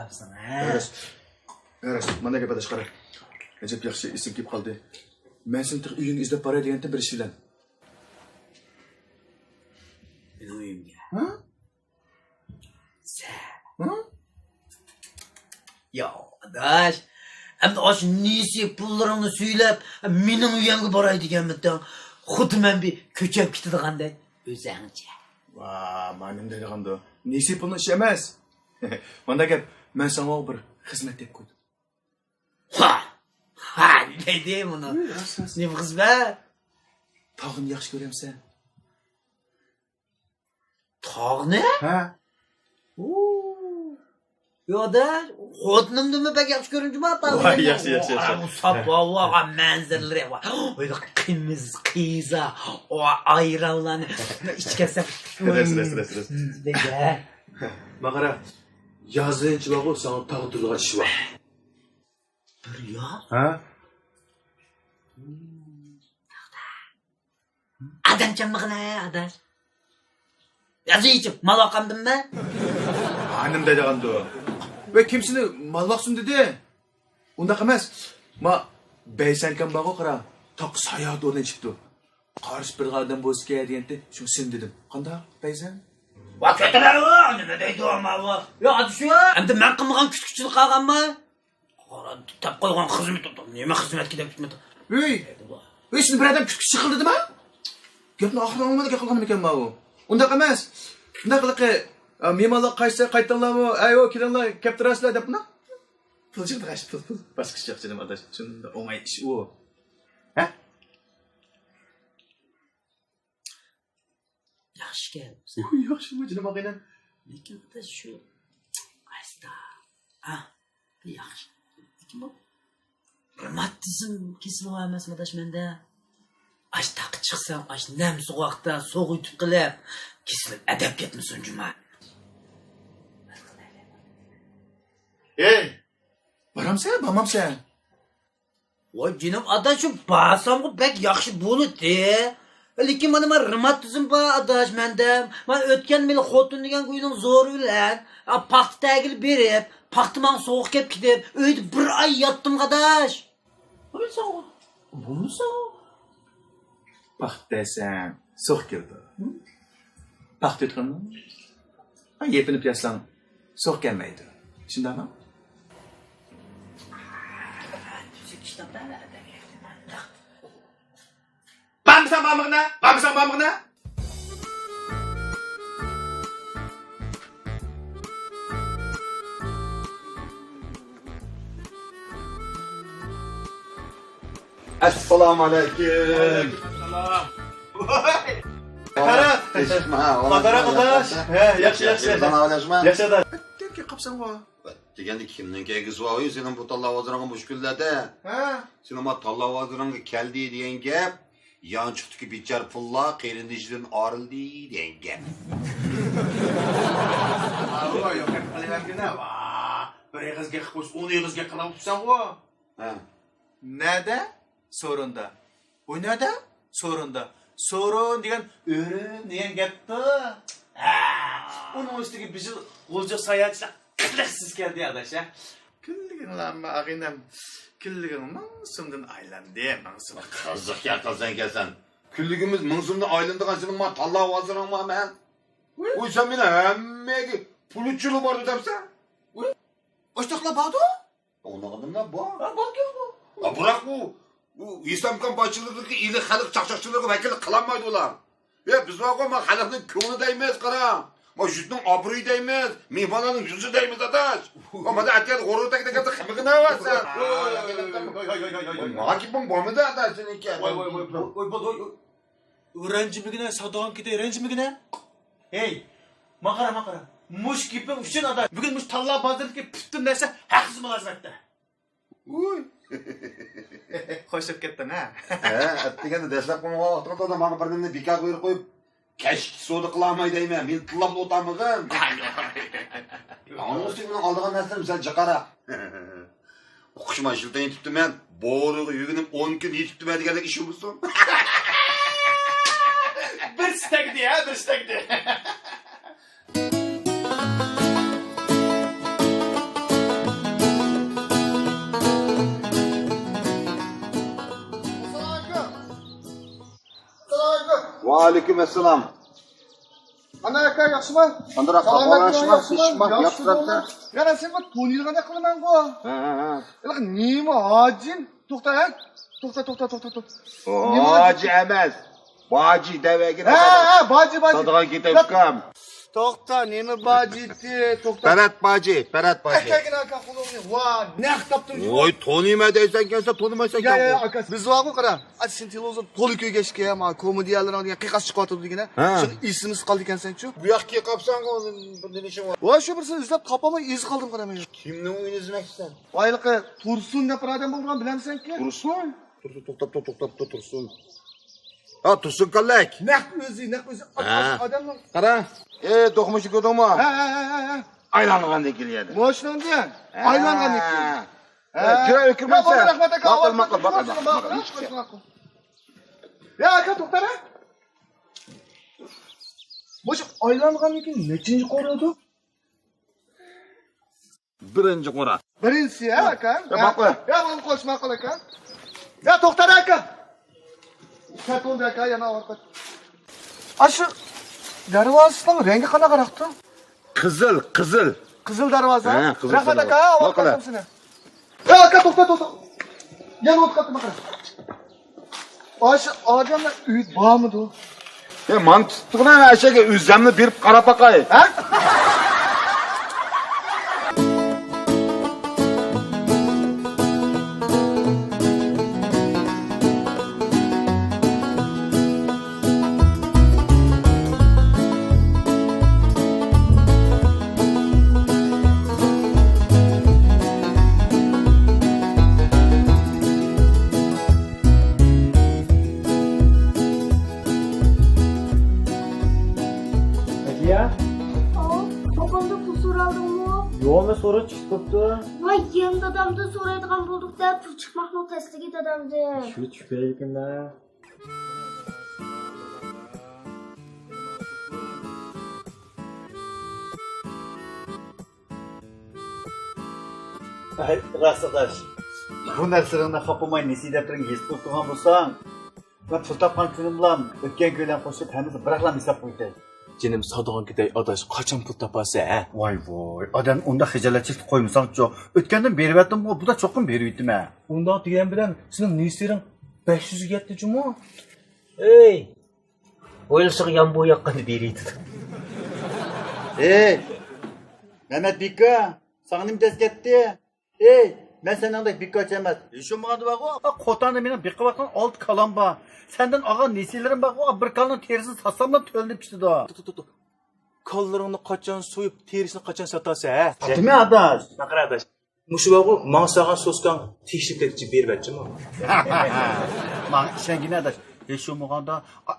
راست، مانا گەپ ئاداش، قارا. ئەجەب ياخشى ئېسىمگە كېلىپ قالدى. مەن سېنى تېخى ئۆيۈڭگە ئىزدەپ باراي دېگەنتىم بىر ئىش بىلەن. مېنىڭ ئۆيۈمگە؟ ھە؟ سەن. ھە؟ ياق، ئاداش. ئەمدى ئاشۇ نېسى پۇللىرىڭنى سۈيلەپ، مېنىڭ ئۆيۈمگە باراي دېگەنمىتىڭ؟ خۇددى مەن بىر كۆچۈپ كېتىدىغاندەك. ئۆزۈڭچە. ۋا، مانا نېمە دەيدىغاندۇ؟ نېسى پۇلنىڭ ئىشى ئەمەس. مانداق گەپ، مەن ساڭا بىر خىزمەت دەپ قويدۇم. ھا! ھا! دەيدۇ مۇنۇ. ۋىي، راست، راست. نېمە خىزمەت؟ تاغنى ياخشى كۆرەمسەن؟ تاغنى؟ ھە. ئۇ. يادا، خوتۇنۇمدىنمۇ بەك ياخشى كۆرۈنچى بار تاغنى. ۋاي، ياخشى، ياخشى، ياخشى. ئۇ ساپ، ۋا، ۋا، ۋا، مەنزىرىلىرى، ۋا. ئۆيدە قىمىز، قىزا، ۋا، ئايرانلارنى ئىچكەنسەن. راست، راست، راست، راست. دەيدۇ. ماقارا، يازىنچە بارغۇ، ساڭا تاغ تۇرىدىغان ئىش بار. بىر ياز؟ ھە؟ ئادەمچانمىغىنە، ئاداش. يازىچە، مال باقامدىممەن؟ ھانىم دەيدىغاندۇ. ۋە كىم سېنى مال باقسۇن دېدى؟ ئۇنداق ئەمەس. ما بەيسەنكام بارغۇ، قارا. تاق ساياھەت ئورنى ئېچىپتۇ. قارشى بېرىدىغان ئادەم بولسىكەن دېگەنتى، شۇڭا سېنى دېدىم. قانداق، بەيسەن؟ ۋا كۆتۈرەۋۇ، نېمە دەيدۇ ئاما بۇ؟ يا ئادىشى، ئەمدى مەن قىلمىغان كۈتكۈچىلىك قالغانما؟ قارا، دەپ قويغان خىزمىتى، نېمە خىزمەتكە دەپ كېتىپتۇ؟ ئۆي، ئۆي، سېنى بىر ئادەم كۈتكۈچى قىلدىمۇ؟ گەپنى ئاخىرىغا ئاڭلىمىدىكەن قىلغانمىكەن ماۋۇ؟ ئۇنداق ئەمەس. شۇنداق قىلىقى، ئا، مېھمانلار قايتسا قايتىڭلارمۇ؟ ئەي، ئۇ، كېلىڭلار، كەپ تۇراسىلەر دەپلا. پۇل چىقىدىغان ئىش، پۇل، پۇل. باشقا ئىش يوق جېنىم ئاداش. شۇنداق ئوڭاي ئىش ئۇ. ھە؟ ياخشىكەن. ئۇ ياخشىمۇ جېنىم ئاغىنەم؟ لېكىن ئاداش شۇ ئاستا. ھا، ياخشى. لېكىن بۇ رېماتىزم كېسىلى بار ئەمەسمۇ ئاداش مەندە؟ ئاش تاغقا چىقسام، ئاش نەم سوغۇقتا سوغۇيتۇپ قېلىپ، كېسىلىپ ئەدەپ كەتمىسۇن جۇما. ھەي، بارامسەن، بارمامسەن؟ ۋاي جېنىم ئاتا، شۇ بارسامغۇ بەك ياخشى بولىدۇ. لېكىن مانا، مانا رېماتىزم بار ئاداش مەندە. مانا ئۆتكەن يىلى خوتۇن دېگەن ئۆينىڭ زورى بىلەن، ئا، پاختا تەگىلى بېرىپ، پاختا ماڭا سوغۇق كەپ كېتىپ، ئۆيدە بىر ئاي ياتتىم ئاداش. بولمىسا، بولمىسا. پاختا دېسەڭ سوغۇق كېلىدۇ. پاختا ئېيتقىنىڭ، يېپىنىپ ياتساڭ سوغۇق كەلمەيدۇ. شۇنداقمۇ؟ بارمىساڭ بارمىغىنا، بارمىساڭ بارمىغىنا. ئەسسالامۇئەلەيكۇم. ۋەئەلەيكۇمئەسسالام. ۋاي. قارا. تىنچلىقمۇ، ھە؟ قادىر قاداش. ھە، ياخشى، ياخشى. ياخشى، ئاداش. ياخشى، ئاداش. ئەتتىمكى قاپساڭغۇ. دېگەندە كىمنىڭ كەلگۈسى بار؟ سېنىڭ بۇ تاللا بازىرىڭغا مۇشۇ كۈنلەردە. ھە؟ سېنىڭ ما تاللا بازىرىڭغا كەلدى دېگەن گەپ. يانچۇقتىكى بىچارە پۇللار قېرىندىشىدىن ئايرىلدى دېگەن گەپ. ۋاي، يوق گەپ قىلىۋەرگىنە. ۋا، بىر ئېغىز گەپ قىلسا، ئون ئېغىز گەپ قىلىۋاتىسەنغۇ. ھە. نەدە؟ سورۇندا. ئۇ نەدە؟ سورۇندا. سورۇن دېگەن ئۆرۈن دېگەن گەپتۇ. ھە. ئۇنىڭ ئۈستىگە بىر يىل غۇلجا ساياھەتچىلەر قىلىقسىز كەلدى ئاداش، ھە. كۈنلۈكۈڭلارمۇ ئاغىنەم، كۈنلۈكۈڭ مىڭ سومدىن ئايلاندى، مىڭ سوم. قىزىق گەپ قىلسەن ئىكەنسەن. كۈنلۈكىمىز مىڭ سومدىن ئايلىنىدىغان سېنىڭ ما تاللا بازىرىڭ بارمەن. ۋۇي. ۋۇي، سەن مېنى ھەممىگە پۇل ئۈچۈنلا باردى دەپسەن. ۋۇي. ئاشتاقلا باردۇ؟ ئۇنىڭ ئادەملەر بار. ھە، باركەن بۇ. ھە، بىراق بۇ، بۇ ئىسلام كامپانىيەچىلىرىدىكى ئىلى خەلق چاقچاقچىلىرىغا ۋەكىللىك قىلالمايدۇ ئۇلار. يا، بىز بارغۇ، ما خەلقنىڭ كۆڭلى دەيمىز، قارا. ما يۇرتنىڭ ئابرۇيى دەيمىز، مېھمانلارنىڭ يۈزى دەيمىز، ئاداش. ما مانا ئەتىگەن غۇرۇر تەگدەك قىلىپ خەپە قىلىۋاتىسەن. ما گېپىڭ بولمىدى، ئاداش، سېنىڭكى. رەنجىمىگىنە، ساتىدىغان كېتەي، رەنجىمىگىنە. ھەي، ماڭا قارا، ماڭا قارا. مۇشۇ گېپىڭ ئۈچۈن، ئاداش، بۈگۈن مۇشۇ تاللا بازىرىدىكى پۈتۈن نەرسە ھەقسىز مۇلازىمەتتە. ئۇي. خوش بولۇپ كەتتىڭ، ھە؟ ھە، ئەتىگەندە دەسلەپ قويمىغان ۋاقتىڭدا ماڭا بىر نېمىنى بىكار بۇيرۇق قويۇپ، كەچلىك سودا قىلالماي دەيمەن. مېنى تىللاپلا ئولتۇرمىغىن. ئاڭلىسىڭ، مېنىڭ ئالىدىغان نەرسىلىرىم سەل جىقراق. ئوقۇشما يىلتىن يېتىپتىمەن، بورىغا يۈگۈنۈپ ئون كۈن يېتىپتىمەن دېگەندەك ئىش بولسۇن. بىرسى تەگدى، ھە، بىرسى تەگدى. ۋەئەلەيكۇم ئەسسالام. قانداق ئاكا، ياخشىما؟ قانداق ئاكا، سالامەتمۇ، ياخشىما؟ ياخشىما؟ ياخشى تۇرۇپسەن. يەنە سېنى تونۇيدىغاندەك قىلىمەنغۇ. ھە، ھە، ھە. ھېلىقى نېمە ھاجىم؟ توختا، ھە؟ توختا، توختا، توختا، توختا. ھاجى ئەمەس. باجى دەۋەرگىن. ھە، ھە، باجى، باجى. ساتىدىغان كېتەي، ئۇكام. توختا، نېمە باجىتى؟ توختا. پەرەت باجى، پەرەت باجى. ئەكەلگىن ئاكا قولۇڭنى. ۋا، نەق تاپتىم. ۋاي، تونۇيمەن دەيسەن كەنسە، تونۇمايسەن يا، يا، كەنغۇ. ئاكا، بىز بارغۇ، قارا. ئا، سېنى تېلېۋىزور تولا كۆرگەچكە، ما، كومېدىيەلىرىڭ دېگەن قىيقاس چىقىۋاتىدۇ دېگىنە. ھە. شۇنى ئېسىمىزگە قالدى ئىكەنسەنچۇ. بۇ ياققا كېلىپ قاپسەنغۇ، بىر نېمە ئىشىڭ بار؟ ۋاي، شۇ بىرسىنى ئىزدەپ تاپالماي ئېزىپ قالدىم، قارا مەن. كىمنىڭ ئۆيىنى ئىزدىمەكچىسەن؟ ۋاي، ھېلىقى تۇرسۇن دەپ بىر ئادەم بولغان، بىلەمسەنكى؟ تۇرسۇن؟ تۇرسۇن، توختاپ تۇر، توختاپ تۇر، تۇرسۇن. ھا، تۇرسۇن كاللەك. نەق ئۆزى، نەق ئۆزى. ھە. ئادەمنىڭ. قارا. ئى، دوقمۇشنى كۆردۈڭمۇ؟ ھە، ھە، ھە، ھە، ھە. ئايلانغاندىن كېلىدۇ. مۇشۇنىڭدىن ھە. ئايلانغاندىن كېلىدۇ. ھە. ھە. جۈرە ئۆكۈرمەيسەن. يا، بولدى، رەھمەت ئاكا. ماقۇل، ماقۇل، ماقۇل، ماقۇل. يا، ئاكا، توختاڭ. مۇشۇ ئايلانغاندىن كېيىن نەچچىنچى قورۇلىدۇ؟ بىرىنچى قورا. بىرىنچىسى، ھە، ئاكا؟ يا، ماقۇل. يا، ماقۇل، قوش، ماقۇل، ئاكا. يا، توختاڭ، ئاكا. سەت بولدى، ئاكا، يەنە ئاۋارقا. ئاشۇ دەرۋازىسىنىڭ رەڭگى قانداق رەختۇ؟ قىزىل، قىزىل. قىزىل دەرۋازا؟ ھە، قىزىل، رەھمەت، قىزىل. ئاكا، ماقۇل. ئاۋارقا سېنى. يا، ئاكا، توختا، توختا. يەنە ئوت قاتتى، ماقۇل. ئاشۇ ئادەملەر ئۆيدە بارمىدۇ؟ يا، مانا تۇتتۇقلا ئەشەگە ئۆزەمنى بېرىپ قاراپ باقاي. ھە؟ ئەدىيە؟ ئاۋۇ، پاپامدىن پۇل سورالدىڭمۇ؟ يوق، مەن سوراپ چىقىپ بوپتۇ. ۋاي، يەنە دادامدىن سورايدىغان بولدۇق-دە، پۇل چىقماقنىڭ تەسلىكى دادامدىن. شۇ چۈشۈپ كېتەيلىكىن-دە. ئەي، راست ئاداش. بۇ نەرسىلىرىڭنى خاپىماي نېسى دەپتىرىڭگە يېزىپ قويۇپ تۇرغان بولساڭ، مەن پۇل تاپقان كۈنۈملام ئۆتكەن كۈنلەرنى قوشۇپ ھەممىسىنى بىراقلا ھېساب قويۇپ كەل. جېنىم ساتىدىغان كېتەي ئاداش، قاچان پۇل تاپارسەن، ھە؟ ۋاي ۋاي، ئادەم ئۇنداق خىجالەتچىلىكتە قويمىساڭچۇ. ئۆتكەندىن بېرىۋەتتىمغۇ، بۇدا چوقۇم بېرىۋېتىمەن. ئۇنداق دېگەن بىلەن سېنىڭ نېسىلىرىڭ بەش يۈزگە يەتتى جۇمۇ. ئەي! ئويلىسىغا يامبۇ ياغقاندا بېرىۋېتىدۇ. ئەي! مەمەت بىكا، ساڭا نېمە تەس كەتتى؟ ئەي، مەن سېنىڭدەك بىكارچى ئەمەس. ھېچ بولمىغاندا بارغۇ، قوتاندا مېنىڭ بېقىۋاتقان ئالتە كالام بار. سەندىن ئالغان نېسىلىرىم بارغۇ، بىر كالىنىڭ تېرىسىنى ساتساملا تۆلىنىپ كېتىدۇ. توختا، توختا، توختا. كالىلىرىڭنى قاچان سويۇپ، تېرىسىنى قاچان ساتارسەن، ھە؟ ساتىمەن ئاداش. ماقۇل ئاداش. مۇشۇ بارغۇ، ماڭا سالغان سوسكاڭ تېشىپ كەتكۈچە بېرىۋەتچىمۇ؟ ماڭا ئىشەنگىنە ئاداش. ھېچ بولمىغاندا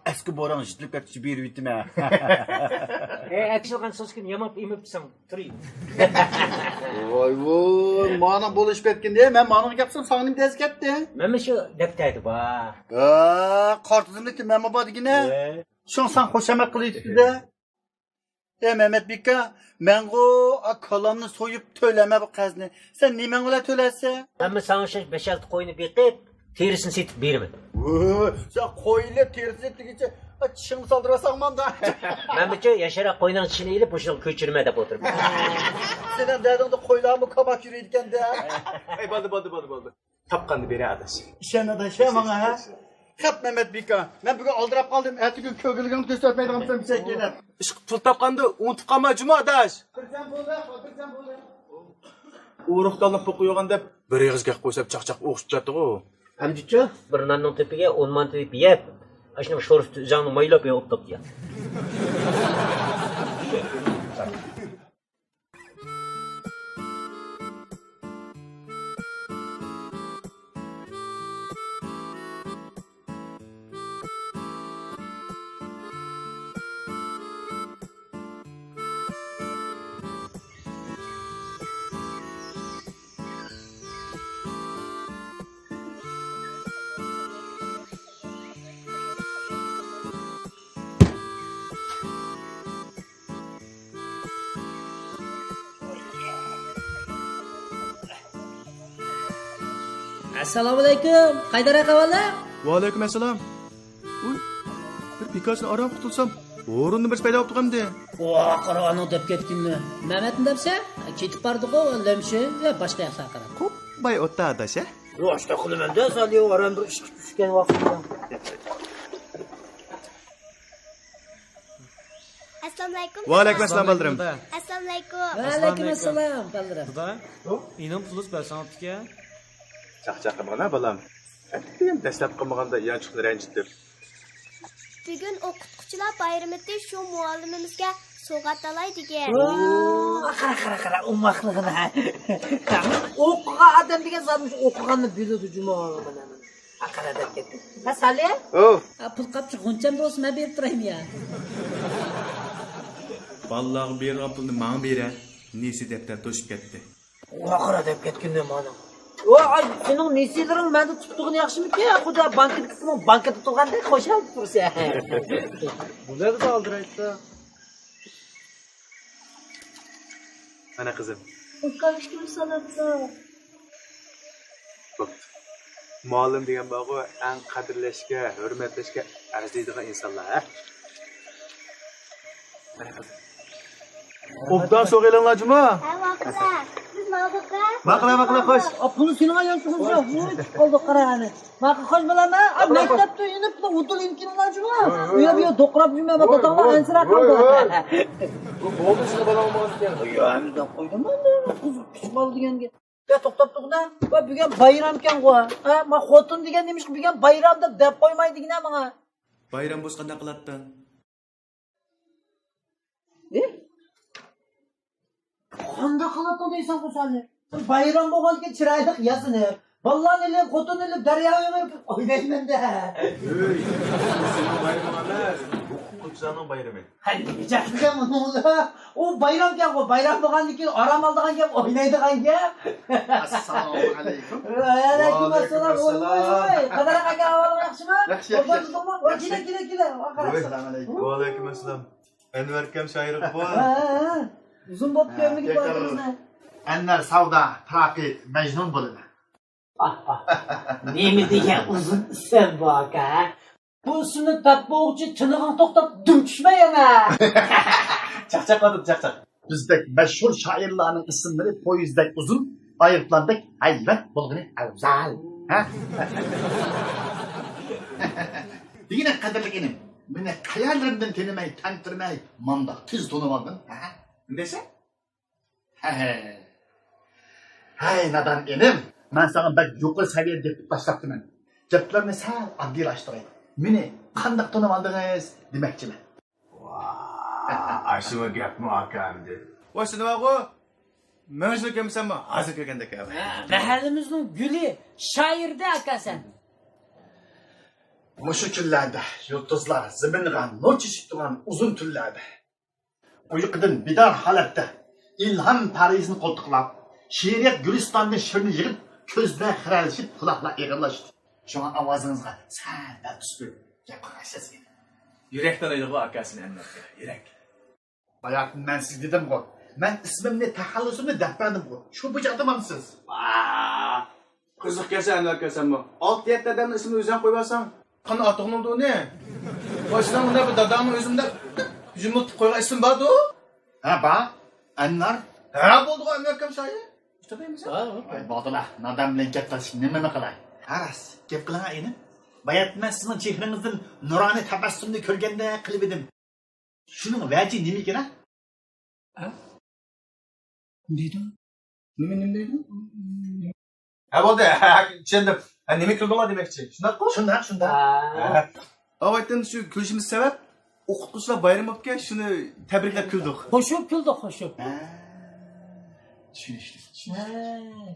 ئەسكى بوراڭ يېتىلىپ كەتكۈچە بېرىۋېتىمەن. ئەي، ئەتىشىلغان سوسكىنى ياماپ ئېمىپسەن. تۇرۇي. ۋاي ۋوي، مانا بولۇشۇپ كەتكەن. ئەي، مەن مانىڭغا گەپسەم، ساڭا نېمە دەز كەتتى؟ مەنمۇ شۇ دەپتەردە بار. ھە، قارا تىزىملىكتە مەنمۇ بار دېگىنە. ھە. شۇڭا ساڭا خۇشامەت قىلىۋېتىپتۇ-دە. ئەي، مەمەت بىكا، مەنغۇ ئا كالامنى سويۇپ تۆلەمە بۇ قەرزنى. سەن نېمەڭ بىلەن تۆلەرسەن؟ مەنمۇ ساڭا ئوخشاش بەش-ئالتە قوينى بېقىپ، تېرىسىنى سېتىپ بېرىمەن. ۋوي، سەن قوي ئېلىپ تېرىسىنى سېتىپ دېگۈچە، چىشىڭنى سالدۇرۇۋالساڭ ماندا. مەنمۇچۇ ياشاراق قوينىڭ چىشىنى ئېلىپ، مۇشۇنىڭغا كۆچۈرىمەن دەپ ئولتۇرۇپتىمەن. سېنىڭ دەردىڭدە قويلارمۇ كاماپ يۈرىدىكەن-دە. ئەي، بولدى، بولدى، بولدى، بولدى. تاپقاندا بېرە ئاداش. ئىشەن ئاداش، ھە، ماڭا، ھە؟ خەپ مەمەت بىكا، مەن بۈگۈن ئالدىراپ قالدىم، ئەتىگۈن كۆرگۈلىكىڭنى كۆرسەتمەيدىغان بولسام، سەن كېلىپ. ئىشقىلىپ پۇل تاپقاندا ئۇنتۇپ قالما جۇمۇ ئاداش. بىرچەم بولدى، بىرچەم بولدى. ئۇرۇق دالنى پوقى يوغان دەپ بىر ئېغىز گەپ قويسام چاقچاق ئوخشىپ كەتتىغۇ. ئەمدىچۇ؟ بىر ناننىڭ تېپىگە ئون مانتا تېپىپ يەپ، ئاشۇنىڭ شورپىسى ئۆزۈڭنى مايلاپ يوغۇپ تاپتى. ئەسسالامۇئەلەيكۇم. قايدار ئاقا بالام؟ ۋەئەلەيكۇم ئەسسالام. ئۇي، بىر بىكاسىنى ئاران قۇتۇلسام، ھورۇننى بىرسى پەيدا بوپتۇ ئەمدى. ۋا، قارا ئانىڭ دەپ كەتكىنىنى. مەمەتنى دەپسە، كېتىپ باردىغۇ، لەمشى ۋە باشقا ياقلارغا قاراپ. قوپماي ئوتتا ئاداش، ھە؟ يوق، شۇنداق قىلىمەن-دە، سالىيو، ئاران بىر ئىشقا چۈشكەن ۋاقتىدا. ئەسسالامۇئەلەيكۇم. ۋەئەلەيكۇم ئەسسالام، بالىلىرىم. ئەسسالامۇئەلەيكۇم. ۋەئەلەيكۇم ئەسسالام، بالىلىرىم. دادا، ئىنىم پۇلۇس بەرسەڭ ئاپتىكەن. چاقچاق قىلمىغىنا، بالام. ئەتىگەن دەسلەپ قىلمىغاندا يانچۇقنى رەنجىتىپ. بۈگۈن ئوقۇتقۇچىلار بايرىمىتى، شۇ مۇئەللىمىمىزگە سوۋغات ئالاي دېگەن. ۋو، قارا، قارا، قارا، ئوماقلىقىنى. ئوقۇغان ئادەم دېگەن زادى مۇشۇ ئوقۇغاننى بىلىدۇ جۇمۇ. ھە، قارا دەپ كەتتى. ھە، سالى؟ ئوۋ. ھە، پۇل قاپچۇق غۇنچەمدە بولسا مەن بېرىپ تۇرايمۇ يا؟ بالىلارغا بېرىدىغان پۇلنى ماڭا بېرە. نېسى دەپتەر توشۇپ كەتتى. ۋاقىرا دەپ كەتكىنى مانا. ۋاي، سېنىڭ نېسىلىرىڭ مەندە تۇتقىنى ياخشىمىكەن؟ خۇدا بانكىدا تۇرغاندەك خۇشال تۇرسەن. بۇ نەدە ئالدىرايتتى؟ مانا قىزىم. ئۇكام ئىككىمىز سالامدۇ؟ بوپتۇ. مۇئەللىم دېگەن بارغۇ، ئەڭ قەدىرلەشكە، ھۆرمەتلەشكە ئەرزىيدىغان ئىنسانلار، ھە؟ مانا قىزىم. ئوبدان سوغىلىڭلار جۇمۇ. ھە، ماقۇل. بىز ماڭدۇق-دە. ماقۇل، ماقۇل، خوش. ئاپىنى سېنىڭ يانچۇقۇڭدا. ۋۇي، چىقىپ قالدۇق، قارا ئەنە. ماقۇل، خوش بالام، ھە؟ ماقۇل. مەكتەپتە يېنىپ ئۇدۇل ئىنكىلىڭلار جۇمۇ. ۋوي، ۋوي. ئۇ يەردە دوقراپ يۈرمە، ۋوي، داداڭلار ۋوي، ئەنسىرەپ ۋوي، قالدى. ۋوي. بۇ بولدى، سېنىڭ بالاڭ بولغان ئىكەن. يا، ئەمدى قويدۇم، قىز كىچىك بالا دېگەنگە. يا، توختاپ تۇرغىنا. ۋە بۈگۈن بايرامكەنغۇ. ھە، ما خوتۇن دېگەن نېمىشقا بۈگۈن بايرام دەپ، دەپ قويمايدىغىنە ماڭا. بايرام بولسا قانداق قىلاتتىڭ؟ نېمە؟ قانداق قىلاتتىڭ دەيسەن، قۇسالى؟ بايرام بولغاندىكىن چىرايلىق ياسىنىپ، بالىلارنى ئېلىپ، خوتۇننى ئېلىپ، دەرياغا ئېڭىپ ئوينايمەن-دە. ئۆي، سېنىڭ بايرىمىڭ ئەمەس، ئوقۇتقۇچىلارنىڭ بايرىمى. ھە، نېمە جاقلىقى مۇنۇڭدا؟ ئۇ بايرامكەنغۇ، بايرام بولغاندىن كېيىن ئارام ئالىدىغان گەپ، ئوينايدىغان گەپ. ئەسسالامۇئەلەيكۇم. ۋەئەلەيكۇم ئەسسالام. ۋەئەلەيكۇم ئەسسالام. ۋوي، ۋوي، ۋوي. قادىر ئاكا، ئەھۋالىڭ ياخشىمۇ؟ ياخشى، ياخشى. ئولتۇردۇڭمۇ؟ ۋوي، ياخشى. كېلە، كېلە، كېلە. ۋوي. ئەسسالامۇئەلەيكۇم. ۋەئەلەيكۇم ئەسسالام. ئەنۋەر ئاكام شائىرغا قول. ھە، ھە، ھە. ئۇزۇن بولۇپ ھە، كۆرمىگىن ياقىدىڭىز. ئەنۋەر ساۋدا، پاقى، مەجنۇن بولىمەن. ئاھ، ئاھ. نېمە دېگەن ئۇزۇن ئىسىم بۇ، ئاكا، ھە؟ بۇ ئىسىمنى دەپ بولغۇچە تىنىقىڭ توختاپ دۈم چۈشمە يەنە. چاقچاق قىلدىم، چاقچاق. بىزدەك مەشھۇر شائىرلارنىڭ ئىسىملىرى پويىزدەك ئۇزۇن، ئايروپىلاندەك ھەيۋەت بولغىنى ئەۋزەل. ھە؟ دېگىنە قەدىرلىك ئىنىم، مېنى قەيەرلىرىمدىن تېنىمەي، تەنتىرىمەي، مانداق تېز تونۇۋالدىڭ، ھە؟ نېمە دەيسەن؟ ھەي، نادان ئىنىم، مەن ساڭا بەك يۇقىرى سەۋىيەدە گەپ قىلىپ باشلاپتىمەن. گەپلەرنى سەل ئاددىيلاشتۇراي. مېنى قانداق تونۇۋالدىڭىز دېمەكچىمەن. ۋا، ئاشۇمۇ گەپمۇ ئاكا ئەمدى؟ ۋاي، سېنى بارغۇ، مەن شۇ كەمسەممۇ ھازىر كىرگەندەك ھە. مەھەللىمىزنىڭ گۈلى، شائىردە ئاكا سەن. مۇشۇ كۈنلەردە يۇلتۇزلار زېمىنغا نۇر چېچىپ تۇرغان ئۇزۇن تۈنلەردە، ئۇيقۇدىن بىدار ھالەتتە ئىلھام پەرىزىنى قولتۇقلاپ، شېئىرىيەت گۈلىستاندىن شىرنى يىغىپ، كۆزلەر خىرەلىشىپ، قۇلاقلار ئېغىرلاشتى. شۇڭا ئاۋازىڭىزغا سەل دەل تۈسۈپ گەپ قىلغايسىز. يۈرەك تونۇيدىغۇ ئاكا سېنى ئەنۋەر ئاكا، يۈرەك. باياتىن مەن سىزگە دېدىمغۇ، مەن ئىسمىمنى، تەخەللۇسۇمنى دەپ بەردىمغۇ، شۇ بويىچە ئاتىمامسىز؟ ۋاا! قىزىق ئىكەنسەن ئەنۋەر ئاكا سەنمۇ. ئالتە يەتتە ئادەمنىڭ ئىسمىنى ئۆزۈڭ قويۇۋالساڭ. قانداق ئاتىغىنىڭدۇ ئۇنى؟ ۋاي، سېنىڭ مۇنداق بىر داداڭنىڭ ئۆزى مۇنداق يۇمۇرتۇپ قويغان ئىسمى باردۇ؟ ھە، بار. ئەنۋەر. ھە، بولدىغۇ ئەنۋەر ئاكام شايى. ئۇچرىدىمىز؟ ھە، ھە. ۋاي، بولدىلا. نادان بىلەن گەپ تالىشىپ نېمىنى قىلاي؟ ھە، راست. گەپ قىلىڭا ئىنىم. باياتىن مەن سىزنىڭ چېھرىڭىزدىن نۇرانىي تەبەسسۇمنى كۆرگەندەك قىلىۋىدىم. شۇنىڭ ۋەجى نېمىكىن، ھە؟ ھە؟ نېمە دەيدۇ؟ نېمە، نېمە دەيدۇ؟ ھە، بولدى. چۈشەندىم. ھە، نېمە كۈلدۈڭلار دېمەكچى. شۇنداققۇ؟ شۇنداق، شۇنداق. ھە. ھە. ئاۋايتىن شۇ كۈلۈشىمىز سەۋەب، ئوقۇتقۇچىلار بايرىمى بوپكەن، شۇنى تەبرىكلەپ كۈلدۇق. قوشۇپ كۈلدۇق، قوشۇپ. ھە. چۈشىنىشلىك. ھە،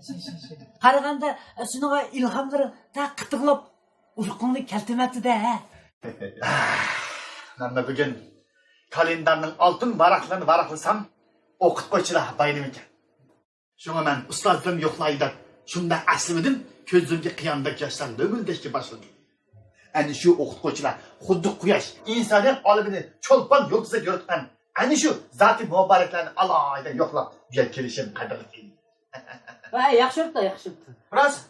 چۈشىنىشلىك. قارىغاندا، شۇنىڭغا ئىلھاملىرى تا قىتىقلاپ ئۇرۇقۇڭنى كەلتۈرمەپتۇ-دە، ھە؟ مەنمۇ بۈگۈن كالېندارنىڭ ئالتۇن ۋاراقلىرىنى ۋاراقلىسام، ئوقۇتقۇچىلار بايرىمىكەن. شۇڭا مەن ئۇستازلىرىم يوقلاي دەپ شۇنداق ئەسلىۋىدىم، كۆزلىرىمگە قىياندەك ياشلار لۆمۈلدەشكە باشلىدى. ئەنە شۇ ئوقۇتقۇچىلار خۇددى قۇياش ئىنسانىيەت ئالىمىنى چولپان يۇلتۇزىدەك يورۇتقان ئەنە شۇ زاتى مۇبارەكلەرنى ئالاھىدە يوقلاپ بۇ يەرگە كېلىشىم قەدىرلىك ئىدى. ھە، ياخشى بوپتۇ، ياخشى بوپتۇ. راست،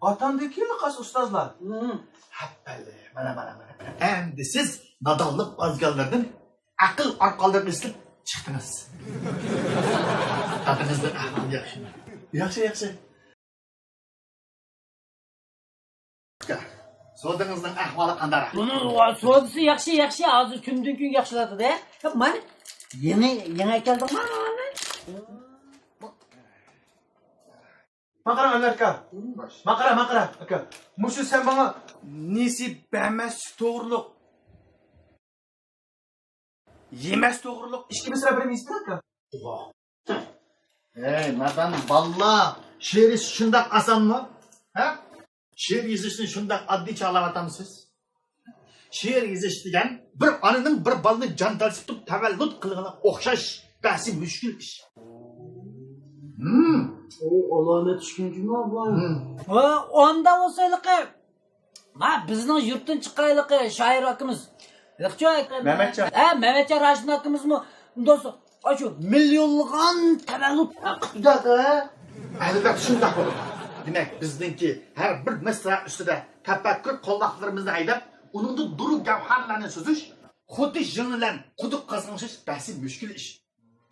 ۋاتاندىكىلا قايسى ئۇستازلار؟ ھىم. ھەپپەللى، مانا، مانا، مانا. ئەمدى سىز نادانلىق ئازگاللىرىدىن ئەقىل ئارقانلىرىنى ئىزدەپ چىقتىڭىز. دادىڭىزنىڭ ئەھۋالى ياخشىمۇ؟ ياخشى، ياخشى. سودىڭىزنىڭ ئەھۋالى قانداق؟ بۇنىڭ سودىسى ياخشى، ياخشى. ھازىر كۈندىن كۈنگە ياخشىلىنىۋاتىدۇ. مانا، يېڭى، يېڭى ئەكەلدىڭ، مانا. ماقارا ئەنۋەر ئاكا. ماقارا، ماقارا ئاكا. مۇشۇ سەن ماڭا نېسى بەرمەس توغرۇلۇق، يېمەس توغرۇلۇق ئىككى مىسرا بىر يېزىپ بېرە ئاكا. ھەي، نادان بالىلار، شېئىر يېزىش شۇنداق ئاسانمۇ؟ ھە؟ شېئىر يېزىشنى شۇنداق ئاددىي چاغلاۋاتامسىز؟ شېئىر يېزىش دېگەن بىر ئانىنىڭ بىر بالىنى جان تەلپۈتۈپ تەۋەللۇت قىلغىنىغا ئوخشاش بەسى مۈشكۈل ئىش. ھىم. ئۇ ئالامەت چۈشكۈنچىمۇ بۇ؟ ھىم. ۋە ئاندا بولسا ھېلىقى، ما بىزنىڭ يۇرتتىن چىققان ھېلىقى شائىر ئاكىمىز. ھېلىقىچۇ؟ مەمەتجان. ھە، مەمەتجان راشىدىن ئاكىمىزمۇ ئۇنداق ئاشۇ مىليونلىغان تەۋەللۇت ھەققىدە. ئەلۋەتتە شۇنداق بولىدۇ. دېمەك، بىزنىڭكى ھەر بىر مىسرا ئۈستىدە تەپەككۇر قولۋاقلىرىمىزنى ھەيدەپ، ئۇنىڭدىن دۇرۇ گەۋھەرلەرنى سۈزۈش، خۇددى يىڭنە بىلەن قۇدۇق قازغان ئوخشاش بەسى مۈشكۈل ئىش.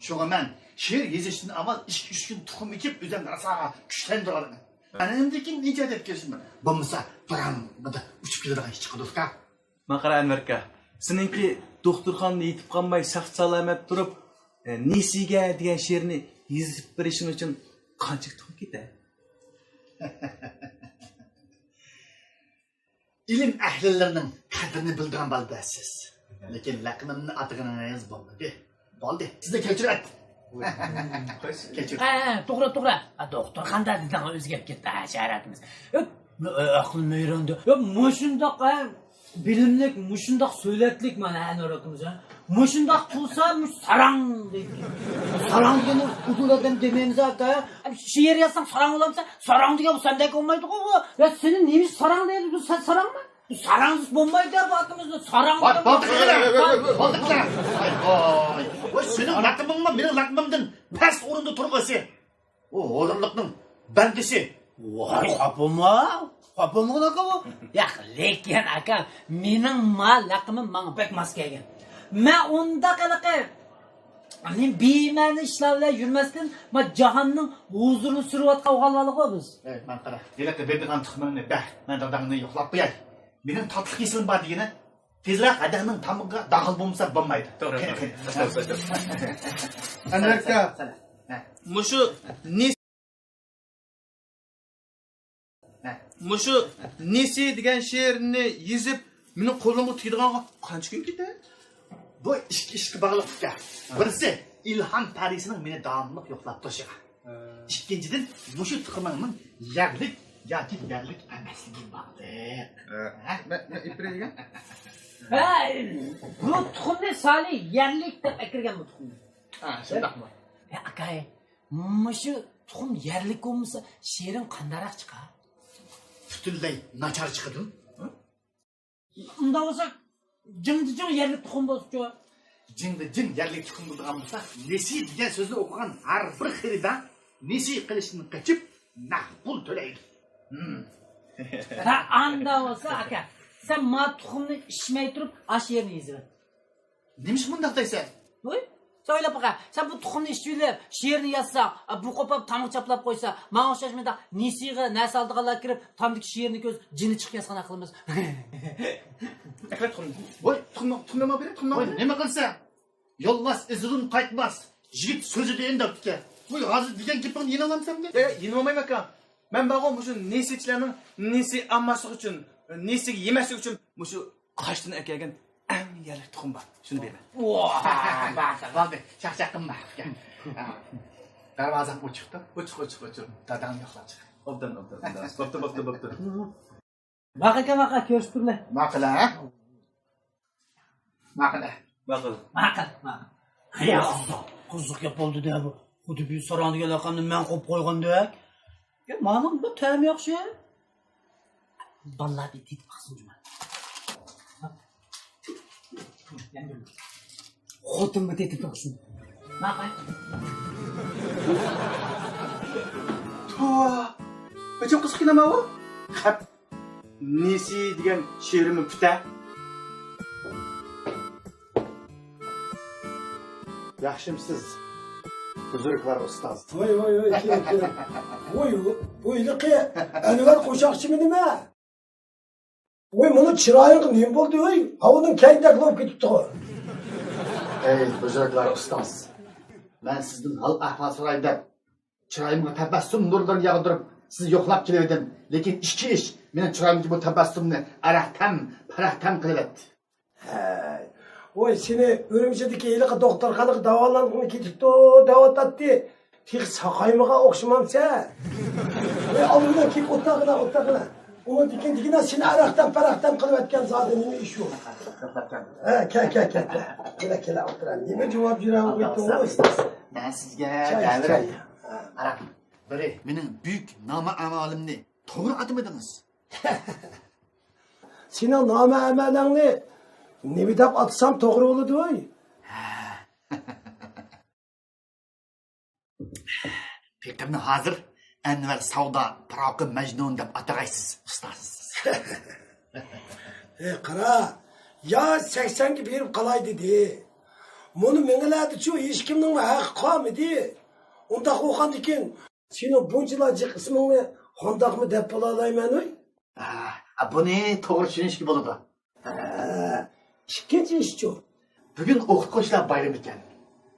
شۇڭا مەن شېئىر يېزىشتىن ئاۋۋال ئىككى-ئۈچ كۈن تۇخۇم ئېكىپ، ئۆزۈمنى راسا كۈچلەندۈرۈۋالىمەن. ئانىڭدىن كېيىن ئىجادىيەتكە كىرىشىمەن. بولمىسا، بىرەمدە ئۇچۇپ كېتىدىغان ئىش چىقىدۇ، ئۇكا. ماقارا ئەنۋەر ئاكا، سېنىڭكى دوختۇرخانىدا يېتىپ قالماي ساق-سالامەت تۇرۇپ، ئە، نېسىگە دېگەن شېئىرنى يېزىپ بېرىشىڭ ئۈچۈن قانچىلىك تۇغۇم كېتە؟ ئىلىم ئەھلىلىرىنىڭ قەدرىنى بىلىدىغان بالا-دە سىز. لېكىن لەقىمىمنى ئاتىغىنىڭىز بولمىدى. بولدى، سىزنى كەچۈرۈۋەتتىم. كەچۈر. ھە، ھە، توغرا، توغرا. ھە، دوختۇرخانىدا دېدىڭ، ئۆزگەرتىپ كەتتى، ھە، شەھەرىمىز. ئەقلىم ھەيران. مۇشۇنداق، ھە، بىلىملىك، مۇشۇنداق سۆلەتلىك مانا ئەنۋەر ئاكىمىز، ھە. مۇشۇنداق تۇرسا، مۇشۇ ساراڭ دەيدۇ. ساراڭ دېگەننى ئۇدۇل ئادەم دېمەيمىز ئاكا. شېئىر يازساڭ ساراڭ بولامسەن؟ ساراڭ دېگەن بۇ سەندەك بولمايدىغۇ بۇ. يا سېنى نېمە ساراڭ دەيدۇ؟ بۇ سەن ساراڭمۇ؟ ساراڭسىز بولمايدۇ بۇ ئاكىمىزنى. ساراڭ. ۋاي، بولدى قىلىڭ، بولدى قىلىڭ. ۋاي، ۋاي. ۋاي، سېنىڭ لەقىمىڭمۇ مېنىڭ لەقىمىمدىن پەس ئورۇندا تۇرغۇسى. ئۇ ھۇزۇرلۇقنىڭ بەندىسى. ۋاي، خاپىمۇ؟ خاپىمۇ ئاكا بۇ؟ ياق، لېكىن ئاكا، مېنىڭ ما لەقىمىم ماڭا بەك ماس كەلگەن. مەن ئۇنداق ھېلىقى، مەن بىمەنە ئىشلار بىلەن يۈرمەستىن، ما جاھاننىڭ ھۇزۇرىنى سۈرۈۋاتقان ئوغۇللارغۇ بىز. ئەي، ماقارا، ھېلىقى بېرىدىغان تۇخۇمىڭنى بەر، مەن داداڭنى يوقلاپ قوياي. مېنىڭ تاتلىق ھېسىم بار دېگىنە. تېزرەك ھەدەڭنىڭ تامىقىغا داخىل بولمىسا بولمايدۇ. توغرا، قېنى، توغرا. قېنى. ئەنۋەر ئاكا، سەلام. ھە. مۇشۇ نېسى، ھە. مۇشۇ نېسى دېگەن شېئىرنى يېزىپ، مېنىڭ قولۇمغا تېگىدىغانغا قانچە كۈن كېتەر؟ بۇ ئىككى ئىشقا باغلىق ئىكەن. ھە. بىرسى، ئىلھام پەرىسىنىڭ مېنى داۋاملىق يوقلاپ تۇرۇشىغا. ئىككىنچىدىن، مۇشۇ تۇخۇمنىڭ يەرلىك ياكى يەرلىك ئەمەسلىكى باغلىق. ھە؟ مەن، مەن ئېلىپ بېرەيگە؟ ھە، بۇ تۇخۇمنى سالى يەرلىك دەپ ئەكىرگەن بۇ تۇخۇمنى. ھە، شۇنداقمۇ؟ ھە، ئاكاي، مۇشۇ تۇخۇم يەرلىك بولمىسا، شېئىرىڭ قانداقراق چىقار؟ پۈتۈنلەي ناچار چىقىدۇ. ئۇنداق بولسا، جىڭدە جىڭ يەرلىك تۇخۇم بولسىچۇ؟ جىڭدە جىڭ يەرلىك تۇخۇم بولىدىغان بولسا، نېسى دېگەن سۆزنى ئوقۇغان ھەر بىر خېرىدار نېسى قىلىشتىن قېچىپ، نەق پۇل تۆلەيدۇ. ھە، ئاندا بولسا، ئاكا، سەن ما تۇخۇمنى ئىچمەي تۇرۇپ، ئاشۇ يەرنى يېزىۋەت. نېمىشقا مۇنداق دەيسەن؟ ھوي، سەن ئويلاپ باقە، سەن بۇ تۇخۇمنى ئىچىۋېلىپ، شېئىرنى يازساڭ، بۇ قوپۇپ تامغا چاپلاپ قويسا، ماڭا ئوخشاش مۇنداق نېسىغا نەرسە ئالىدىغانلار كىرىپ، تامدىكى شېئىرنى كۆرسە، جېنى چىقىپ ياتقان ئەقلىمىز. ئەكرەم تۇخۇمنى. ۋاي، تۇخۇمنى، تۇخۇمنى ماڭا بېرە، تۇخۇمنى ماڭا ۋاي، بېرە. نېمە قىلسا؟ يولۋاس ئىزىدىن قايتماس، يىگىت سۆزىدىن دەپتىكەن. ۋاي، ھازىر دېگەن گېپىڭنى يېنىۋالامسەن؟ ئە، يېنىۋالمايمەن ئاكا. مەن بارغۇ مۇشۇ نېسىچىلەرنىڭ نېسى ئالماسلىقى ئۈچۈن، نېسىگە يېمەسلىكى ئۈچۈن مۇشۇ قاشتىن ئەكەلگەن ئەڭ يەرلىك تۇخۇم بار. شۇنى بېرىمەن. ۋاھ، بارسا، بولدى. چاقچاق قىلما. ھە. دەرۋازاڭ ئوچۇقتۇ. ئوچۇق، ئوچۇق، ئوچۇق. داداڭنى يوقلاپ چىق. ئوبدان، ئوبدان، ئوبدان. بوپتۇ، بوپتۇ، بوپتۇ. ماقۇل ئاكا، ماقۇل، كۆرۈشۈپ تۇرىلى. ماقۇل، ھە؟ ماقۇل، ھە؟ ماقۇل. ماقۇل، ماقۇل. يا، قىزىق، قىزىق گەپ بولدى-دە بۇ. خۇددى بىر ساراڭ دېگەن لەقەمنى مەن قويۇپ قويغاندەك. يا، مانىڭ بىر تەمى ياخشى. بالىلار بىر تېتىپ باقسۇن جۇما. خوتۇنمۇ تېتىپ باقسۇن. ماقۇل. توۋا! نېچۈن قىزىق كىنوما ئۇ؟ خەپ. نېسى دېگەن شېئىرىمۇ پۈتە. ياخشىمسىز، بۇزرۇكۋار ئۇستاز؟ ۋاي، ۋاي، ۋاي، كېلىڭ، كېلىڭ. ۋاي، بۇ ھېلىقى ئەنۋەر قوشاقچىمۇ نېمە؟ ۋاي، مانا چىرايىڭغا نېمە بولدى، ۋاي؟ ھاۋانىڭ كەينىدەك بولۇپ كېتىپتىغۇ. ئەي، بۇزرۇكۋار ئۇستاز، مەن سىزدىن ھال-ئەھۋال سوراي دەپ، چىرايىمغا تەبەسسۇم نۇرلىرىنى ياغدۇرۇپ، سىزنى يوقلاپ كېلىۋىدىم. لېكىن ئىككى ئىش مېنىڭ چىرايىمدىكى بۇ تەبەسسۇمنى ئەرەختەم-پەرەختەم قىلىۋەتتى. ھەي. ۋاي، سېنى ئۈرۈمچىدىكى ھېلىقى دوختۇرخانىغا داۋالانغىلى كېتىپتۇ دەۋاتاتتى. تېخى ساقايمىغان ئوخشىمامسەن؟ ۋاي، ئالدىمدىن كېلىپ ئولتۇرغىنا، ئولتۇرغىنا. ئۇنىڭدىن كېيىن دېگىنە سېنى ئەرەختەم-پەرەختەم قىلىۋەتكەن زادى نېمە ئىش ئۇ؟ ھە، كەل، كەل، كەل، كەل. كېلە، كېلە، ئولتۇرا. نېمە جاۋاب بېرەلمەيتتىڭ؟ مەن سىزگە چاي، دەۋېرەي. چاي. ھە. قاراڭ، بىرى، مېنىڭ بۈيۈك نامە-ئەمالىمنى توغرا ئاتىمىدىڭىز. سېنىڭ نامە-ئەمەلىڭنى نېمە دەپ ئاتىسام توغرا بولىدۇ؟ پېقىرنى ھازىر ئەنۋەر ساۋدا پىراقى مەجنۇن دەپ ئاتىغايسىز، ئۇستاز. ھەي، قارا، يا سەكسەنگە بېرىپ قالاي دېدى. مۇنۇ مېڭىلەردىچۇ ھېچكىمنىڭمۇ ھەققى قالمىدى. ئۇنداق بولغاندىكىن، سېنىڭ بۇنچىلا جىق ئىسمىڭنى قانداقمۇ دەپ بولالايمەن، ھوي؟ ھە، بۇنى توغرا چۈشىنىشكە بولىدۇ. ھە، ئىككىنچى ئىشچۇ؟ بۈگۈن ئوقۇتقۇچىلار بايرىمى ئىكەن.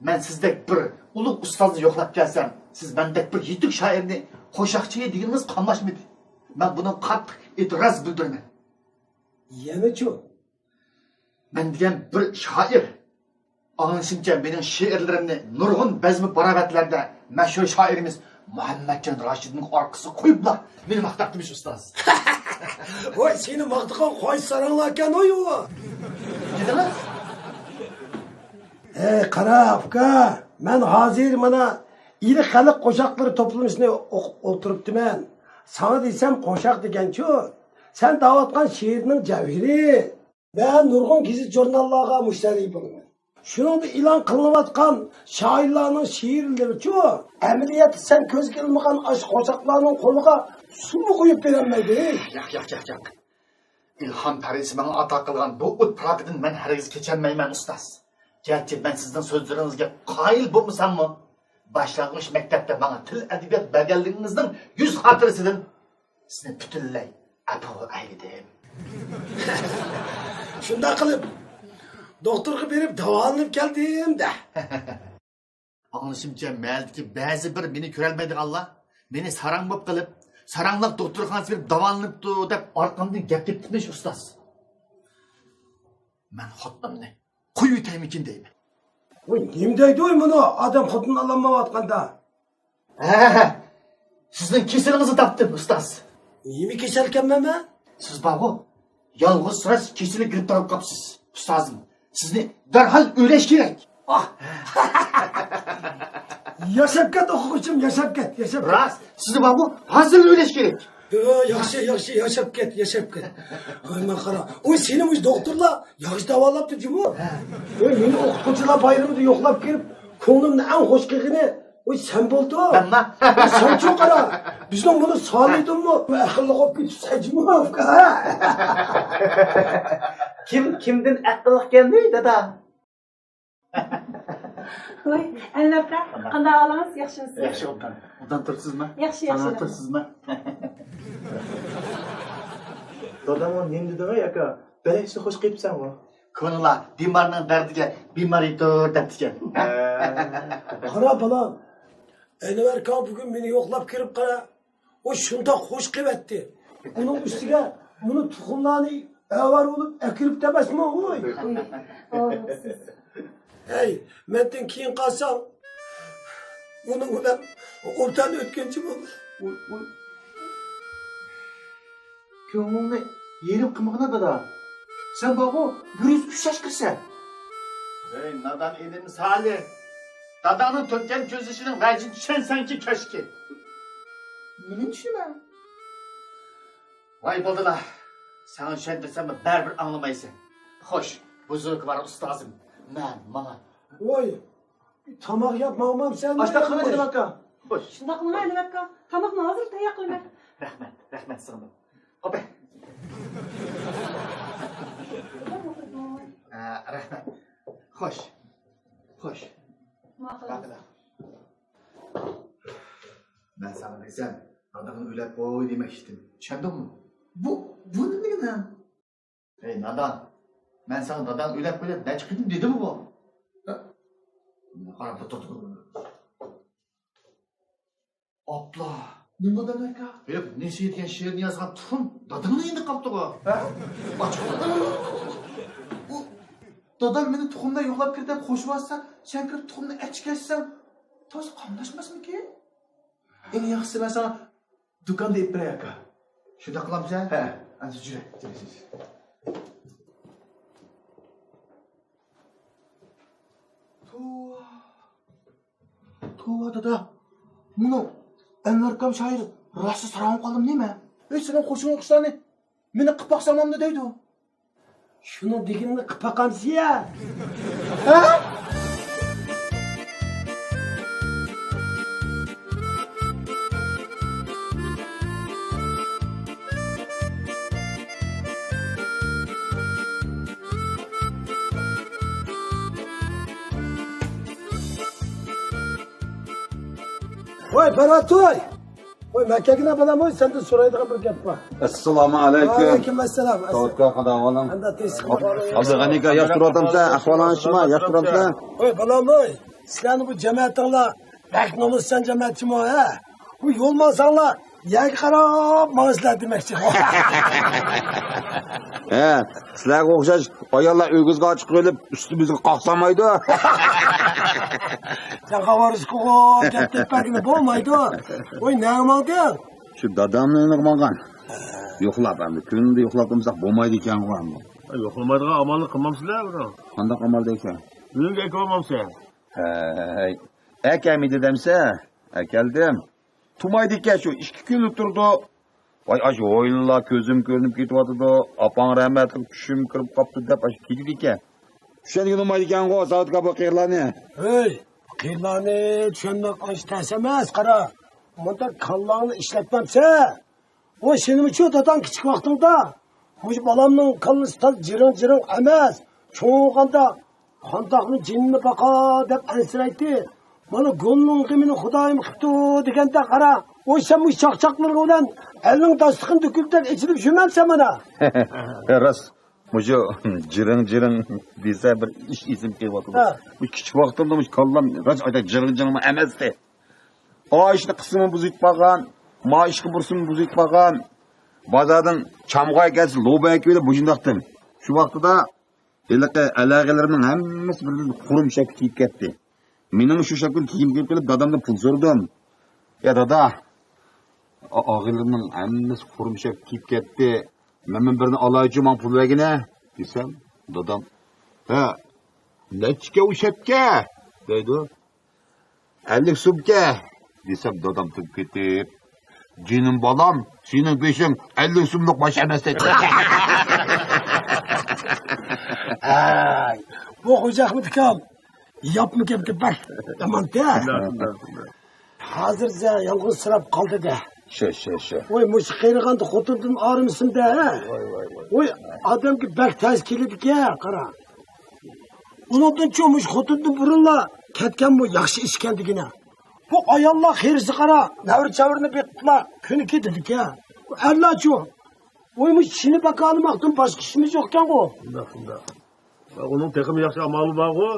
مەن سىزدەك بىر ئۇلۇغ ئۇستازنى يوقلاپ كەلسەم، سىز مەندەك بىر يېتىك شائىرنى قوشاقچى دېگىنىڭىز قاملاشمىدى. مەن بۇنىڭغا قاتتىق ئېتىراز بىلدۈرىمەن. يەنىچۇ؟ مەن دېگەن بىر شائىر. ئاڭلىشىمچە، مېنىڭ شېئىرلىرىمنى نۇرغۇن بەزمە-باراۋەتلەردە مەشھۇر شائىرىمىز مۇھەممەتجان راشىدىننىڭ ئارقىسىغا قويۇپلا مېنى ماختاپتىمىش، ئۇستاز. ۋاي، سېنى ماختىغان قايسى ساراڭلاركەن ۋاي ئۇ؟ دېدىڭىز؟ ھەي، قارا، ئۇكا، مەن ھازىر مانا ئىلى خەلق قوشاقلىرى توپلىمىسىنى ئوقۇپ ئولتۇرۇپتىمەن. ساڭا دېسەم قوشاق دېگەنچۇ؟ سەن دەۋاتقان شېئىرنىڭ جەۋھىرى. مەن نۇرغۇن گېزىت-ژۇرناللارغا مۇشتەرى بولىمەن. شۇنىڭدا ئېلان قىلىنىۋاتقان شائىرلارنىڭ شېئىرلىرىچۇ؟ ئەمەلىيەتتە سەن كۆزگە ئىلمىغان ئاشۇ قوشاقلارنىڭ قولىغا سۇمۇ قويۇپ بېرەلمەيدۇ، ھېي! ياق، ياق، ياق، ياق. ئىلھام پەرىسى ماڭا ئاتا قىلغان بۇ ئوت پىراقىدىن مەن ھەرگىز كېچەلمەيمەن، ئۇستاز. گەرچە مەن سىزنىڭ سۆزلىرىڭىزگە قايىل بولمىساممۇ، باشلانغۇچ مەكتەپتە ماڭا تىل-ئەدەبىيات بەرگەنلىكىڭىزنىڭ يۈز خاتىرىسىدىن سىزنى پۈتۈنلەي ئەپۇ ئەيلىدىم. شۇنداق قىلىپ، دوختۇرغا بېرىپ داۋالىنىپ كەلدىم-دە. ئاڭلىشىمچە، مەھەللىدىكى بەزى بىر مېنى كۆرەلمەيدىغانلار مېنى ساراڭ بولۇپ قېلىپ، ساراڭلار دوختۇرخانىسىغا بېرىپ داۋالىنىپتۇ دەپ ئارقامدىن گەپ تېپىپتىمىش، ئۇستاز. مەن خوتۇنۇمنى قويۇۋېتەيمىكىن دەيمەن. ۋاي، نېمە دەيدۇ مۇنۇ ئادەم خوتۇن ئالالمايۋاتقاندا؟ ھە، سىزنىڭ كېسىلىڭىزنى تاپتىم، ئۇستاز. نېمە كېسەلكەنمەن مەن؟ سىز بارغۇ، يالغۇزسىراش كېسىلىگە گىرىپتار بولۇپ قاپسىز، ئۇستازىم. سىزنى دەرھال ئۆيلەش كېرەك. ئاھ. ياشاپ كەت، ئوقۇغۇچىم، ياشاپ كەت، ياشاپ كەت. راست، سىزنى بارغۇ، ھازىر ئۆيلەش كېرەك. ياخشى، ياخشى، ياشاپ كەت، ياشاپ كەت. ۋاي، مانا قارا. ۋاي، سېنى مۇشۇ دوختۇرلار ياخشى داۋالاپتۇ جۇمۇ. ھە. ۋاي، مېنى ئوقۇتقۇچىلار بايرىمىدا يوقلاپ كېلىپ، كۆڭلۈمنى ئەڭ خۇش قىلغىنى، ۋاي، سەن بولدۇڭ. مەنما؟ ۋاي، سەنچۇ قارا. بىزنىڭ بۇنى سالىدىنمۇ ئەقىللىق بولۇپ كېتىپسەن جۇمۇ. كىم كىمدىن ئەقىللىق كەلدى، دادا؟ ۋاي، ئەنۋەر ئاكا، قانداق ئەھۋالىڭىز؟ ياخشىمۇسىز؟ ياخشى، ئوبدان. ئوبدان تۇرۇپسىزمۇ؟ ياخشى، ياخشى. ساغلام تۇرۇپسىزمۇ؟ دادامغا نېمە دېدىڭ ئەي، ئاكا؟ بەك خوش قىپسەنغۇ. كونىلار بىمارنىڭ دەردىگە بىمار يېتىدۇ دەپتىكەن. قارا، بالام. ئەنۋەر ئاكا بۈگۈن مېنى يوقلاپ كىرىپ قارا. ئۇ شۇنداق خوش قىلىۋەتتى. ئۇنىڭ ئۈستىگە مۇنۇ تۇخۇملارنى ئەۋەر بولۇپ ئەكىرىپتۇ ئەمەسمۇ، ۋوي. ھەي، مەندىن كېيىن قالساڭ، ئۇنىڭ بىلەن ئوبدان ئۆتكەنچە بول. ۋوي، ۋوي. كۆڭلۈڭنى يېرىم قىلمىغىنا، دادا. سەن بارغۇ، بىر يۈز ئۈچ ياش كىرسەن. ھەي، نادان ئىلىم سالى. داداڭنىڭ تۆككەن كۆز يېشىنىڭ ۋەجىنى چۈشەنسەڭچۇ، كاشكى. نېمىنى چۈشىنىمەن؟ ۋاي بولدىلا، ساڭا چۈشەندۈرسەممۇ بەرىبىر ئاڭلىمايسەن. خوش، بۇزرۇكۋار ئۇستازىم، مەن ماڭا. ۋاي، تاماق يەپ ماڭمامسەن؟ ئاشتاق قىلىمەن، ئەنۋەر ئاكا. خوش. شۇنداق قىلىمەن، ئەنۋەر ئاكا. تاماقنى ھازىر تەييار قىلىمەن. رەھمەت، رەھمەت سىڭلىم. خوپ. ئە، رەھمەت. خوش. خوش. ماقۇل. ماقۇل. مەن ساڭا دېسەم، داداڭنى ئۆيلەپ قوي دېمەكچىدىم. چۈشەندىڭمۇ؟ بۇ، بۇ نېمە دېگىنىڭ؟ ھەي، نادان. مەن ساڭا داداڭنى ئۆيلەپ قوي دەپ نەچچە قېتىم دېدىمغۇ؟ ھە؟ قارا، بۇ، بۇ، بۇ، بۇ. ئاپلا. نېمە بولدى، ئەنۋەر ئاكا؟ ھېلىقى نېسى دېگەن شېئىرنى يازغان تۇخۇم داداڭنىڭ يېنىدا قاپتىغۇ. ھە؟ ئاچ. ئۇ، دادام مېنى تۇخۇمدا يوقلاپ كىر دەپ قوشۇۋاتسا، سەن كىرىپ تۇخۇمنى ئەچىكەتسەڭ، تازا قاملاشماسمىكىن؟ ئەڭ ياخشىسى مەن ساڭا دۇكاندا ئېلىپ بېرەي، ئاكا. شۇنداق قىلامسەن؟ ھە، ئەمسە جۈرە. جۈرە، جۈرە. توۋا. توۋا، دادا. مۇنۇ ئەنۋەر ئاكام شائىر راستلا ساراڭ قالدىم نېمە؟ ئەي، سېنىڭ قوشۇڭ ئوقۇشلارنى مېنى قىپ باقسامامدۇ دەيدۇ. شۇنىڭ دېگىنىنى قىپ باقامسىز يا؟ ھە؟ ۋاي، باراتوي! ۋاي، مەن كەلگىنە بالام، ۋاي، سەندىن سورايدىغان بىر گەپ بار. ئەسسالامۇ ئەلەيكۇم. ۋەئەلەيكۇم ئەسسالام. داۋۇت ئاكا، قانداق ئەھۋالىڭ؟ ئەمدى تېز. ئابدۇغەنى ئاكا، ياخشى تۇرۇۋاتامسەن؟ ئەھۋالىڭ ياخشىمۇ؟ ياخشى تۇرامسەن؟ ۋاي، بالام، ۋاي، سىلەرنىڭ بۇ جەمەتىڭلار بەك نومۇسچان جەمەتچىمۇ، ھە؟ بۇ يول ماڭساڭلار، يەرگە قاراپ ماڭىسىلەر دېمەكچى. ھە، سىلەرگە ئوخشاش ئاياللار ئۆگزىگە ئاچىقىۋېلىپ، ئۈستىمىزگە قاقسالمايدۇ. سەن خەۋەرسىزكىغۇ، گەپ دەپ بەرگىلى بولمايدۇ. ۋاي، نەگە ماڭدىڭ؟ شۇ دادامنىڭ يېنىغا ماڭغان. يوقلاپ ئەمدى، كۈندە يوقلاپ تۇرمىساق بولمايدىكەنغۇ ئەمدى. يوقلىمايدىغان ئامالنى قىلمامسىلەر بۇنىڭ؟ قانداق ئامال دەيسەن؟ ئۆيۈڭگە ئەكىۋالمامسەن؟ ھەي، ئەكەلمىدى دەمسە؟ ئەكەلدىم. تۇمايدىكەن شۇ ئىككى كۈنلا تۇرىدۇ. ۋاي، ئاشۇ ھويلىلار كۆزۈم كۆرۈنۈپ كېتىۋاتىدۇ، ئاپاڭ رەھمەتلىك چۈشۈم كىرىپ قاپتۇ دەپ ئاشۇ كېتىدىكەن. چۈشەنگىلى ئۇنىمايدىكەنغۇ، ساۋۇت ئاكا، بۇ قېرىلارنى. ھەي، قېرىلارنى چۈشەنمەك ئانچە تەس ئەمەس، قارا. مۇنداق كاللاڭنى ئىشلەتمەمسە. ۋاي، سېنىمۇچۇ داداڭ كىچىك ۋاقتىڭدا مۇشۇ بالامنىڭ كاللىسى تاز جىرىڭ-جىرىڭ ئەمەس، چوڭ بولغاندا قانداقمۇ جېنىنى باقا دەپ ئەنسىرەيتتى. مانا گۈلنىڭ غېمىنى خۇدايىم قىپتۇ دېگەندە قارا، ۋاي، سەن مۇشۇ چاقچاقلىرىڭ بىلەن ئەلنىڭ داستىخىنىدا گۈلدەك ئېچىلىپ يۈرمەمسەن مانا. راست، مۇشۇ جىرىڭ-جىرىڭ دېسە بىر ئىش ئېسىمگە كېلىۋاتىدۇ. ھە. مۇشۇ كىچىك ۋاقتىمدا مۇشۇ كاللام راست ئايتا جىرىڭ-جىرىڭمۇ ئەمەستى. ئا ئىشنى قىلسىمۇ بۇزۇپ قالغان، ما ئىشقا بۇرسىمۇ بۇزۇپ قالغان. بازاردىن چامغا ئەكەلسە لوبا ئەكىۋېلىپ مۇشۇنداقتىم. شۇ ۋاقتىدا ھېلىقى ئەلەغىلىرىمنىڭ ھەممىسى بىردىن قۇرۇم شەپكە تېگىپ كەتتى. مېنىڭ شۇ شەپكىم كىيىم كىيىپ كېلىپ دادامدىن پۇل سورىدىم. يا دادا، ئا-، ئاغىلىرىمنىڭ ھەممىسى قۇرۇم شەپكە كىيىپ كەتتى. مەنمۇ بىرنى ئالايچۇ، ماڭا پۇل بەرگىنە دېسەم، دادام، ھە، نەچچىكەن ئۇ شەپكە دەيدۇ. ئەللىك سومكەن دېسەم، دادام تۇرۇپ كېتىپ، جېنىم بالام، سېنىڭ بېشىڭ ئەللىك سوملۇق باش ئەمەس دەيدۇ. ئەي، بۇ خوجا ئەخمەت ئاكام ياپما گەپكە بەك يامانتى. ھازىر يالغۇزسىراپ قالدى دە. شۇ، شۇ، شۇ. ۋاي، مۇشۇ قېرىغاندا خوتۇندىن ئايرىلسۇن دە، ھە؟ ۋاي، ۋاي، ۋاي. ۋاي، ئادەمگە بەك تەس كېلىدىكەن، قارا. ئۇنىڭدىنچۇ مۇشۇ خوتۇندىن بۇرۇنلا كەتكەنمۇ ياخشى ئىشكەن دېگىنە. بۇ ئاياللار خېرىسى قارا، نەۋرە-چەۋرىنى بېقىپلا كۈنى كېتىدىكەن. بۇ ئەرلەرچۇ؟ ۋاي، مۇشۇ چىنە باكالىماقتىن باشقا ئىشىمىز يوقكەنغۇ. شۇنداق، شۇنداق. ئۇنىڭ تېخىمۇ ياخشى ئامالى بارغۇ.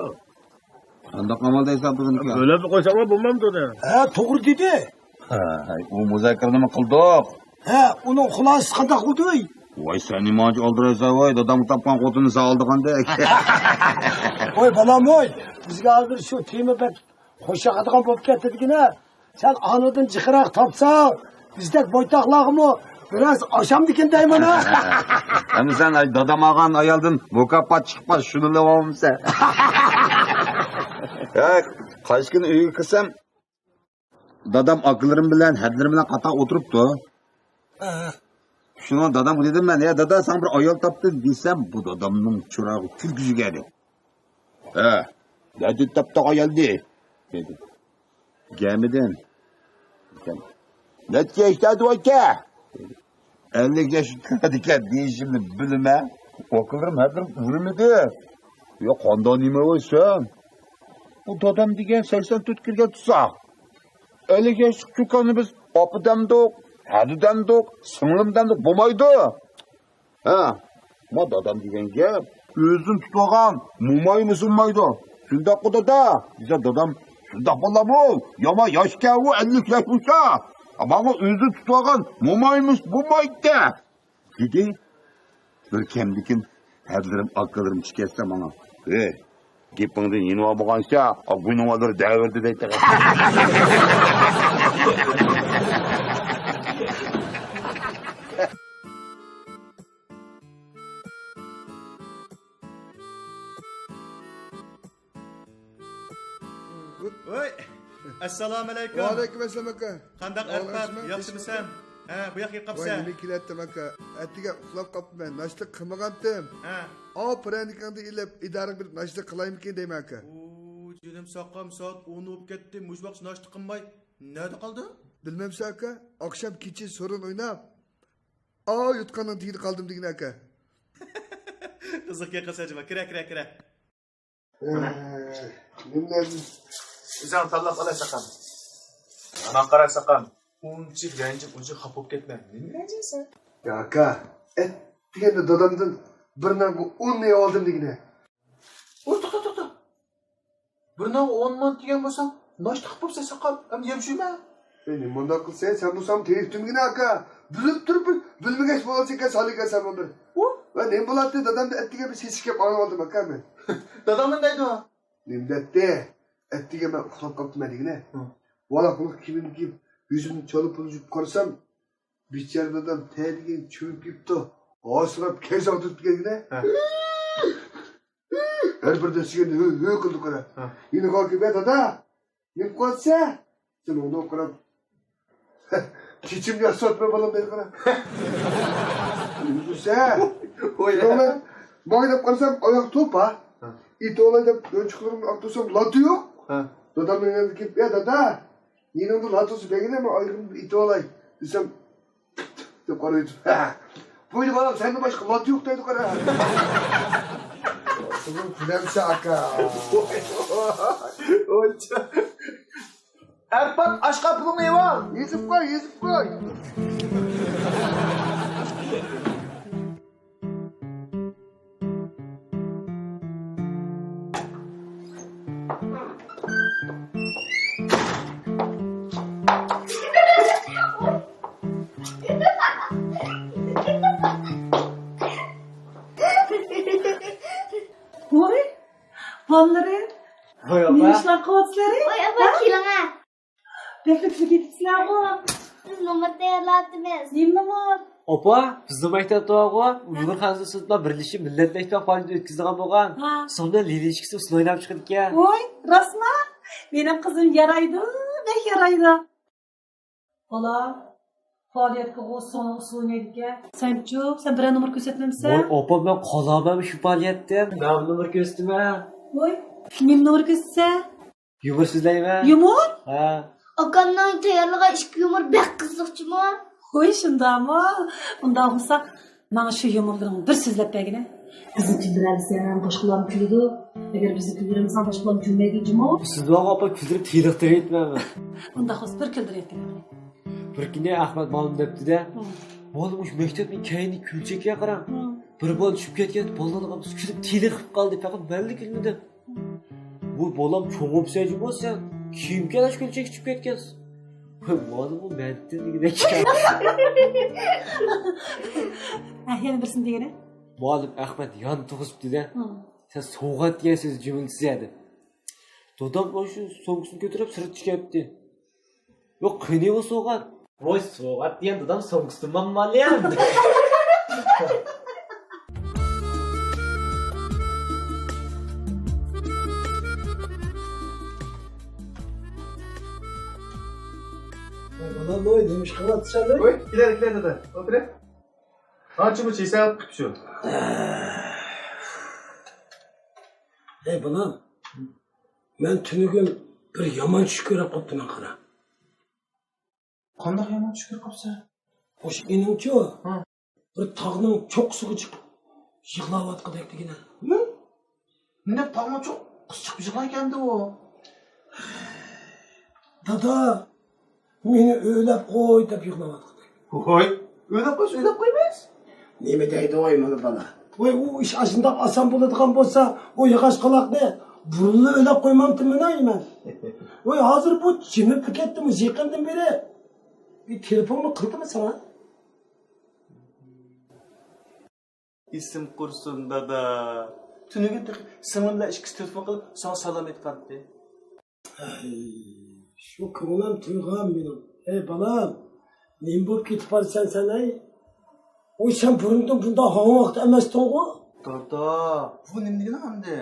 قانداق ئامال دەيسەن بۇنىڭكى؟ ئۆلەپ قويساڭلار بولمامدۇ دە؟ ھە، توغرا دېدى. ھە، ئۇ مۇزاكىرىنىمۇ قىلدۇق. ھە، ئۇنىڭ خۇلاسىسى قانداق بولدى؟ ۋاي، سەن نېمانچە ئالدىرايسەن ۋاي، دادامغا تاپقان خوتۇننى سەن ئالدىغاندەك. ۋاي بالام ۋاي، بىزگە ھازىر شۇ تېما بەك خوش ياقىدىغان بولۇپ كەتتى دېگىنە. سەن ئانىدىن جىقراق تاپساڭ، بىزدەك بويتاقلارغىمۇ بىراز ئاشامدىكىن دەيمەن ھە. ئەمدى سەن دادام ئالغان ئايالدىن مۇكاپات چىقىپ قالسا شۇنى ئالالمىسەن. ھە، قايسى كۈنى ئۆيگە كىرسەم، دادام ئاكىلىرىم بىلەن، ھەدىلىرىم بىلەن قاتار ئولتۇرۇپتۇ. شۇڭا دادامغا دېدىم مەن، يا دادا، ساڭا بىر ئايال تاپتىم دېسەم، بۇ دادامنىڭ چىرايىغا كۈلكە يۈگۈردى. ھە، نەدىن تاپتىڭ ئايالنى؟ دېدى. گەمىدىن. نەچچە ياشتا ئىدىڭ ئاكا؟ ئەللىك ياشقا كىرىدىكەن دېيىشىمنى بىلىمەن. ئاكىلىرىم ھەدىلىرىم ئۇرمىدى. يا قانداق نېمە ۋاي سەن؟ بۇ دادام دېگەن سەكسەن تۆت كىرگەن تۇرسا. ئەللىك ياشلىق چوكاننى بىز ئاپا دەمدۇق، ھەدە دەمدۇق، سىڭلىم دەمدۇق بولمايدۇ. ھە، ما دادام دېگەن گەپ، ئۆزىنى تۇتۇۋالغان مومايمۇ سۇنمايدۇ. شۇنداققۇ دادا؟ دېسە دادام، شۇنداق بالامۇ، يامان ياشكەن ئۇ، ئەللىك ياش بولسا. ماڭا ئۆزىنى تۇتۇۋالغان مومايمۇ بولمايدۇ دېدى. بىر كەمدىكىن ھەدىلىرىم، ئاكىلىرىم چىقىپ كەتسە ماڭا، ھەي، گېپىڭدىن يېنىۋالمىغانچە، ئاغۇينىڭ بالىلىرى دەۋەردى دەيتتى. ۋوي، ئەسسالامۇئەلەيكۇم. ۋەئەلەيكۇم ئەسسالام ئاكا. قانداق ئەرپات، ياخشىمۇسەن؟ ھە، بۇ ياققا كېلىپ قاپسەن. ۋاي، نېمە كېلەتتىم ئاكا؟ ئەتىگەن ئۇخلاپ قاپتىمەن، ناشتا قىلمىغانتىم. ھە. ئاۋۇ پىرەنىكىڭنى ئېلىپ ئىدارىگە بېرىپ ناشتا قىلايمىكىن دەيمەن ئاكا. ئۇ جېنىم ساقام، سائەت ئون بولۇپ كەتتى، مۇشۇ ۋاقىت ناشتا قىلماي نەدە قالدىڭ؟ بىلمەمسەن ئاكا، ئاخشام كېچە سورۇن ئويناپ، ئاۋۇ يوتقاننىڭ تېگىدە قالدىم دېگىنە ئاكا. قىزىق گەپ قىلسا جۇما، كىرە، كىرە، كىرە. ئە، نېمىلەر؟ ئۆزۈڭ تاللاپ ئالاي ساقام. ئانا قارا ساقام. ئۇنچە رەنجىپ، ئۇنچە خاپا بولۇپ كەتمە. نېمە رەنجىيسەن؟ يا ئاكا، ئەتىگەندە دادامدىن بىر نانغا ئون نېمە ئالدىم دېگىنە. ۋوي، توختا، توختا. بىر نانغا ئون مانات دېگەن بولساڭ، ناشتا قىلىپ بوپسەن ساقام. ئەمدى يەپ جۈيمە. ئەي، نېمانداق قىلىسەن؟ سەن بولساڭ تېرىكتىمگىنە ئاكا. بىلىپ تۇرۇپ بىر بىلمىگەچ بولغانسەنكەن سالىگەن سەن بىر. ۋە نېمە بولاتتى؟ دادامدىن ئەتىگەن بىر سېسىق گەپ ئاڭلىۋالدىم ئاكا مەن. داداڭ نېمە دەيدۇ؟ نېمە دەيتتى؟ ئەتىگەن مەن ئۇخلاپ قاپتىمەن دېگىنە. ۋالا قۇلۇق كىيىمىمنى كىيىپ، يۈزۈمنى چالا پۇلا يۇيۇپ قارىسام، بىچارە دادام تەدىگىن چۆمۈپ كېتىپتۇ. ھاسىراپ كەيساڭ تۇرۇپ كەلگىنە. ھە. ھەر بىر دەسسىگەندە ھۆ، ھۆ قىلدى قارا. ھە. يېنىغا كېلىپ، ئە دادا، نېمە قىلىۋاتىسەن؟ سەن ئۇنىڭغا قاراپ، چېچىمنى ياساتمە بالام دەيدۇ قارا. يۈگۈرسە. ۋوي. ماڭا دەپ قارىسام ئاياق توپا. ھە. ئېتىۋالاي دەپ يانچۇقلىرىمنى ئاقتۇرسام لاتا يوق. ھە. دادامنىڭ يېنىغا كېلىپ، ئە دادا، يېنىڭدا لاتوسى بەرگىنە، مەن ئايىغىمنى ئېتىۋالاي دېسەم، دەپ قارايدۇ. بۇيرۇ بالام، سەندىن باشقا لات يوق دەيدۇ قارا. قىزىم كۈلەمسە ئاكا. ئەرپات ئاشقا پۇلۇڭنى ئېۋال. يېزىپ قوي، يېزىپ قوي. ۋاي، بالىلىرىم. ۋاي، ئاپا. نېمە ئىشلار قىلىۋاتىسىلەر؟ ۋاي، ئاپا، ھە؟ كېلىڭە. بەكلا تۈزۈك يېتىپسىلەرغۇ. بىز نومۇر تەييارلاۋاتىمىز. نېمە نومۇر؟ ئاپا، بىزنىڭ مەكتەپتە بارغۇ، ئۇيغۇر خەنزۇسى بىلەن بىرلىشىپ مىللەت مەكتەپ پائالىيىتى ئۆتكۈزىدىغان بولغان. ھە. سومدىن لىلىشكىسى ئۇسسۇل ئويناپ چىقىدىكەن. ۋوي، راستما؟ مېنىڭ قىزىم يارايدۇ، بەك يارايدۇ. بالا، پائالىيەتكىغۇ سومنىڭ ئۇسسۇل ئوينايدىكەن. سەنچۇ، سەن بىرەر نومۇر كۆرسەتمەمسەن؟ ۋوي، ئاپا، مەن قالامەن شۇ پائالىيەتتىن. مەن نومۇر كۆرسىتىمەن. ۋوي، نېمە نومۇر كۆرسىتىسەن؟ يۇمۇر سۆزلەيمەن. يۇمۇر؟ ھە. ئاكامنىڭ تەييارلىغان ئىككى يۇمۇر بەك قىزىقچىمۇ؟ ھوي، شۇنداقمۇ؟ ئۇنداق بولسا، ماڭا شۇ يۇمۇرلىرىڭنى بىر سۆزلەپ بەرگىنە. قىزىقچى بىرەرسەم باشقىلارمۇ كۈلىدۇ. ئەگەر بىزنى كۈلدۈرەلمىسەڭ، باشقىلارنى كۈلمەيدۇ جۇمۇ. سىز بولغان ئاپا كۈلدۈرۈپ تېلىقتۇرۇۋېتىمەن. ئۇنداق بولسا بىر كۈلدۈرۈۋەتكىن. بىر كۈنى ئەخمەت مۇئەللىم دەپتۇ-دە، مم. مۇئەللىم، مۇشۇ مەكتەپنىڭ كەينىدىكى كۆلچەككە قاراڭ. مم. بىر بالا چۈشۈپ كەتكەن، بالىلارنىڭ ھەممىسى كۈلۈپ تېلىقىپ قالدى، پەقەت مەنلا كۈلمىدىم. بۇ بالام چوڭ بولسا جۇمۇ سەن كىيىم كەلەش كۆلچەككە چۈشۈپ كەتكەنسەن. ۋاي مۇئەللىم، بۇ مەندىن دېگۈدەك. ھە، يەنە بىرسىنى دېگىنە. مۇئەللىم ئەخمەت يان تۇغۇزۇپتۇ-دە. مم. سەن سوۋغات دېگەن سۆز جۈملىسى دەپ. دادام ئاشۇ سومكىسىنى كۆتۈرۈپ سىرتقا چىقىپتۇ. يوق، قېنى ئۇ سوۋغات؟ ۋوي، سوۋغات دېگەن دادام سومكىسىدىن مالىيە. ۋوي، بالا، ۋوي، نېمە ئىش قىلىۋاتىسەن؟ ۋوي، كېلە، كېلە، دادا، ئولتۇر. قانچە مۇچە ھېساب قىپتۇ شۇ؟ ھەي، بالام، مەن تۈنۈگۈن بىر يامان چۈش كۆرۈپ قاپتىمەن، قارا. قانداق يامان چۈش كۆرۈپ قاپسەن؟ ئاشۇ ئىنىڭچۇ، ھە. بىر تاغنىڭ چوققىسىغا چىقىپ يىغلاۋاتقۇدەك دېگىنە. ھە؟ نېمە تاغنىڭ چوققىسىغا چىقىپ يىغلايدىكەندى ئۇ؟ دادا، مېنى ئۆيلەپ قوي دەپ يىغلاۋاتقۇدەك. ھوي، ئۆيلەپ قويسا ئۆيلەپ قويمايسىز. نېمە دەيدۇ ۋاي مانا بالا؟ ۋاي، ئۇ ئىش ئاشۇنداق ئاسان بولىدىغان بولسا، ئۇ ياغاچ قۇلاقنى بۇرۇنلا ئۆيلەپ قويمامتىمىنا مەن؟ ۋاي، ھازىر بۇ جىمىپلا كەتتىمۇ يېقىندىن بېرى؟ بىر تېلېفونمۇ قىلدىمۇ ساڭا؟ ئېسىم قۇرسۇن، دادا. تۈنۈگۈن تېخى سىڭلىم بىلەن ئىككىسى تېلېفون قىلىپ، ساڭا سالام ئېيتقانتى. ھەي، شۇ كۆڭلۈم تويغان مېنىڭ. ھەي، بالام، نېمە بولۇپ كېتىپ بارىسەن سەن، ھەي؟ ۋوي، سەن بۇرۇندىن بۇنداق ھاڭۋاقتا ئەمەستىڭغۇ؟ دادا، بۇ نېمە دېگىنىڭ ئەمدى؟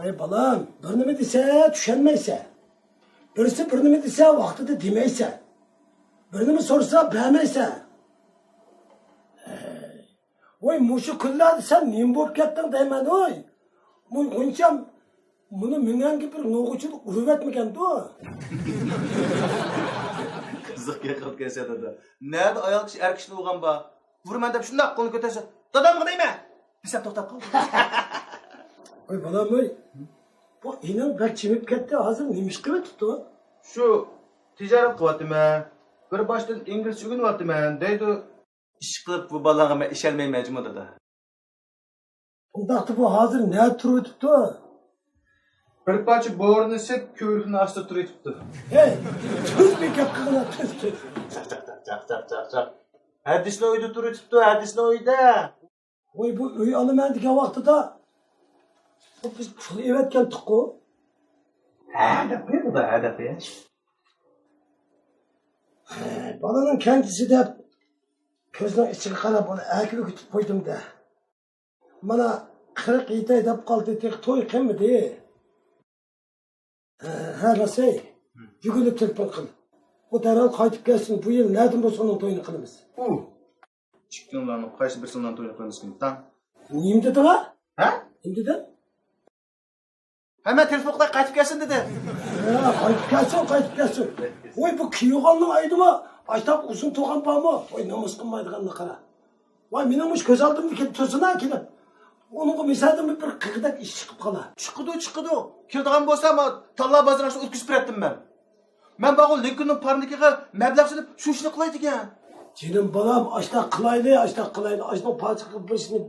ھەي، بالام، بىر نېمە دېسە، چۈشەنمەيسەن. بىرسى بىر نېمە دېسە، ۋاقتىدا دېمەيسەن. بىر نېمە سورىسا، بەرمەيسەن. ھەي. ۋاي، مۇشۇ كۈنلەردە سەن نېمە بولۇپ كەتتىڭ دەيمەن، ۋاي. مۇ-، غۇنچەم، مۇنى مېڭەڭگە بىر نوغۇچىلىق ئۇرۇۋەتمىگەندۇ؟ قىزىق گەپ قىلىپ كەلسە دادا. نەدە ئايال كىشى ئەر كىشىنى ئۇرغان بار؟ ئۇرىمەن دەپ شۇنداق قولنى كۆتەرسە، دادامغا دەيمەن! دېسەم توختاپ قالدى. ۋاي، بالام، ۋاي. بۇ ئىنىڭ بەك چىمىپ كەتتى، ھازىر نېمە ئىش قىلىۋېتىپتۇ؟ شۇ تىجارەت قىلىۋاتىمەن، بىر باشتىن ئىنگلىزچە ئۆگىنىۋاتىمەن دەيدۇ. ئىشقىلىپ بۇ بالاڭغا مەن ئىشەنمەيمەن جۇمۇ دادا. ئۇنداقتا بۇ ھازىر نەدە تۇرۇۋېتىپتۇ؟ بىر پارچە بورىنى سېتىپ، كۆۋرۈكنى ئاستىدا تۇرۇۋېتىپتۇ. ھەي، تۈز بىر گەپ قىلغىنا، تۈز، تۈز. چاق، چاق، چاق، چاق، چاق، چاق. ھەدىسنىڭ ئۆيىدە تۇرۇۋېتىپتۇ، ھەدىسنىڭ ئۆيىدە. ۋاي، بۇ ئۆي ئالىمەن دېگەن ۋاقتىدا، بۇ بىز پۇل ئېۋەتكەنتۇققۇ. ھە دەپ قويۇڭ، ھە دەپ قويۇڭ. ھە، بالىنىڭ كەنجىسى دەپ، كۆزنىڭ ئىچىگە قاراپ، ئۇنى ئەركىلىتىپ قويدۇم-دە. مانا، قىرىق يېتەي دەپ قالدى، تېخى توي قىلمىدى. ھە، ھە، راست، ھەي. بۈگۈنلا تېلېفون قىل. ئۇ دەرھال قايتىپ كەلسۇن، بۇ يىل نەدىن بولسا ئۇنىڭ تويىنى قىلىمىز. ئۇ، ئىككىڭلارنىڭ قايسى بىرسىڭلارنىڭ تويىنى قىلىمىزكىن، تاڭ؟ نېمە دېدىڭ، ھە؟ ھە؟ نېمە دېدىڭ؟ ھە، مەن تېلېفون قىلاي، قايتىپ كەلسۇن دېدىم. ھە، قايتىپ كەلسۇن، قايتىپ كەلسۇن. ۋاي، بۇ كىيىۋالغاننىڭ ئايدىمۇ ئاشتاق ئۇزۇن تۇرغان بارمۇ؟ ۋاي، نومۇس قىلمايدىغاننى قارا. ۋاي، مېنىڭ مۇشۇ كۆز ئالدىمدا كېلىپ تۇرسۇنا كېلىپ. ئۇنىڭغا مىسالدىن بىر قىغىدەك ئىش چىقىپ قالا. چىقىدۇ، چىقىدۇ. كېلىدىغان بولسا، ما تاللا بازىرىنى ئوتكۇزۇپ بېرەتتىم مەن. مەن بارغۇ لىنكولننىڭ پارنىكىغا مەبلەغ سېلىپ، شۇ ئىشنى قىلاي دېگەن. جېنىم بالام، ئاشتاق قىلايلى، ئاشتاق قىلايلى. ئاشۇنىڭ پارچىقىغا بىرسىنى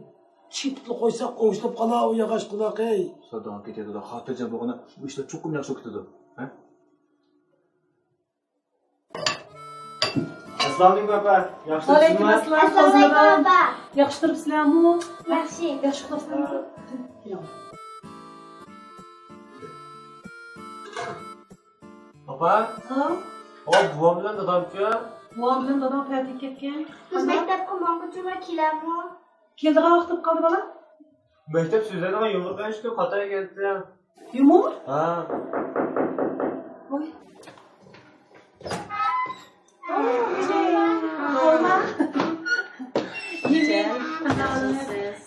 چېپىپلا قويساق، ئوڭشىلىپ قالا ئۇ ياغاچ قۇلاق، ھەي. ساداڭغا كېتىدۇ، خاتىرجەم بولغىنا، بۇ ئىشلار چوقۇم ياخشى ئۆتىدۇ. ھە؟ ئەسسالامۇئەلەيكۇم، ئاپا. ياخشىمۇ؟ ۋەئەلەيكۇم ئەسسالام. ئەسسالامۇئەلەيكۇم، ئاپا. ياخشى تۇرۇپسىلەرمۇ؟ ياخشى. ياخشى تۇرۇپسىلەرمۇ؟ كېلىڭ. ئاپا. ھا؟ ھو، بوۋام بىلەن دادامچۇ؟ بوۋام بىلەن داداڭ تەتىلگە كەتكەن. بىز مەكتەپكە ماڭغۇچىلا كېلەرمۇ؟ كېلىدىغان ۋاقىت بولۇپ قالدى، بالا. مەكتەپ سۆزلەيدىغان يۇمۇر بەرگەن ئىكەن، قاتاي كەتتى. يۇمۇر؟ ھا. ۋاي.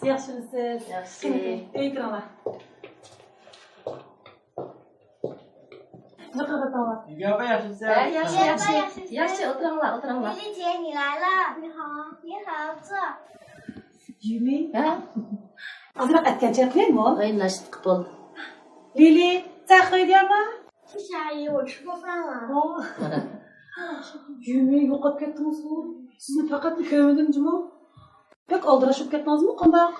ياخشىمۇسىز؟ ياخشى. ئۆيگە كىرىڭلار. ياخشىمۇسىز؟ ھە، ياخشى، ياخشى. ياخشى، ئولتۇرۇڭلار، ئولتۇرۇڭلار. 丽丽姐，你来了。你好。你好，坐。 يۈمى؟ ھە؟ ئازراق ئەتكەنچە قىلىمۇ؟ ۋاي، ناشتا قىپ بولدى. لىلى، سەن خېرىدارمۇ؟ 下雨我吃过饭了。 ئوھ. يۈمە يوقاپ كەتتىڭىزغۇ؟ سىزنى پەقەتلا كۆرمىدىم جۇمۇ. بەك ئالدىراش بولۇپ كەتتىڭىزمۇ قانداق؟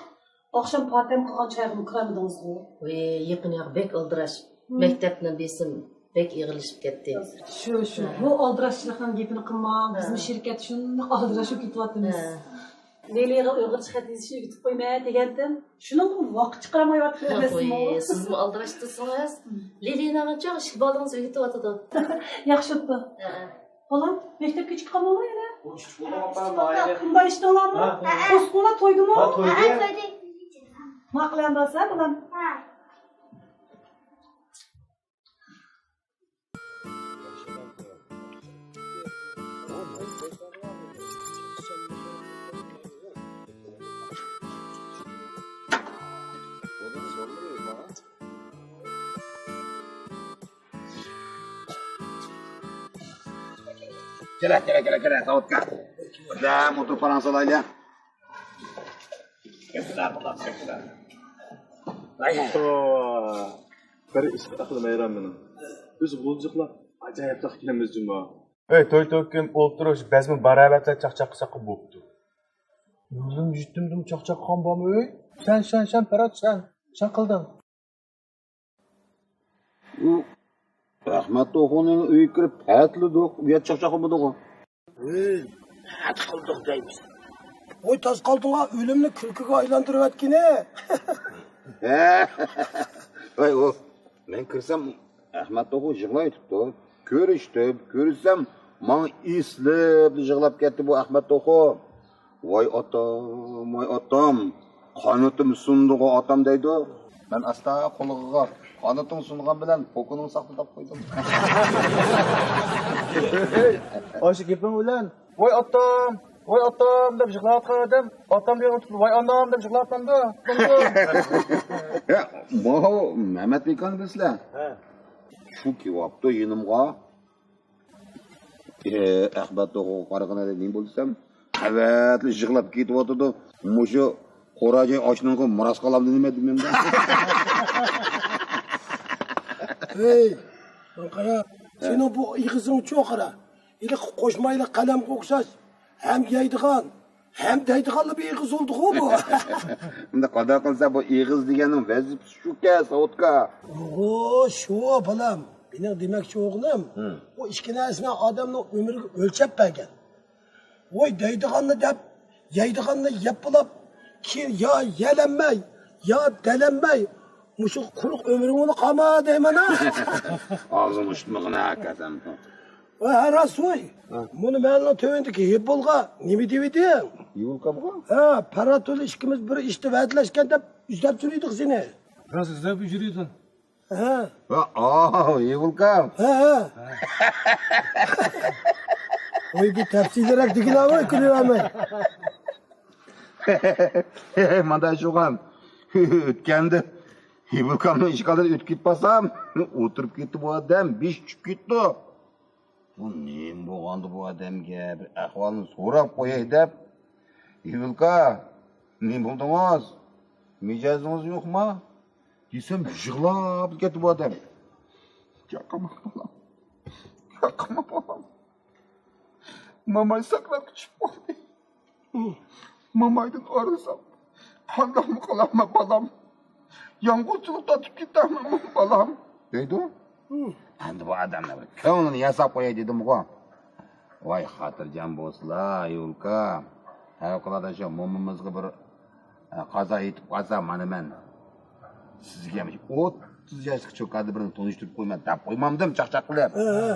ئاخشام پارتىيەم قىلغان چايغىمۇ كىرەلمىدىڭىزغۇ؟ ۋېي، يېقىن ياق بەك ئالدىراش. مەكتەپنىڭ بېسىم بەك ئېغىرلىشىپ كەتتى. شۇ، شۇ. بۇ ئالدىراشچىلىقنىڭ گېپىنى قىلماڭ. بىزمۇ شىركەتتە شۇنداق ئالدىراش بولۇپ كېتىۋاتىمىز. لىلىغا ئۇيغۇرچە خەت يېزىشنى ئۆگىتىپ قويىمەن دېگەنتىم. شۇنىڭغىمۇ ۋاقىت چىقىرالمايۋاتىمەن. ۋوي، سىزمۇ ئالدىراش دېسىڭىز. لىلىنىڭچۇ ئىككى بالىڭىز ئۆگىتىۋاتىدۇ. ياخشى بوپتۇ. ھە. بالام، مەكتەپكە چىققانمۇ يەنە؟ ئۇنداق ئىشتىڭلارمۇ؟ پوسقۇنلار تويدىمۇ؟ ھە، تويدى. ماقۇل ئەمدى، بالام. كېلە، كېلە، كېلە، كېلە، ساۋۇتقا. دەم ئولتۇرۇپ پاراڭ سالايلى. بىر ئىسسىق ئەقلىم ھەيران مېنىڭ. بىز غۇلجىقلار ئاجايىپلىق ئىكەنمىز جۇمۇ. ئەي، توي تۆكۈم ئولتۇرۇش، بەزمە باراۋەتلەر چاقچاق قىلساققا بوپتۇ. يولۇم يېتىمدىمۇ چاقچاق قىلغان بارمۇ ئۆي؟ سەن، سەن، سەن، پەرھات، سەن، سەن قىلدىڭ. ئۇ ئەخمەت توخۇنىڭ ئۆيىگە كىرىپ پەتلىدۇق، ئۇ يەر چاقچاق قىلمىدىغۇ. ھەي، نەدە قىلدۇق دەيمىز. ۋوي، تاس قالدىڭا، ئۆلۈمنى كۈلكىگە ئايلاندۇرۇۋەتكىنى. ۋاي، ئۇ، مەن كىرسەم، ئەخمەت توخۇ يىغلاۋېتىپتۇ. كۆرۈشتۈم، كۆرسەم، ماڭا ئېسىلىپ يىغلاپ كەتتى بۇ ئەخمەت توخۇ. ۋاي ئاتام، ۋاي ئاتام، قانىتىم سۇندىغۇ ئاتام دەيدۇ. مەن ئاستا قۇلىقىغا، قانىتىڭ سۇنغان بىلەن پوكىنىڭ ساقلا دەپ قويدۇم. ئاشۇ گېپىڭ بىلەن، ۋاي ئاتام، ۋاي ئاتام دەپ يىغلاۋاتقان ئادەم، ئاتام دېگەن تۇتۇپ، ۋاي ئانام دەپ يىغلاۋاتامدۇ؟ يا، ماۋۇ مەمەت ئاكاڭنى بىلىسىلەر؟ ھە. شۇ كېلىۋاپتۇ يېنىمغا. ئەخمەت توخۇغا قارىغىنىدا نېمە بولدى دېسەم، قەۋەتلىك يىغلاپ كېتىۋاتىدۇ. مۇشۇ قورا جاي ئاشنىڭغا مىراس قالامدۇ نېمە دېمەمدۇ؟ ھەي، ماڭا قارا، سېنىڭ بۇ ئېغىزىڭچۇ قارا. ھېلىقى قوشمايلىق قەلەمگە ئوخشاش، ھەم يەيدىغان، ھەم دەيدىغانلا بىر ئېغىز بولدىغۇ بۇ. ئەمدى قانداق قىلسا بۇ ئېغىز دېگەننىڭ ۋەزىپىسى شۇكەن، ساۋۇتكا. ئوغۇ، شۇ بالام. مېنىڭ دېمەكچى بولغىنىم، بۇ ئىككى نەرسىنىڭ ئادەمنىڭ ئۆمرىگە ئۆلچەپ بەرگەن. ۋوي، دەيدىغاننى دەپ، يەيدىغاننى يەپ بولاپ، كېيىن يا يەلەنمەي، يا دەلەنمەي، مۇشۇ قۇرۇق ئۆمرۈڭنى قالما دەيمەن ھە. ئاغزىڭنى ئۇشتۇمىغىن ھە، قەسەم. ۋاي، ھە، راست ۋاي. ھە. مۇنى مەننىڭ تۆۋەندىكى ھېبولغا نېمە دېۋىدىڭ؟ ھېبولكامغا؟ ھە، پەرھات بىلەن ئىككىمىز بىر ئىشتا ۋەدىلەشكەن دەپ ئىزدەپ يۈرىدۇق سېنى. راست ئىزدەپ يۈرىدىڭ. ھە. ھە، ئاھ، ھېبولكام. ھە، ھە. ۋاي، بۇ تەپسىلىيرەك دېگىلى ۋاي، كۈلۈۋەرمەي. مانا شۇغان. ئۆتكەندە ھېبولكامنىڭ ئىشىكالدىن ئۆتۈپ كېتىپ بارسام، ئولتۇرۇپ كېتىپتۇ بۇ ئادەم، بېشى چۈشۈپ كېتىپتۇ. بۇ نېمە بولغاندۇ بۇ ئادەمگە؟ بىر ئەھۋالىنى سوراپ قوياي دەپ، ھېبولكا، نېمە بولدىڭىز؟ مىجەزىڭىز يوقما؟ دېسەم، يىغلاپ كەتتى بۇ ئادەم. ياقما بالام، ياقما بالام. ماماي ساكراتقا چۈشۈپ قالدى. مامايدىن ئايرىلسام، قانداقمۇ قىلارمەن بالام؟ يالغۇزچىلىق تارتىپ كېتەرمەنمۇ بالام؟ دەيدۇ. ئەمدى بۇ ئادەمنىڭ بىر كۆڭلىنى ياساپ قوياي دېدىمغۇ. ۋاي خاتىرجەم بولسىلا، يولكا. پەۋقۇلئاددە شۇ مومىمىزغا بىر، ئە، قازا يېتىپ قالسا، مانا مەن سىزگە ئوتتۇز ياشلىق چوكاندا بىرنى تونۇشتۇرۇپ قويىمەن دەپ قويمامدىم چاقچاق قىلىپ. ھە، ھە.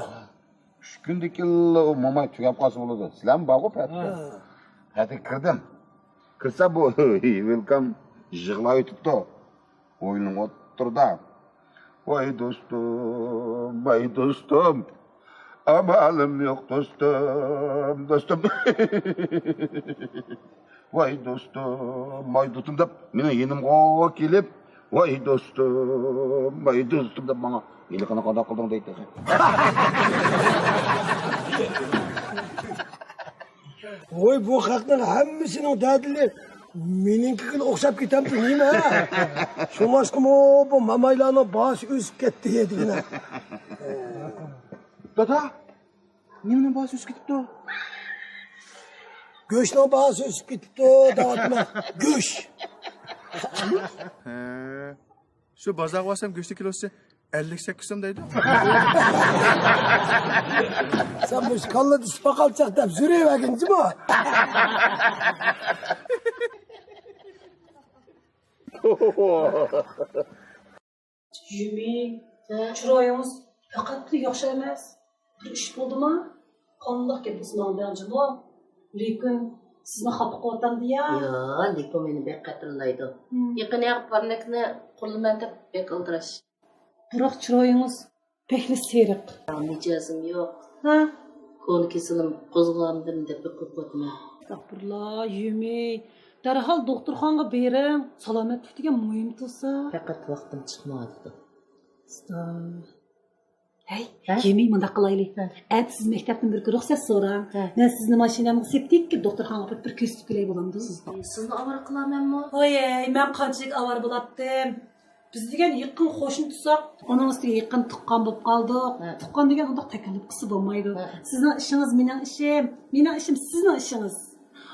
ئۈچ كۈندىن كېيىنلا ئۇ موماي تۈگەپ قالسا بولىدۇ. سىلەرمۇ بارغۇ پەتكە. ھە. پەتكە كىردىم. كىرسە بۇ ھېبولكام يىغلاۋېتىپتۇ. ھويلىنىڭ ئوتتۇرىدا. ۋاي دوستۇم، ۋاي دوستۇم. ئامالىم يوق دوستۇم، دوستۇم. ۋاي دوستۇم، ۋاي دوستۇم دەپ مېنىڭ يېنىمغا كېلىپ، ۋاي دوستۇم، ۋاي دوستۇم دەپ ماڭا ھېلىقىنى قانداق قىلدىڭ دەيتتى. ۋوي، بۇ خەقنىڭ ھەممىسىنىڭ دەردىنى مېنىڭكىگە ئوخشاپ كېتەمدۇ نېمە؟ شۇڭلاشقىمۇ بۇ مامايلارنىڭ باھاسى ئۆسۈپ كەتتى دېگىنە. دادا، نېمىنىڭ باھاسى ئۆسۈپ كېتىپتۇ؟ گۆشنىڭ باھاسى ئۆسۈپ كېتىپتۇ دەۋاتىمەن. گۆش. ھە. شۇ بازارغا بارسام گۆشنىڭ كىلوسى ئەللىك سەككىز سوم دەيدۇ. سەن مۇشۇ كاللىدا سىپا قالچاق دەپ يۈرۈۋەرگىن جۇمۇ. يۈمى، ھە؟ چىرايىڭىز پەقەتلا ياخشى ئەمەس. بىر ئىش بولدىما؟ قانداق گەپ بولسا ماڭا بەڭ جۇمۇ. لېكىن سىزنى خاپا قىلىۋاتامدۇ يا؟ ياق، لېكىن مېنى بەك خاتىرىلايدۇ. ھىم. يېقىنى پارنىكنى قۇرۇلىمەن دەپ بەك ئالدىراش. بىراق چىرايىڭىز بەكلا سېرىق. مىجەزىم يوق. ھە؟ كونا كېسىلىم قوزغىلامدىم دەپ بېقىپ قويۇپتىمەن. ئەستەغپۇرۇللا، يۈمى. دەرھال دوختۇرخانىغا بېرىڭ. سالامەتلىك دېگەن مۇھىم تۇرسا. پەقەت ۋاقتىم چىقمايۋاتىدۇ. ئۇستا. ھەي، ھە؟ يۈمى، مۇنداق قىلايلى. ھە. ئەتە سىز مەكتەپتىن بىر رۇخسەت سوراڭ. ھە. مەن سىزنى ماشىنامغا سېپىپ كېلىپ دوختۇرخانىغا ئاپىرىپ بىر كۆرسىتىپ كېلەي، بولامدۇ؟ سىزنى ئاۋارە قىلامەنمۇ؟ ۋاي، مەن قانچىلىك ئاۋارە بولاتتىم. بىز دېگەن يېقىن قوشنا تۇتساق، ئۇنىڭ ئۈستىگە يېقىن تۇغقان بولۇپ قالدۇق. ھە. تۇغقان دېگەن ئۇنداق تەكەللۇپ قىلسا بولمايدۇ. ھە. سىزنىڭ ئىشىڭىز مېنىڭ ئىشىم، مېنىڭ ئىشىم سىزنىڭ ئىشىڭىز.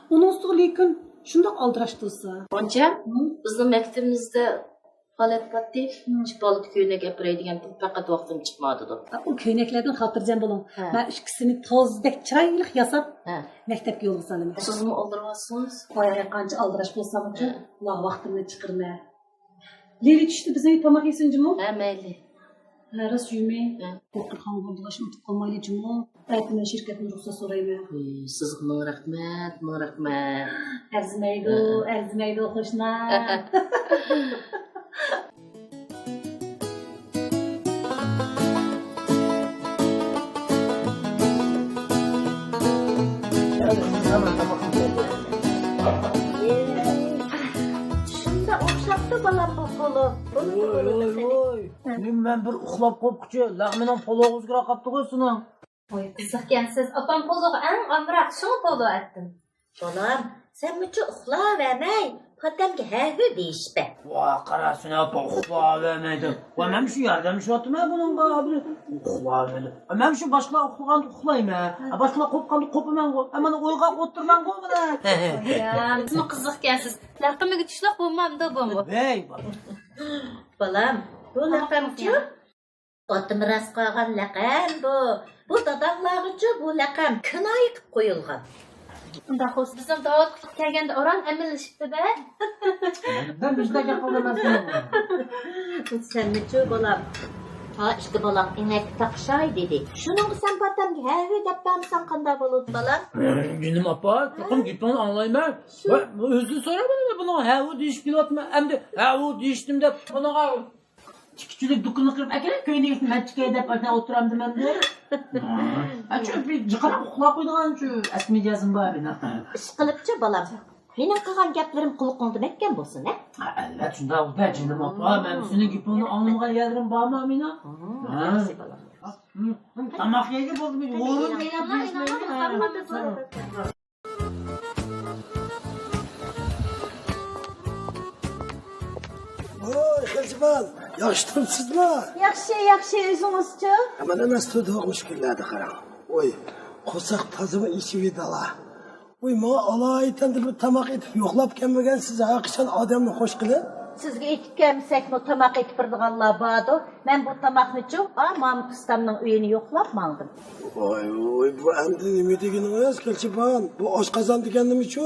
ئۇنىڭ ئۈستىگە لېكىن شۇنداق ئالدىراش تۇرسا. غۇنچە، ھە؟ بىزنىڭ مەكتىپىمىزدە پائالىيەت بارتتى. ھە. شۇ بالىغا كۆينەك ئەپىرەي دېگەنتىم، پەقەت ۋاقتىم چىقمايۋاتىدۇ. ئۇ كۆينەكلەردىن خاتىرجەم بولۇڭ. ھە. مەن ئىككىسىنى تازىدەك چىرايلىق ياساپ، ھە، مەكتەپكە يولغا سالىمەن. سىزمۇ ئالدىراۋاتسىڭىز. ۋاي، قانچە ئالدىراش بولساممۇ، ھە، ۋاي، ۋاقتىمنى چىقىرىمەن. لىلى چۈشتە بىزنىڭ تاماق يېسۇن جۇمۇ. ھە، مەيلى. ھە، راست يۈمى. ھە. دوختۇرخانىغا بولدىغاچ ئۇنتۇپ قالمايلى جۇمۇ. ئەتە مەن شىركەتتىن رۇخسەت سورايمەن. ئۇي، سىزغا مىڭ رەھمەت، مىڭ رەھمەت. ئەرزىمەيدۇ، ھە، ئەرزىمەيدۇ قوشنا. شۇنداق ئوخشاپتۇ بالام بۇ پولۇ. بۇنىڭ پولۇ. ۋوي، ۋوي، ۋوي. نېمە، مەن بىر ئۇخلاپ قوپقۇچە، لەغمىنىڭ پولۇغا ئۆزگىرىپ قاپتىغۇ سېنىڭ. ۋاي، قىزىقكەنسىز. ئاپام پولۇغا ئەڭ ئامراق، شۇڭا پولۇ ئەتتىم. بالام، سەن مۇنچە ئۇخلاۋەرمەي، پاتەمگە ھەھۇ دېيىشىپ بەر. ۋا، قارا، سېنى ئاپا ئۇخلاۋەرمەيدۇ. ۋا، مەن شۇ ياردەملىشىۋاتىمەن بۇنىڭغا. ئۇخلاۋەردى. مەن شۇ باشقىلار ئۇخلىغاندا ئۇخلايمەن. ھە، باشقىلار قوپقاندا قوپىمەنغۇ. ھە، مانا ئويغاققا ئولتۇرىمەنغۇ مانا. يا، سىزمۇ قىزىقكەنسىز. لەقىمىگە چۈشلۈك بولمامدۇ بۇمۇ؟ ۋەي، بالام. بالام، بۇ لەقەمچۇ؟ ئاتىمىراس قالغان لەقەم بۇ. بۇ داداڭلارغىچۇ بۇ لەقەم كىنايە قىلىپ قويۇلغان. ئۇنداق بولسا، بىزنىڭ داۋۇت كەلگەندە ئوران ئەمەللىشىپتۇ-دە. مەن بىزدە گەپ قىلىمەن. سەنمىچۇ بالام؟ ھا، ئىككى بالاڭ ئىنەككە تاقىشاي دېدى. شۇنىڭغا سەن پاتەمگە ھەۋە دەپ بەرمىسەڭ قانداق بولىدۇ، بالام؟ جېنىم ئاپا، چوقۇم گېپىڭنى ئاڭلايمەن. ۋە ئۆزىدىن سوراپ، مانا بۇنىڭ ھەۋە دېيىشىپ كېلىۋاتىمەن. ئەمدى ھەۋە دېيىشتىم دەپ، بۇنىڭغا تىككۈچىلىك دۇكىنىغا كىرىپ ئەكېلىڭ، كۆينىكىڭنى مەن تىكەي دەپ ئاشۇنداق ئولتۇرامدىمەن دە. ھە، شۇ بىر جىقراق ئۇخلاپ قويىدىغان شۇ ئەسلى مىجەزىم بار مېنىڭ. ئىشقىلىپچۇ بالام، مېنىڭ قىلغان گەپلىرىم قۇلىقىڭدا مەھكەم بولسۇن، ھە؟ ھە، ئەلۋەتتە شۇنداق بولدى جېنىم ئاپا، مەن سېنىڭ گېپىڭنى ئاڭلىمىغان يەرلىرىم بارمۇ مېنىڭ؟ ھە. ياخشى بالام. ھە، تاماق يەيگە بولدى، بىر ئورۇن تەييارلاپ يېيىشمەيلى. ۋوي، خېلىچىبان، ياخشى تۇرۇپسىزما؟ ياخشى، ياخشى، ئۆزىڭىزچۇ؟ ئەمەن ئەمەس تۇردۇق مۇشۇ كۈنلەردە قاراڭ. ۋوي، قورساق تازىمۇ ئېچىۋىدىلا. ۋوي، ماڭا ئالايىتەن بىر تاماق ئېتىپ يوقلاپ كەلمىگەنسىز ھە، قاچان ئادەمنى خوش قىلىپ؟ سىزگە ئېتىپ كەلمىسەكمۇ تاماق ئېتىپ بېرىدىغانلار باردۇ. مەن بۇ تاماقنىچۇ، ئا، مامۇت ئۇستامنىڭ ئۆيىنى يوقلاپ ماڭدىم. ۋاي، ۋاي، بۇ ئەمدى نېمە دېگىنىڭىز، كېلچىبان؟ بۇ ئاشقازان دېگەن نېمىچۇ؟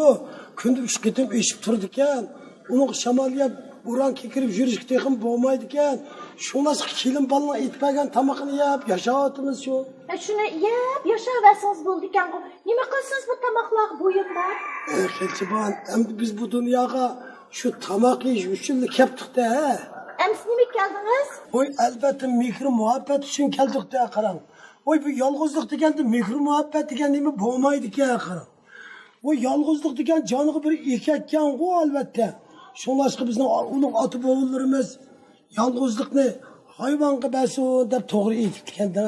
كۈندە ئۈچ قېتىم ئېشىپ تۇرىدىكەن. ئۇنىڭغا شامال يەپ، ئۇران كېكىرىپ يۈرۈشكە تېخىمۇ بولمايدىكەن. شۇڭلاشقا كېلىن بالىنىڭ ئېتىپ بەرگەن تامىقىنى يەپ ياشاۋاتىمىز شۇ. ئە، شۇنى يەپ ياشاۋەرسىڭىز بولىدىكەنغۇ. نېمە قىلىسىز بۇ تاماقلارغا بويۇنماي؟ ئە، كېلچىبان، ئەمدى بىز بۇ دۇنياغا شۇ تاماق يېيىش ئۈچۈنلا كەپتۇق-دە، ھە؟ ئەمىسە نېمىگە كەلدىڭىز؟ ۋوي، ئەلۋەتتە، مېھرى مۇھەببەت ئۈچۈن كەلدۇق-دە، قاراڭ. ۋوي، بۇ يالغۇزلۇق دېگەندە مېھرى مۇھەببەت دېگەن نېمە بولمايدىكەن، قاراڭ. ۋوي، يالغۇزلۇق دېگەن جانغا بىر ئېكەتكەنغۇ، ئەلۋەتتە. شۇڭلاشقا بىزنىڭ ئۇلۇغ ئاتا-بوۋىلىرىمىز يالغۇزلۇقنى ھايۋانغا بەرسۇن دەپ توغرا ئېيتىپتىكەن-دە.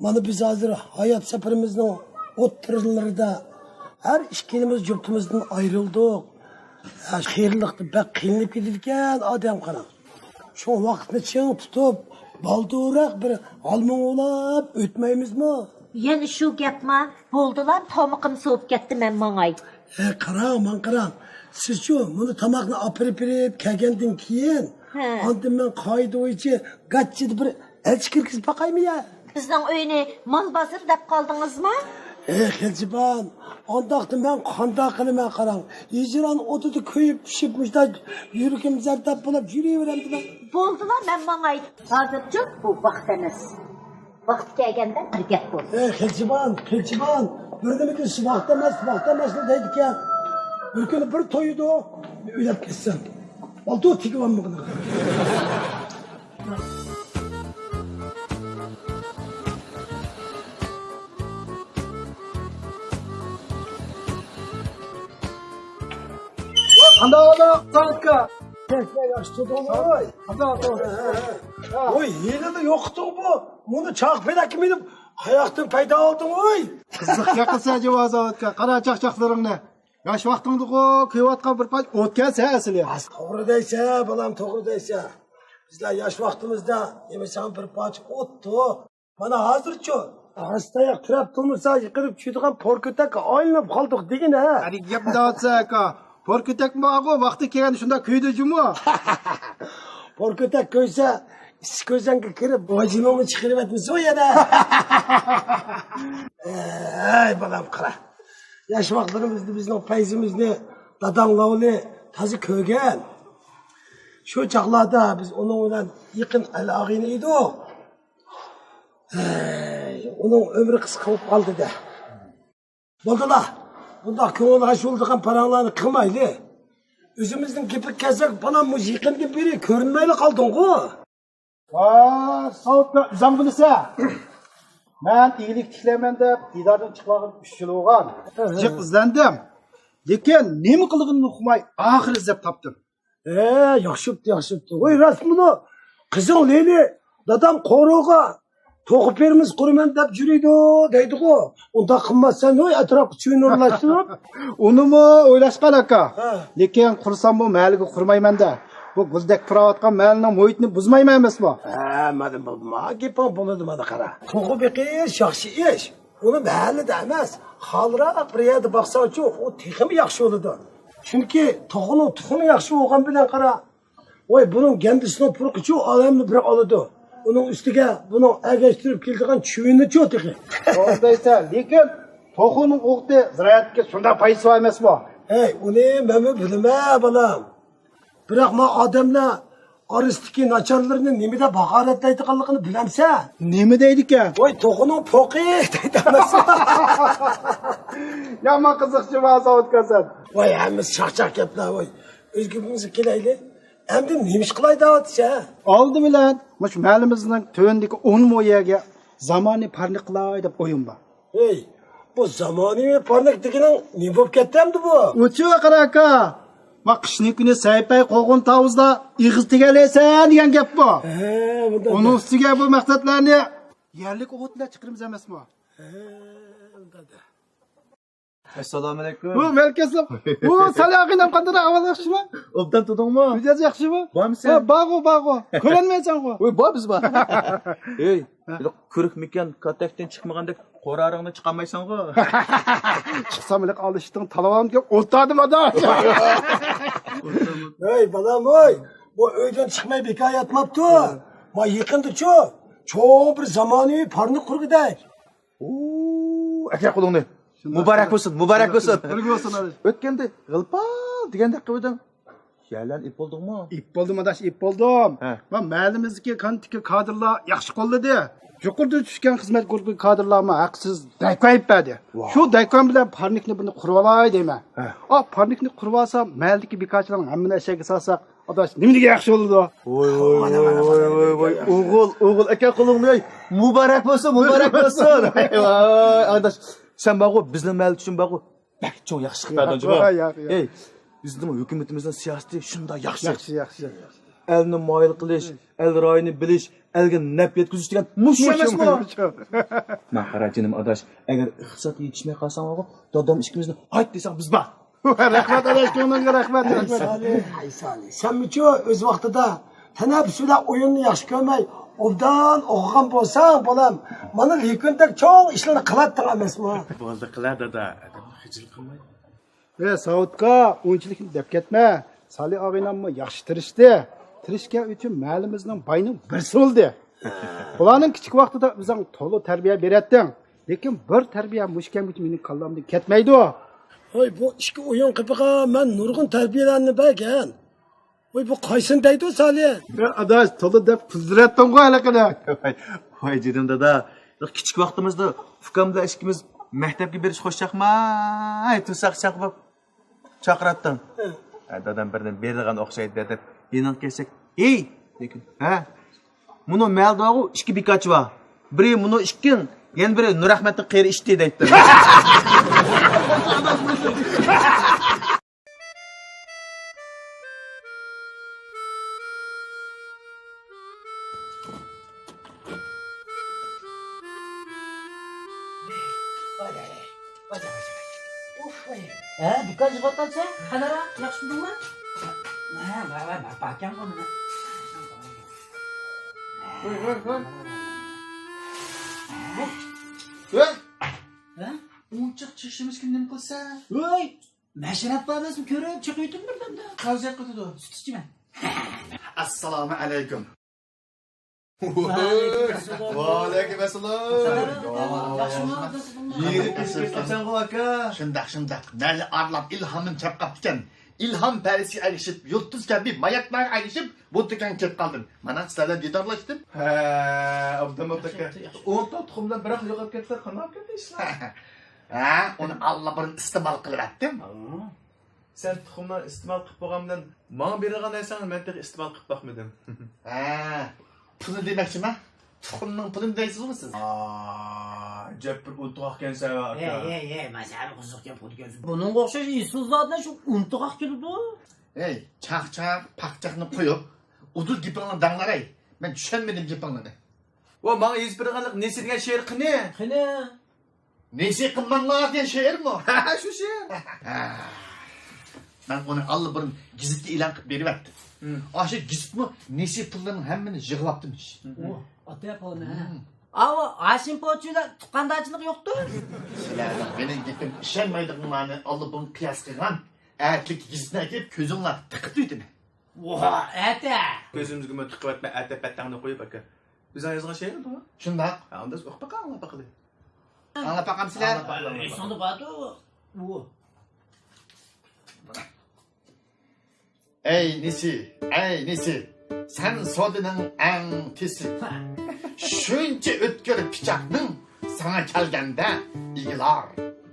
مانا بىز ھازىر ھايات سەپىرىمىزنىڭ ئوتتۇرىلىرىدا ھەر ئىككىلىمىز جۈپتىمىزدىن ئايرىلدۇق. ھە، خېرىدلىقتا بەك قىينىلىپ كېتىدىكەن ئادەم، قاراڭ. شۇ ۋاقىتنى چىڭ تۇتۇپ، بالدۇرراق بىر ھالمۇڭ ئوۋلاپ ئۆتمەيمىزمۇ؟ يەنە شۇ گەپما؟ بولدىلا، تامىقىم سوۋۇپ كەتتى، مەن ماڭاي. ھە، قاراڭ، ماڭا قاراڭ. سىزچۇ، مۇنۇ تاماقنى ئاپىرىپ بېرىپ كەلگەندىن كېيىن، ھە، ئاندىن مەن قائىدە بويىچە گاچچىدا بىر ئەلچى كىرگۈزۈپ باقايمۇ يا؟ بىزنىڭ ئۆينى مال بازىرى دەپ قالدىڭىزمۇ؟ ئەي، خېلىجىبان، ئانداقتا مەن قانداق قىلىمەن، قاراڭ. ھىجران ئوتىدا كۆيۈپ پىشىپ، مۇشۇنداق يۈرىكىم زەرداب بولۇپ يۈرۈۋېرەمدىمەن. بولدىلا، مەن ماڭاي. ھازىرچۇ بۇ ۋاقىت ئەمەس. ۋاقتى كەلگەندە بىر گەپ بولسۇن. ئەي، خېلىجىبان، خېلىجىبان، بىر نېمە دېسە ۋاقىت ئەمەس، ۋاقىت ئەمەس دەيدىكەن. بىر كۈنى بىر تويىدۇ، ئۆيلەپ كەتسەم. ئالدى تېگىۋالمىغىنىغا. قانداق ئاكا؟ ياخشى تۇردۇڭمۇ؟ قانداق؟ ۋوي، ھېلىلا يوقىتىڭ بۇ. مۇنى چاق پېلەككە مىنىپ، قاياقتىن پەيدا ئالدىڭ ۋوي؟ قىزىق گەپ قىلسا جاۋازاۋاتكا، قارا چاقچاقلىرىڭنى. ياش ۋاقتىڭدىغۇ كۆيۈۋاتقان بىر پاچ ئوتكەنسەن ئەسلى. توغرا دەيسەن، بالام، توغرا دەيسەن. بىزلەر ياش ۋاقتىمىزدا نېمىسەڭ بىر پاچ ئوتتۇق. مانا ھازىرچۇ، ھاسىتاياق تىرەپ تۇرمىسا يىقىلىپ چۈشىدىغان پور كۆتەككە ئايلىنىپ قالدۇق دېگىنە. ھە، گەپنى دەۋاتسا ئاكا. پور كۆتەك بارغۇ، ۋاقتى كەلگەندە شۇنداق كۆيىدۇ جۇمۇ. پور كۆتەك كۆيسە، ئىسسىق كۆزەڭگە كىرىپ، ۋاجىنىڭنى چىقىرىۋەتمىسۇ يەنە. ئەي، بالام، قارا. ياش ۋاقىتلىرىمىزدا بىزنىڭ پەيزىمىزنى داداڭ لاۋلى تازا كۆرگەن. شۇ چاغلاردا بىز ئۇنىڭ بىلەن يېقىن ئەل-ئاغىنە ئىدۇق. ھەي، ئۇنىڭ ئۆمرى قىسقا بولۇپ قالدى-دە. بولدىلا، بۇنداق كۆڭۈل ئاچ بولىدىغان پاراڭلارنى قىلمايلى. ئۆزىمىزنىڭ گېپىگە كەلسەك، بالام، مۇشۇ يېقىندىن بېرى كۆرۈنمەيلا قالدىڭغۇ. ۋاي، ساۋۇت بىلەن ئۆزۈڭ بىلىسەن. مەن ئىگىلىك تىكلەيمەن دەپ دىداردىن چىقىۋالغىلى ئۈچ يىل بولغان. جىق ئىزلەندىم. لېكىن نېمە قىلغىنىمنى ئۇقماي، ئاخىرى ئىزدەپ تاپتىم. ھە، ياخشى بوپتۇ، ياخشى بوپتۇ. ۋاي، راست مۇنۇ قىزىڭ لېلى، دادام قورۇغا توخۇ فېرمىسى قۇرىمەن دەپ يۈرىدۇ دەيدىغۇ. ئۇنداق قىلماسسەن، ۋاي، ئەتراپقا چۈۋىنى ئورۇنلاشتۇرۇپ. ئۇنىمۇ ئويلاشقان ئاكا. ھە. لېكىن قۇرسام بۇ مەھەللىگە قۇرمايمەن-دە. بۇ گۈلدەك پۇراۋاتقان مەھەللىنىڭ مۇھىتىنى بۇزمايمەن ئەمەسمۇ؟ ھە، مانا بولدى، ما گېپىڭ بولىدۇ مانا قارا. توخۇ بېقىش ياخشى ئىش. ئۇنى مەھەللىدە ئەمەس، خالىراق بىر يەردە باقساڭچۇ، ئۇ تېخىمۇ ياخشى بولىدۇ. چۈنكى توخۇنىڭ تۇخۇمى ياخشى بولغان بىلەن قارا، ۋاي، بۇنىڭ گەندىسىنىڭ پۇرىقىچۇ ئالەمنى بىر ئالىدۇ. ئۇنىڭ ئۈستىگە بۇنىڭ ئەگەشتۈرۈپ كېلىدىغان چۈۋىنىچۇ تېخى. توغرا دەيسەن، لېكىن توخۇنىڭ ئوتى زىرائەتكە شۇنداق پايدىسى بار ئەمەسمۇ؟ ھەي، ئۇنى مەنمۇ بىلىمەن، بالام. بىراق ما ئادەملەر ئارىسىدىكى ناچارلىرىنى نېمە دەپ ھاقارەتلەيدىغانلىقىنى بىلەمسەن؟ نېمە دەيدىكەن؟ ۋاي، توخۇنىڭ پوقى دەيدۇ ئەمەسمۇ؟ يامان قىزىقچى بار ساۋۇتكەنسەن. ۋاي، ھەممىسى چاقچاق گەپلەر، ۋاي. ئۆز گېپىمىزگە كېلەيلى. ئەمدى نېمە ئىش قىلاي دەۋاتىسەن؟ ئالدى بىلەن مۇشۇ مەھەللىمىزنىڭ تۆۋىنىدىكى ئون مو يەرگە زامانىي پارنىك قىلاي دەپ ئويۇم بار. ھەي، بۇ زامانىۋى پارنىك دېگىنىڭ نېمە بولۇپ كەتتى ئەمدى بۇ؟ ئۇچۇ قارا ئاكا، ما قىشنىڭ كۈنى سەيپەي قوغۇن تاۋۇزدا ئېغىز تېگەلەيسەن دېگەن گەپ بۇ. ھە، بۇنداق ئۇنىڭ گەپ. ئۈستىگە بۇ مەقسەتلەرنى يەرلىك ئوت بىلەن چىقىرىمىز ئەمەسمۇ؟ ھە، بۇنداق گەپ. ئەسسالامۇئەلەيكۇم. ۋەئەلەيكۇم ئەسسالام. ۋو، سالى ئاغىنەم، قانداق ئەھۋال، ياخشىمۇ؟ ئوبدان تۇردۇڭمۇ؟ مىجەز ياخشىمۇ؟ بارمۇسەن؟ ھە، بارغۇ، بارغۇ. كۆرۈنمەيسەنغۇ؟ ۋوي، بار، بىز بار. ھەي، ھە. بىر كۆرۈكمىكەن، كاتەكتىن چىقمىغاندەك قورالىڭنى چىقارمايسەنغۇ؟ چىقسام، ھېلىقى ئالىشىتىڭ تالىۋالامدىكەن، ئولتۇردۇم ئادا. ھەي، بالام، ھوي. بۇ ئۆيدىن چىقماي بىكار ياتماپتۇ. ما يېقىندىچۇ، چوڭ بىر زامانىۋى پارنىك قۇرغۇدەك. ئوو، ئەكە قولۇڭنى. شۇنداق. مۇبارەك بولسۇن، مۇبارەك بولسۇن. بىرگە بولسۇن، ئاداش. ئۆتكەندە غىلپال دېگەندەك قىلىۋىدىڭ. يەرلەرنى ئېلىپ بولدۇڭمۇ؟ ئېلىپ بولدۇم، ئاداش، ئېلىپ بولدۇم. ھە. ما مەھەللىمىزدىكى كانتىدىكى كادىرلار ياخشى قوللىدى. يۇقىرىدا چۈشكەن خىزمەت گۇرۇپپىدىكى كادىرلارمۇ ھەقسىز دەكۋەن ئېلىپ بەردى. ۋاھ. شۇ دەكۋەن بىلەن پارنىكنى بۇنى قۇرۇۋالاي دەيمەن. ھە. ئا، پارنىكنى قۇرۇۋالسام، مەھەللىدىكى بىكارچىلارنىڭ ھەممىنى ئەشەگە سالساق، ئاداش، نېمە دېگەن ياخشى بولىدۇ؟ ۋوي، ۋوي، ۋوي، ۋوي، ۋوي. ئوغۇل، ئوغۇل، ئەكە قولۇڭنى، ۋاي. مۇبارەك بولسۇن، مۇبارەك بولسۇن. ۋاي، ئاداش، سەن بارغۇ، بىزنىڭ مەھەللە ئۈچۈن بارغۇ، بەك چوڭ ياخشىلىق بەردىڭ جۇمۇ. ۋاي، ياق، ياق. ئەي، بىزنىڭ ھۆكۈمىتىمىزنىڭ سىياسىتى شۇنداق ياخشى. ياخشى، ياخشى. ئەلنى مايىل قىلىش، ئەل رايىنى بىلىش، ئەلگە نەپ يەتكۈزۈش دېگەن مۇشۇ ئەمەسمۇ؟ مۇشۇ. مانا قارا جېنىم ئاداش، ئەگەر ئىقتىساد يېتىشمەي قالساڭ بارغۇ، دادام ئىككىمىزنى ھايت دېسەڭ بىز بار. رەھمەت ئاداش، كۆڭلۈڭگە رەھمەت، رەھمەت. سالىھ، ھەي سالىھ، سەنمۇچۇ ئۆز ۋاقتىدا تەنەپپۇس بىلەن ئويۇننى ياخشى كۆرمەي، ئوبدان ئوقۇغان بولساڭ، بالام، مانا لېكىندەك چوڭ ئىشلارنى قىلاتتىڭ ئەمەسمۇ؟ بولدى قىلە، دادا. ئادەمنى خىجىل قىلماي. ئە، ساۋۇتقا ئۇنچىلىك دەپ كەتمە. سالى ئاغىناممۇ ياخشى تىرىشتى. تىرىشكەن ئۈچۈن مەھەللىمىزنىڭ باينىڭ بىرسى بولدى. بۇلارنىڭ كىچىك ۋاقتىدا ئۆزۈڭ تولا تەربىيە بېرەتتىڭ. لېكىن بىر تەربىيە مۇشۇ كەمگىچە مېنىڭ كاللامدىن كەتمەيدۇ. ۋاي، بۇ ئىككى ئويۇن قېپىغا مەن نۇرغۇن تەربىيەلەرنى بەرگەن. ۋاي، بۇ قايسىنى دەيدۇ، سالى؟ يا ئاداش، تولا دەپ پۇل زېرەتتىڭغۇ ھېلىقىنى. ۋاي، ۋاي جېنىم دادا، كىچىك ۋاقتىمىزدا ئۇكام بىلەن ئىككىمىز مەكتەپكە بېرىش خۇشچاقماي تۇرساق چاقىرىپ چاقىراتتىڭ. ھە، دادام بىرنى بېرىدىغان ئوخشايدۇ دەپ يېنىڭغا كەلسەك، ھېي دېگىن. ھە، مۇنۇ مەھەللىدىغۇ ئىككى بىكارچى بار. بىرى مۇنۇ ئىككىڭ، يەنە بىرى نۇرئەخمەتنىڭ قېرى ئىتى دەيتتىم. ھە، بىكار يىغىۋاتقانسەن؟ قانارا، ياخشىمۇ؟ ھە، بار، بار، بار، باركەنغۇ مانا. ھوي، ھوي، ھوي. ھە؟ ھە؟ ئۇنچىق چىشىمىزگە نېمە قىلسا؟ ھوي! مەشرەپ بار ئەمەسمۇ، كۆرۈپ چىقىۋېتىڭ بىردەمدە. قاۋزىيەت قىلىدۇ. سۈت ئىچىمەن. ئەسسالامۇ ئەلەيكۇم. ۋەئەلەيكۇم ئەسسالام. ۋەئەلەيكۇم ئەسسالام. سالام. يېرى كۆچۈپ كەپسەنغۇ، ئاكا. شۇنداق، شۇنداق. مەنلا ئارىلاپ ئىلھامىم چاپقاپتىكەن. ئىلھام پەرىسىگە ئەگىشىپ، يۇلتۇز كەبى ماياكلارغا ئەگىشىپ، بۇ تۆكەن كېلىپ قالدىم. مانا، سىلەر بىلەن دىدارلاشتىم. ھە، ئابدۇمۇت ئاكا. ياخشى، ياخشى. ئۇنتۇ تۇخۇمدىن بىراق يوقاپ كەتسە، قانداق كېتىدۇ ئىشلار؟ ھە، ئۇنى ئاللىبۇرۇن ئىستېمال قىلىۋەتتىم. ھە. سەن تۇخۇمنى ئىستېمال قىلىپ بولغان بىلەن ماڭا بېرىدىغان نەرسەڭنى مەن تېخى ئىستېمال قىلىپ باقمىدىم. ھە، پۇلنى دېمەكچىما؟ تۇخۇمنىڭ پۇلىنى دەيسىزغۇ سىز؟ ئاا، ئەجەب بىر ئۇنتۇغاق ئىكەنسەن، ئاكا. ھەي، ھەي، ھەي، مەن سەن قىزىق گەپ قىلىدىكەنسەن. بۇنىڭغا ئوخشاش ئېسىل زادىلا شۇ ئۇنتۇغاق كېلىدۇ. ھەي، چاقچاق، پاقچاقنى قويۇپ، ئۇدۇل گېپىڭنى دەڭلەر ھەي. مەن چۈشەنمىدىم گېپىڭلارنى. ۋە ماڭا يېزىپ بېرىدىغانلىق نېسى دېگەن شېئىر قېنى؟ قېنى؟ نېسى قىلماڭلار دېگەن شېئىرمۇ؟ ھە، شۇ شېئىر. مەن ئۇنى ئاللىبۇرۇن گېزىتكە ئېلان قىلىپ بېرىۋەتتىم. ھىم. ئاشۇ گېزىتمۇ نېسى پۇللىرىنىڭ ھەممىنى يىغىۋاپتىمىش. ھىم. ئۇ، ئاتا پۇلنى، ھە؟ ھىم. ئاۋۇ ھاشىم پوچىدا تۇغقاندارچىلىق يوقتۇ؟ سىلەرنىڭ مېنىڭ گېپىمگە ئىشەنمەيدىغانلارنى ئاللىبۇرۇن قىياس قىلغان. ئەتىلىككە گېزىتنى ئەكېلىپ كۆزۈڭلارغا تىقىتىۋېتىمەن. ۋاھ، ئەتە! كۆزىمىزگىمۇ تىقىۋەتمە، ئەتە پەتەڭنى قويۇپ ئاكا. ئۆزۈڭ يازغان شېئىرمۇ؟ شۇنداق. ھە، ئۇنداق ئوقۇپ باقاڭ، ئاڭلاپ باقىلى. ئاڭلاپ باقامسىلەر؟ ئاڭلاپ باقىلى، ئاڭلاپ باقىلى. ئېسىڭدە باردۇ. ئۇ. ئەي نېسى، ئەي نېسى، سەن سودىنىڭ ئەڭ تېسى. شۇنچە ئۆتكۈر پىچاقنىڭ ساڭا كەلگەندە ئېگىلار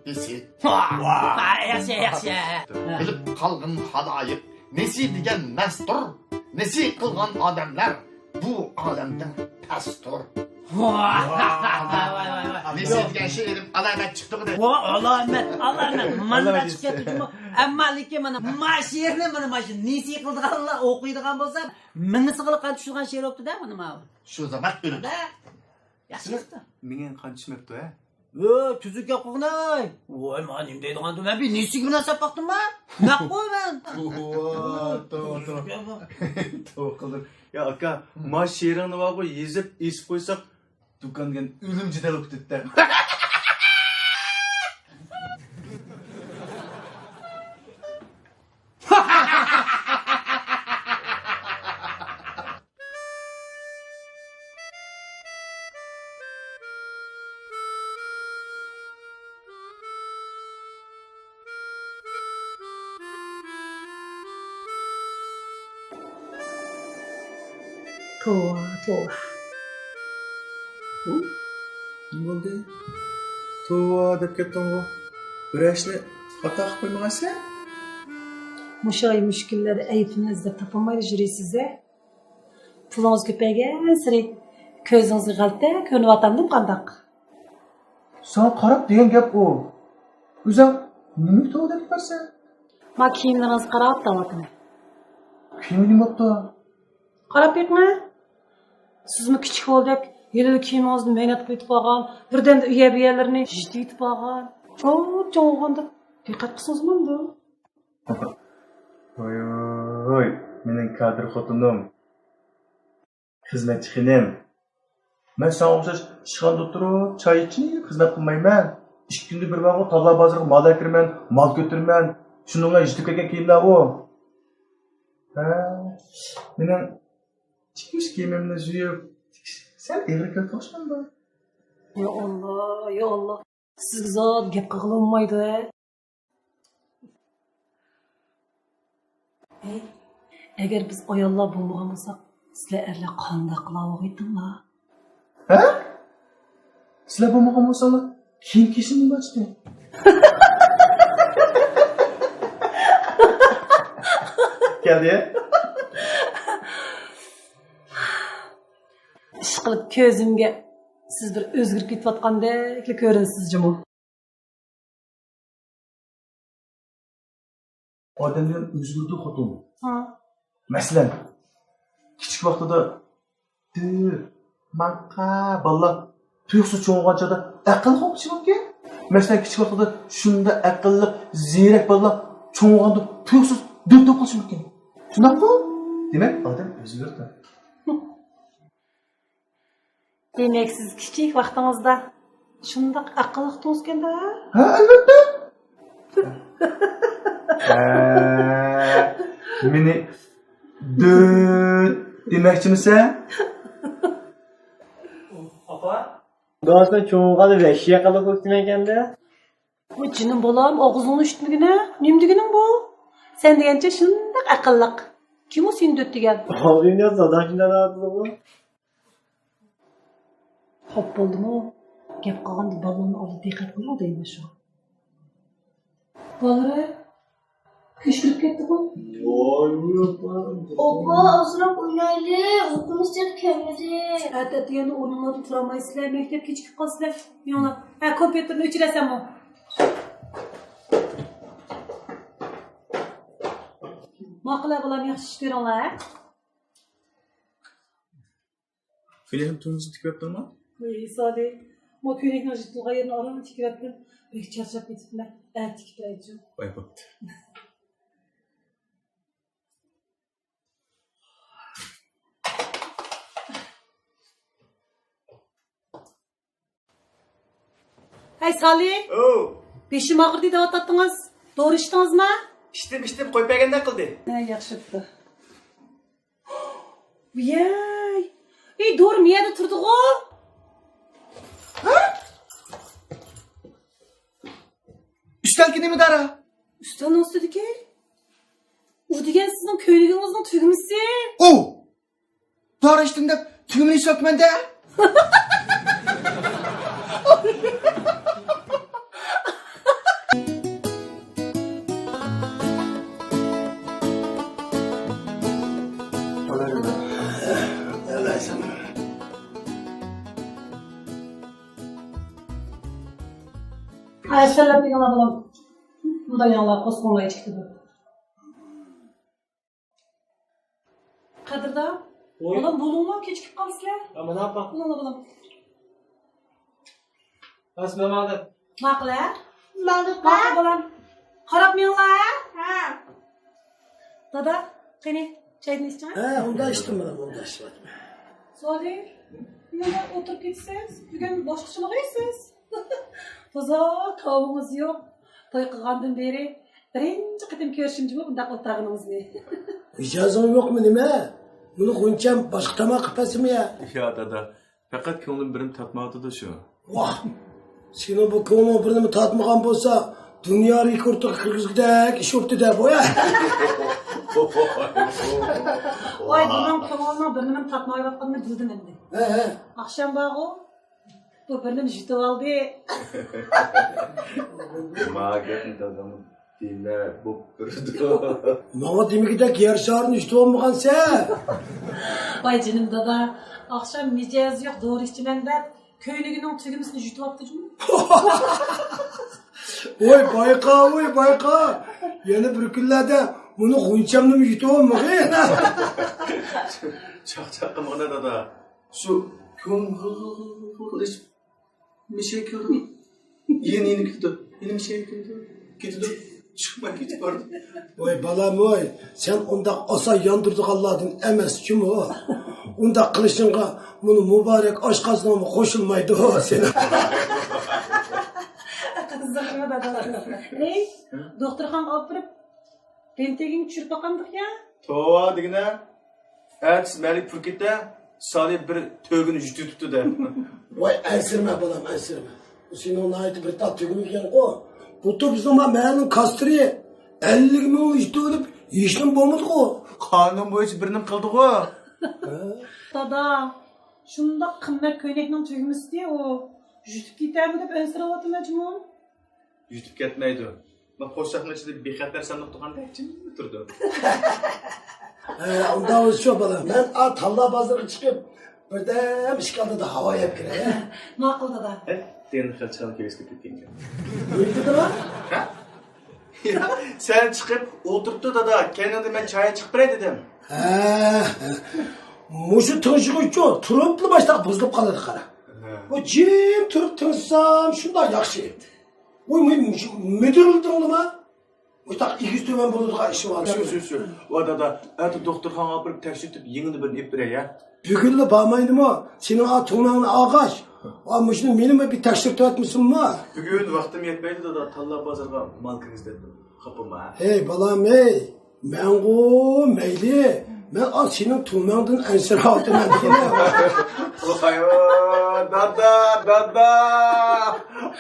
بېسى. ۋاھ! ۋاھ! ياخشى، ياخشى. بىلىپ قالغىن خالايىق، نېسى دېگەن مەستۇر، نېسى قىلغان ئادەملەر بۇ ئالەمدە پەستۇر. ۋاھ! ۋاھ! ۋاھ! ۋاھ! ۋاھ! نېسى دېگەن شېئىرىم ئالامەت چىقتىغۇ دەپ. ۋاھ، ئالامەت، ئالامەت. مانداق چىقىپ كەتتىمۇ. ئەمما لېكىن مانا ما شېئىرنى مانا ما شۇ نېسى قىلىدىغانلار ئوقۇيدىغان بولسا، مېڭىسىغىلا قان چۈشىدىغان شېئىر بوپتۇ-دە، مانا ماۋۇ. شۇ زامات ئۆلىدۇ. ياخشى چىقتى. مېڭەڭ قان چۈشمەپتۇ، ھە؟ ۋوي، تۈزۈك گەپ قىلغىنەي. ۋوي، مانا نېمە دەيدىغاندۇ؟ مەن بىر نېسىگە مۇناسىۋەت باقتىمما؟ نەق قوي مەن. ۋوي، توۋا، توۋا. توۋا قىلدىم. يا ئاكا، ما شېئىرىڭنى بارغۇ يېزىپ ئېسىپ قويساق، دۇكان دېگەن ئۆلۈم جېدەل بولۇپ كېتىدۇ. توۋا، توۋا. ھۇ؟ نېمە بولدى؟ توۋا دەپ كەتتىڭغۇ. بىرەر ئىشنى خاتا قىلىپ قويمىغايسەن؟ مۇشۇ ئاي، مۇشۇ كۈنلەردە ئەيىبىمنى ئىزدەپ تاپالمايلا يۈرىسىز-ھە؟ پۇلىڭىز كۆپەيگەنسېرى كۆزىڭىزگە غەلىتە كۆرۈنۈۋاتامدىم قانداق؟ ساڭا قاراپ دېگەن گەپ ئۇ. ئۆزۈڭ نېمىگە توۋا دەپ بارسەن؟ ما كىيىملىرىڭىزگە قاراپ دەۋاتىمەن. كىيىمى نېمە بوپتۇ؟ قاراپ بېقىڭە. سىزمۇ كىچىك بالىدەك ھېلىلا كىيىمىڭىزنى مەينەت قىلىۋېتىپ ئالغان، بىردەمدە ئۆيە بۇ يەرلىرىنى يىرتىۋېتىپ ئالغان. چوڭ-چوڭ بولغاندا دىققەت قىلسىڭىزمۇ بولىدۇ. ھوي، ھوي، مېنىڭ كادىر خوتۇنۇم. خىزمەتچى خېنىم، مەن ساڭا ئوخشاش ئىشخانىدا ئولتۇرۇپ، چاي ئىچىپ خىزمەت قىلمايمەن. ئىككى كۈندە بىر بارغۇ تاللا بازىرىغا مال ئەكىرىمەن، مال كۆتۈرىمەن. شۇنىڭغا يېتىپ كەلگەن كىيىملەر ئۇ. ھە، مېنىڭ تىكىش كىيىمىمنى يۇيۇپ، تىكىش سەل ئېغىر كېلىپ قالمىدۇ؟ يا ئاللا، يا ئاللا. سىزگە زادى گەپ قىلغىلى بولمايدۇ ھە. ھەي، ئەگەر بىز ئاياللار بولمىغان بولساق، سىلەر ئەرلەر قانداق قىلاۋۇغىيتىڭلار؟ ھە؟ سىلەر بولمىغان بولساڭلار، كىيىم كىيسىمۇ بارچىكەن. كەلدى. ئىشقىلىپ كۆزۈمگە سىز بىر ئۆزگىرىپ كېتىۋاتقاندەكلا كۆرۈنىسىز جۇمۇ. ئادەم دېگەن ئۆزگىرىدۇ، خوتۇن. ھا. مەسىلەن، كىچىك ۋاقتىدا دۆت، ماڭقا بالىلار تۇيۇقسىز چوڭىغان چاغدا ئەقىللىق بولۇپ قېلىشى مۇمكىن. مەسىلەن، كىچىك ۋاقتىدا شۇنداق ئەقىللىق، زېرەك بالىلار چوڭىغاندا تۇيۇقسىز دۆت بولۇپ قېلىشى مۇمكىن. شۇنداققۇ؟ دېمەك، ئادەم ئۆزگىرىدۇ. دېمەك، سىز كىچىك ۋاقتىڭىزدا شۇنداق ئەقىللىق تۇغۇلغاندا؟ ھە، ئەلۋەتتە. ھە، مېنى دۆت دېمەكچىمىسەن؟ ئاپا؟ دادىسىنىڭ چوڭىغاندا ۋەھشىي ئەقىللىق بولۇپتىمەن ئەكەندە. ۋاي جېنىم بالام، ئاغزىڭنى ئىشىتمىگىنە. نېمە دېگىنىڭ بۇ؟ سەن دېگەنچە شۇنداق ئەقىللىق. كىم ئۇ سېنى دۆت دېگەن؟ ئاغزىڭنى ياز، داداڭ شۇنداق دەۋاتىدىغۇ. خوپ بولدىمۇ؟ گەپ قىلغاندا بالىلارنىڭ ئالدىدا دىققەت قىلىڭ دەيمەن شۇ. بالىلار، كەچ كىرىپ كەتتىغۇ. ئوپا، ئازراق ئوينايلى، ئۇيقۇمىز تېخى كەلمىدى. ئەتە دېگەندە ئورنۇڭلاردىن تۇرالمايسىلەر، مەكتەپ كېچىكىپ قالىسىلەر. مېڭىڭلار. ھە، كومپيۇتېرنى ئۆچۈرەسەنمۇ؟ ماقۇل ھە بالام، ياخشى ئىش كۆرۈڭلار ھە. كۆينەكنى تۈگمىسىنى تىكىۋەپتىڭمۇ؟ ۋاي سالى، ما كۆينەكنىڭ يىرتىلغان يېرىنى ئاران تىكىۋەتتىم. بەك چارچاپ كېتىپتىمەن. ئە، تىكىپ بېرەيچۇ. ۋاي بوپتۇ. ھەي سالى! ئو! بېشىم ئاغرىدى دەۋاتاتتىڭىز. دورا ئىچتىڭىزما؟ ئىچتىم، ئىچتىم، قويۇپ بەرگەندەك قىلدى. ھە، ياخشى بوپتۇ. ۋىيەي! ئەي، دورا مۇ يەردە تۇرىدىغۇ؟ ھە؟ ئۈستەلدىكى نېمە دارا؟ ئۈستەلنىڭ ئۈستىدىكى؟ ئۇ دېگەن سىزنىڭ كۆينىكىڭىزنىڭ تۈگمىسى. ئۇ! دارا ئىچتىم دەپ تۈگمىنى ئېسىۋەپتىمەن-دە. ئەسسالام دېگىنلار بولۇڭ. مۇنداق ياڭلار قوسقۇڭلار ئىچىكتىدۇر. قەدىردان، ۋوي. بالام، بولۇڭلار، كېچىكىپ قالىسىلەر. يا، مانا ئاپا. بولۇڭلار، بالام. ئەسسالامۇ ئەلەيكۇم. ماقۇل ھە؟ ماقۇل. ماقۇل، بالام. قاراپ مېڭىڭلار ھە؟ ھە. دادا، قېنى، چايدىن ئىچىڭ ھە؟ ھە، ئۇنداق ئىچتىم، بالام، ئۇنداق ئىچىۋاتىمەن. سالى، نېمە ئولتۇرۇپ كېتىسىز؟ بۈگۈن باشقىچىلا قويىسىز. توزا، تاۋىڭىز يوق. توي قىلغاندىن بېرى بىرىنچى قېتىم كۆرۈشۈم جۇمۇ بۇنداق ئولتۇرغىنىڭىزنى. مىجەزىڭ يوقمۇ نېمە؟ بۇنى غۇنچەم باشقا تاماق قىلىپ بەرسىمۇ يا؟ يا دادا، پەقەت كۆڭلۈم بىرنېمە تارتمايۋاتىدۇ شۇ. ۋاھ! سېنىڭ بۇ كۆڭلۈڭ بىرنېمە تارتمىغان بولسا، دۇنيا رېكورتىغا كىرگۈزگۈدەك ئىش بوپتۇ-دە بۇ يا. ۋاي، بۇنىڭ كۆڭلىنىڭ بىرنېمىنى تارتمايۋاتقىنىنى بىلدىم ئەمدى. ھە، ھە. ئاخشام بارغۇ، بۇ بىرنېمە يۇتۇۋالدى. ما گەپنى دادام دېمە، بوپ تۇرىدۇ. ماڭا دېمىگۈدەك يەر شارىنى يۇتۇۋالمىغانسەن. ۋاي جېنىم دادا، ئاخشام مىجەزى يوق دورا ئىچىمەن دەپ، كۆينىكىنىڭ تۈگمىسىنى يۇتۇۋاپتۇ جۇمۇ. ۋاي بايقا، ۋاي بايقا. يەنە بىر كۈنلەردە مۇنۇ غۇنچەمنىمۇ يۇتۇۋالمىغىن. چاقچاق قىلمىغىن دادا. شۇ كۆڭۈل مىشەي كېلىدۇ. يەنە، يەنە كېتىدۇ. يەنە مىشەي كېلىدۇ. كېتىدۇ. چىقماي كېتىپ بارىدۇ. ۋاي بالام ۋاي، سەن ئۇنداق ئاسان ياندۇرىدىغانلاردىن ئەمەس جۇمۇ. ئۇنداق قىلىشىڭغا مۇنۇ مۇبارەك ئاشقازىنىڭمۇ قوشۇلمايدۇ سېنىڭ. قىزىقما دادا. ئەي، دوختۇرخانىغا ئاپىرىپ، بىنتىگىنى چۈشۈرۈپ باقامدىق يا؟ توۋا دېگىنە. ئەتىسى مەلىك پۈركۈتە، سالى بىر تۆگىنى يۇتۇۋېتىپتۇ دە. ۋاي، ئەنسىرىمە بالام، ئەنسىرىمە. بۇ سېنىڭ ناھايىتى بىر تال تۆگىنى يېگەنغۇ. بۇ توپ بىزنىڭ ما مەھەللىنىڭ كاستىرى. ئەللىك مىڭ يۇتۇۋېلىپ ھېچنېمە بولمىدىغۇ. قانۇن بويىچە بىر نېمە قىلدىغۇ. ھە؟ دادا، شۇنداق قىممەت كۆينەكنىڭ تۈگمىسى ئۇ. يۇتۇپ كېتەرمۇ دەپ ئەنسىرەۋاتىمەن جۇمۇ. يۇتۇپ كەتمەيدۇ. ما قورساقنىڭ ئىچىدە بىخەتەر ساندۇق تۇرغاندەك جىملا تۇرىدۇ. ھە، ئۇنداق بولسىچۇ بالام. مەن ئا تاللا بازىرىغا چىقىپ، بىردەم ئىشىك ئالدىدا ھاۋا يەپ كىرەي، ھە؟ ماقۇل دادا. ھە، دېگەن خىيال چىراغ كۆرۈشكە كەتكەنكەن. ئۆيدىدىما؟ ھە؟ يا، سەن چىقىپ ئولتۇرۇپتۇ دادا، كەينىڭدە مەن چاي چىقىپ بېرەي دېدىم. ھە، مۇشۇ تىڭشىغۇچچۇ تۇرۇپلا باشلاپ بۇزۇلۇپ قالىدۇ قارا. ھە. بۇ جىم تۇرۇپ تىڭشىسام شۇنداق ياخشى. ۋاي، مۇ-، مۇشۇ مىدىرلىدىڭلىما؟ مۇشۇنداق ئېگىز تۆۋەن بولىدىغان ئىش بار. شۇ، شۇ، شۇ. ۋاي دادا، ئەتە دوختۇرخانىغا ئاپىرىپ تەكشۈرتۈپ، يېڭىدىن بىرنى ئېلىپ بېرەي، ھە؟ بۈگۈنلا بارمايدىمۇ؟ سېنىڭ ئا تۇڭمەڭنى ئالغاچ، ۋا مۇشۇنى مېنىمۇ بىر تەكشۈرتۈۋەتمىسۇنما؟ بۈگۈن ۋاقتىم يەتمەيدۇ دادا، تاللا بازارغا مال كىرگۈزدۈم. خاپىما. ھەي بالام ھەي، مەنغۇ مەيلى، مەن ئا سېنىڭ تۇڭمەڭدىن ئەنسىرەۋاتىمەن دېگىنە. ۋاي، دادا، دادا.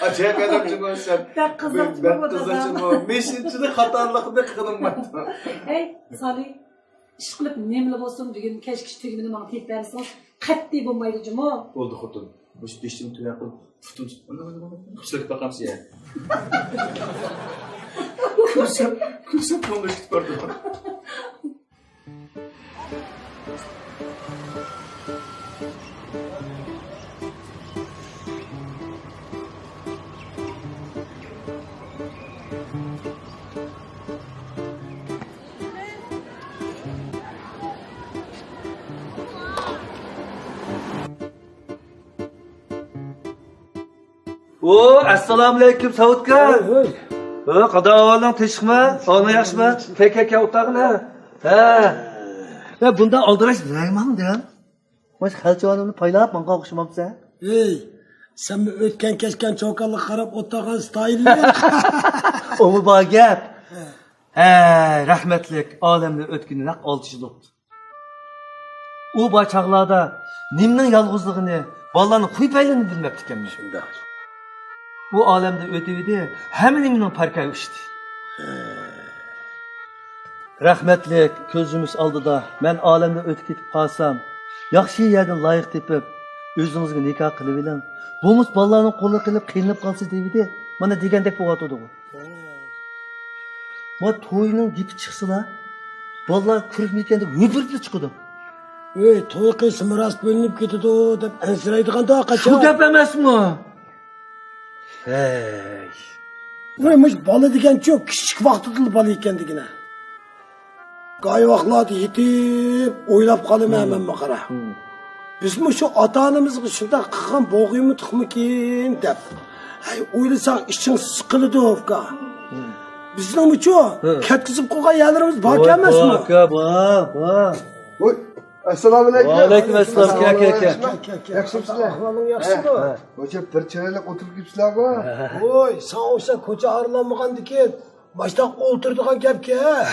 ئاجايىپ ئادەم جۇمۇ سەن. بەك قىزىق جۇمۇ بۇ، بەك قىزىق دادا. جۇمۇ. مېشىنچىنى خاتالىقنى قىلمايدۇ. ھەي، سالى، ئىشقىلىپ نېمىلا بولسۇن، بۈگۈن كەچكىچە تۈگمىنى ماڭا تېپىپ بەرمىسىڭىز، قەتئىي بولمايدۇ جۇمۇ. بولدى خوتۇن. مۇشۇ بېشىمنى تۆۋەن قىلىپ، پۇتۇمنى سۆكۈپ باقامسىز يا؟ كۈلسەم، كۈلسەم كۆڭلۈم كېتىپ بارىدۇ. ئو، ئەسسالامۇئەلەيكۇم، ساۋۇتكا. ھوي، ھوي. ھە، قانداق ئەھۋالىڭ، تىنچلىقمۇ؟ ھالىڭ ياخشىمۇ؟ كەل، كەل، كەل، ئولتۇرغىنە. ھە. ھە، بۇنداق ئالدىراش نېمەڭدىن؟ مانا خەلچىۋانىمنى پايلاپ ماڭغان ئوخشىمامسەن؟ ھەي، سەنمۇ ئۆتكەن-كەچكەن چوكانلىققا قاراپ ئولتۇرغان ستايىللىق. ئۇمۇ بار گەپ. ھە. ھە، رەھمەتلىك ئالەمدىن ئۆتكىنى نەق ئالتە يىل بوپتۇ. ئۇ بار چاغلاردا نېمىنىڭ يالغۇزلۇقىنى، بالىلارنىڭ خۇي پەيلىنى بىلمەپتىكەنمەن. شۇنداق. ئۇ ئالەمدىن ئۆتۈۋىدى، ھەممە نېمىنىڭ پەرقى ئۇچتى. رەھمەتلىك كۆز يۇمۇش ئالدىدا مەن ئالەمدىن ئۆتۈپ كېتىپ قالسام، ياخشى يەردىن لايىق تېپىپ، ئۆزىڭىزگە نىكاھ قىلىۋېلىڭ. بولمىسا بالىلارنىڭ قولىغا قېلىپ قىينىلىپ قالىسىز دەيۋىدى. مانا دېگەندەك بولۇۋاتىدىغۇ. ما توينىڭ گېپى چىقسىلا، بالىلار كۆرۈكمىكەن دەپ ھۆپۈرۈپلا چىقىدۇ. ئۆي، توي قىلسىمۇ راست بۆلۈنۈپ كېتىدۇ دەپ ئەنسىرەيدىغاندا شۇ قاچان؟ گەپ ئەمەسمۇ؟ ھەي. ۋاي، مۇشۇ بالا دېگەنچۇ كىچىك ۋاقتىدىلا بالا ئىكەن دېگىنە. گاھى ۋاقىتلاردا يېتىپ ئويلاپ قالىمەن مەنمۇ قارا. بىزمۇ شۇ ئاتا-ئانىمىزغا شۇنداق قىلغان بولغىيمىدۇقمىكىن دەپ. ھەي، ئويلىساڭ ئىچىڭ سىقىلىدۇ، ئۇكا. بىزنىڭمۇچۇ كەتكۈزۈپ قويغان يەرلىرىمىز باركەن ئەمەسمۇ؟ بار، ئۇكا، بار، بار. ۋوي، ئەسسالامۇئەلەيكۇم. ۋەئەلەيكۇم ئەسسالام، كەل، كەل، كەل. كەل، كەل، كەل. ياخشىمۇسىلەر؟ ئەھۋالىڭ ياخشىمۇ؟ ھە. ھوجا بىر چىرايلىق ئولتۇرۇپ كېلىپسىلەرغۇ. ۋوي، ساڭا ئوخشاپ كوچا ئارىلانمىغاندىكىن، ماشۇنداق ئولتۇرىدىغان گەپكەن.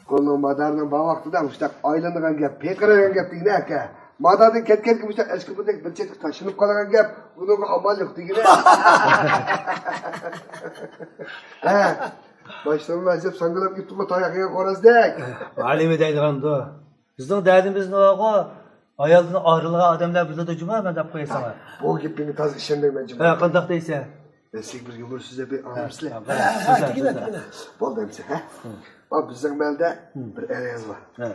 قولنىڭ مادارىنىڭ بار ۋاقتىدا مۇشۇنداق ئايلىنىدىغان گەپ، پىرقىرايدىغان گەپ دېگىنە ئاكا. ماداردىن كەتكەنكىن مۇشۇنداق ئەسكى بۇدەك بىر چەتكە تاشلىنىپ قالغان گەپ، بۇنىڭغا ئامال يوق دېگىنە. ھە، باشلىرىڭنى ئەجەب ساڭگىلاپ كېتىپتىغۇ تاياق يېگەن خورازدەك. ھالىمى دەيدىغاندۇ. بىزنىڭ دەردىمىز نېمىغۇ؟ ئايالدىن ئايرىلغان ئادەملەر بىلىدۇ جۇما، مەن دەپ قوياي ساڭا. بۇ گېپىڭگە تازا ئىشەنمەيمەن جۇما. ھە، قانداق دەيسەن؟ مەن سىزگە بىر يۇمۇر سۆزلەپ بېرەي، ئاڭلامسىلەر؟ ھە، ھە، ھە، دېگىنە، دېگىنە. بولدى ئەمسە، ھە؟ ھە. بۇ بىزنىڭ مەھەللىدە بىر ئەر-ئايال بار. ھە.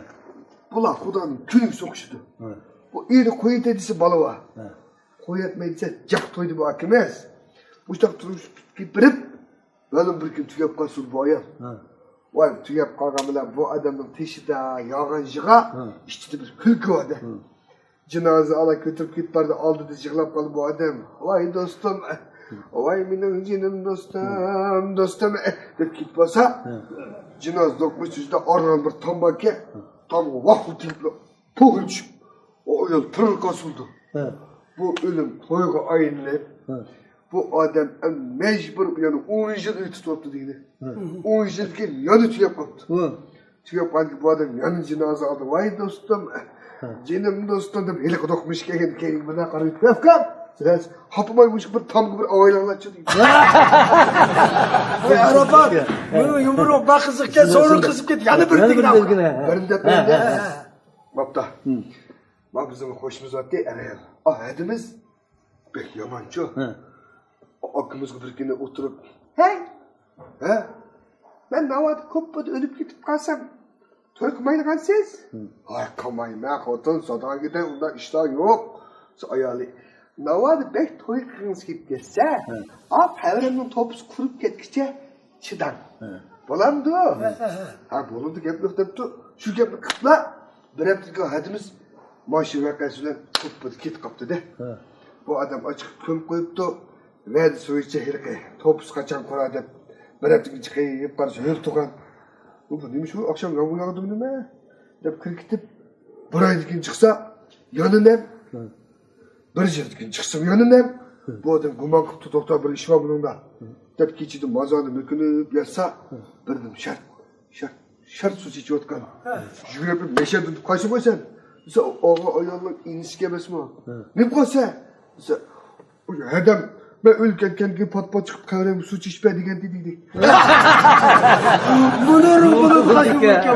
بۇلار خۇدانىڭ كۈنىگە سوقۇشىدۇ. ھە. بۇ ئېرى قويۇۋېتەي دېسە بالا بار. ھە. قويۇۋەتمەي دېسە جاق تويدى بۇ ئاكىمىز. مۇشۇنداق تۇرمۇش بېرىپ، مەلۇم بىر كۈن تۈگەپ قالسۇن بۇ ئايال. ھە. ۋاي، تۈگەپ قالغان بىلەن بۇ ئادەمنىڭ تېشىدا ياغان يىغا، ھە، ئىچىدە بىر كۈلكە بار-دە. ھە. جىنازا ئالا كۆتۈرۈپ كېتىپ بارىدۇ، ئالدىدا يىغلاپ قالدى بۇ ئادەم. ۋاي دوستۇم، ۋاي مېنىڭ جېنىم دوستۇم، دوستۇم، ئە، دەپ كېتىپ قالسا، ھە. جىناز دوقمۇش يۈزىدە ئاران بىر تام باركەن، ھە. تامغا ۋاققىدە تېگىپلا پوقۇپ چۈشۈپ، ئۇ ئايال پىرقا سۇلدى. ھە. بۇ ئۆلۈم تويغا ئايلىنىپ، ھە. بۇ ئادەم ئەم مەجبۇر يەنە ئون يىل ئۆي تۇتۇۋاپتۇ دېگىنى. ھە. ئون يىلدىن كېيىن يەنە تۈگەپ قاپتۇ. ھە. تۈگەپ قالدى بۇ ئادەم يەنە جىنازا ئالدى. ۋاي دوستۇم، ھە. جېنىم دوستۇم دەپ ھېلىقى دوقمۇش كەلگەن كېيىن مانا قاراپ، ئۇكام، سىلەر خاپىماي مۇشۇ بىر تامغا بىر ئاۋايلاڭلارچۇ دېدى. ۋاي ئارىپات، بۇنىڭ يۇمۇرى بەك قىزىقكەن، سورۇن قىزىپ كەتتى. يەنە بىر يەنە بىر دېگىن. دېگىن، ھە. بىرنى دەپ ھە، بەردى. ھە، ھە. بوپتۇ. ھە. ما بىزنىڭ قوشنىمىز بارتتى، ئەر ئايال. ئا، ھەدىمىز بەك يامانچۇ. ھە. ئاكىمىزغا بىر كۈنى ئولتۇرۇپ، ھەي! ھە؟ مەن ناۋادا كوپپىدا ئۆلۈپ كېتىپ قالسام، توي قىلمايدىغانسىز؟ ھە. ھاي، قىلمايمەن، خوتۇن، ساداگىدە ئۇنداق ئىشلار يوق. ئايالى، ناۋادا بەك توي قىلغىڭىز كېلىپ كەتسە، ھە. ئا، قەبرەمنىڭ توپىسى قۇرۇپ كەتكۈچە چىداڭ. ھە. بولامدۇ؟ ھە، ھە، ھە. ھە، بولىدۇ، گەپ يوق دەپتۇ. شۇ گەپنى قىپلا بىر ھەپتىگە ھەدىمىز ماشىنا ۋەقەسى بىلەن توپپىدا كېتىپ قاپتۇ-دە. ھە. بۇ ئادەم ئاچىقىپ كۆمۈپ قويۇپتۇ. ۋەدىسى بويىچە ھېلىقى توپىسى قاچان قۇرار دەپ بىر ھەپتىگە چىقىپ قارىسا ھۆر تۇغان. بۇ، بۇ نېمە شۇ ئاخشام يامغۇر ياغدىمۇ نېمە؟ دەپ كىرىپ كېتىپ، بىر ئايدىن كېيىن چىقسا يەنە نەم. ھە. بىر يىلدىن كېيىن چىقسىمۇ يەنە نەم. ھە. بۇ ئادەم گۇمان قىپتۇ، توختاپ بىر ئىش بار بۇنىڭدا. ھە. دەپ كېچىدە مازاردا مۆكۈنۈپ ياتسا، ھە. بىردىن شەرت، شەرت، شەرت سۇ چېچىۋاتقان. ھە. يۈگۈرۈپ مەشەدىن قايسى قويسەن؟ دېسە، ئاغا ئايالنىڭ ئىنىسىكەن ئەمەسمۇ؟ ھە. نېمە قىلسا؟ دېسە، ھەدەم، مەن ئۆلۈپ كەتكەندىن كېيىن پات-پات چىقىپ قەبرەمگە سۇ چېچىپ بەر دېگەنتى دېدى. مۇنۇرۇڭ، مۇنۇرۇڭ،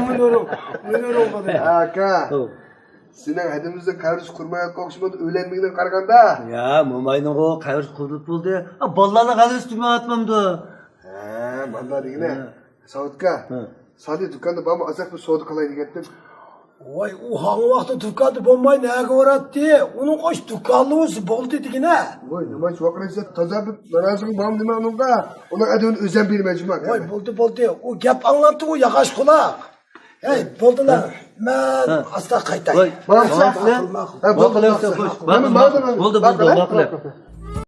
مۇنۇرۇڭ، مۇنۇرۇڭ، مۇنۇرۇڭ. ئاكا، ھە. سېنىڭ ھەدىمىزنىڭ قەبرىسى قۇرمايۋاتقان ئوخشىمامدۇ ئۆلەلمىگىنىڭگە قارىغاندا؟ يا، موماينىڭغۇ قەبرىسى قۇرۇلۇپ بولدى. ئا، بالىلارنىڭ غەلۋىسى تۈگىمەيۋاتمامدۇ؟ ھە، بالىلار دېگىنە. ھە. ساۋۇتكا، ھە. سالى دۇكاندا بارمۇ، ئازراق بىر سودا قىلاي دېگەنتىم. ۋاي، ئۇ ھاڭ ۋاقىتتا دۇكاندا بولماي نەگە باراتتى؟ ئۇنىڭ قوش دۇكانلىۋالسا بولدى دېگىنە. ۋاي، نېمانچە ۋارقىرايسەن؟ تازا بىر نارازىلىقىڭ بارمۇ نېمە ئۇنىڭغا؟ ئۇنىڭ ئەدىبىنى ئۆزۈم بېرىمەن جۇما. ۋاي، بولدى، بولدى. ئۇ گەپ ئاڭلامتى ئۇ ياغاچ قۇلاق. ھەي، بولدىلا. مەن ھە. ئاستا قايتاي. ۋاي، ماقۇل. ماقۇل، ماقۇل. ھە، بولدى، ماقۇل، بولدى. ماقۇل. بولدى، بولدى، ماقۇل.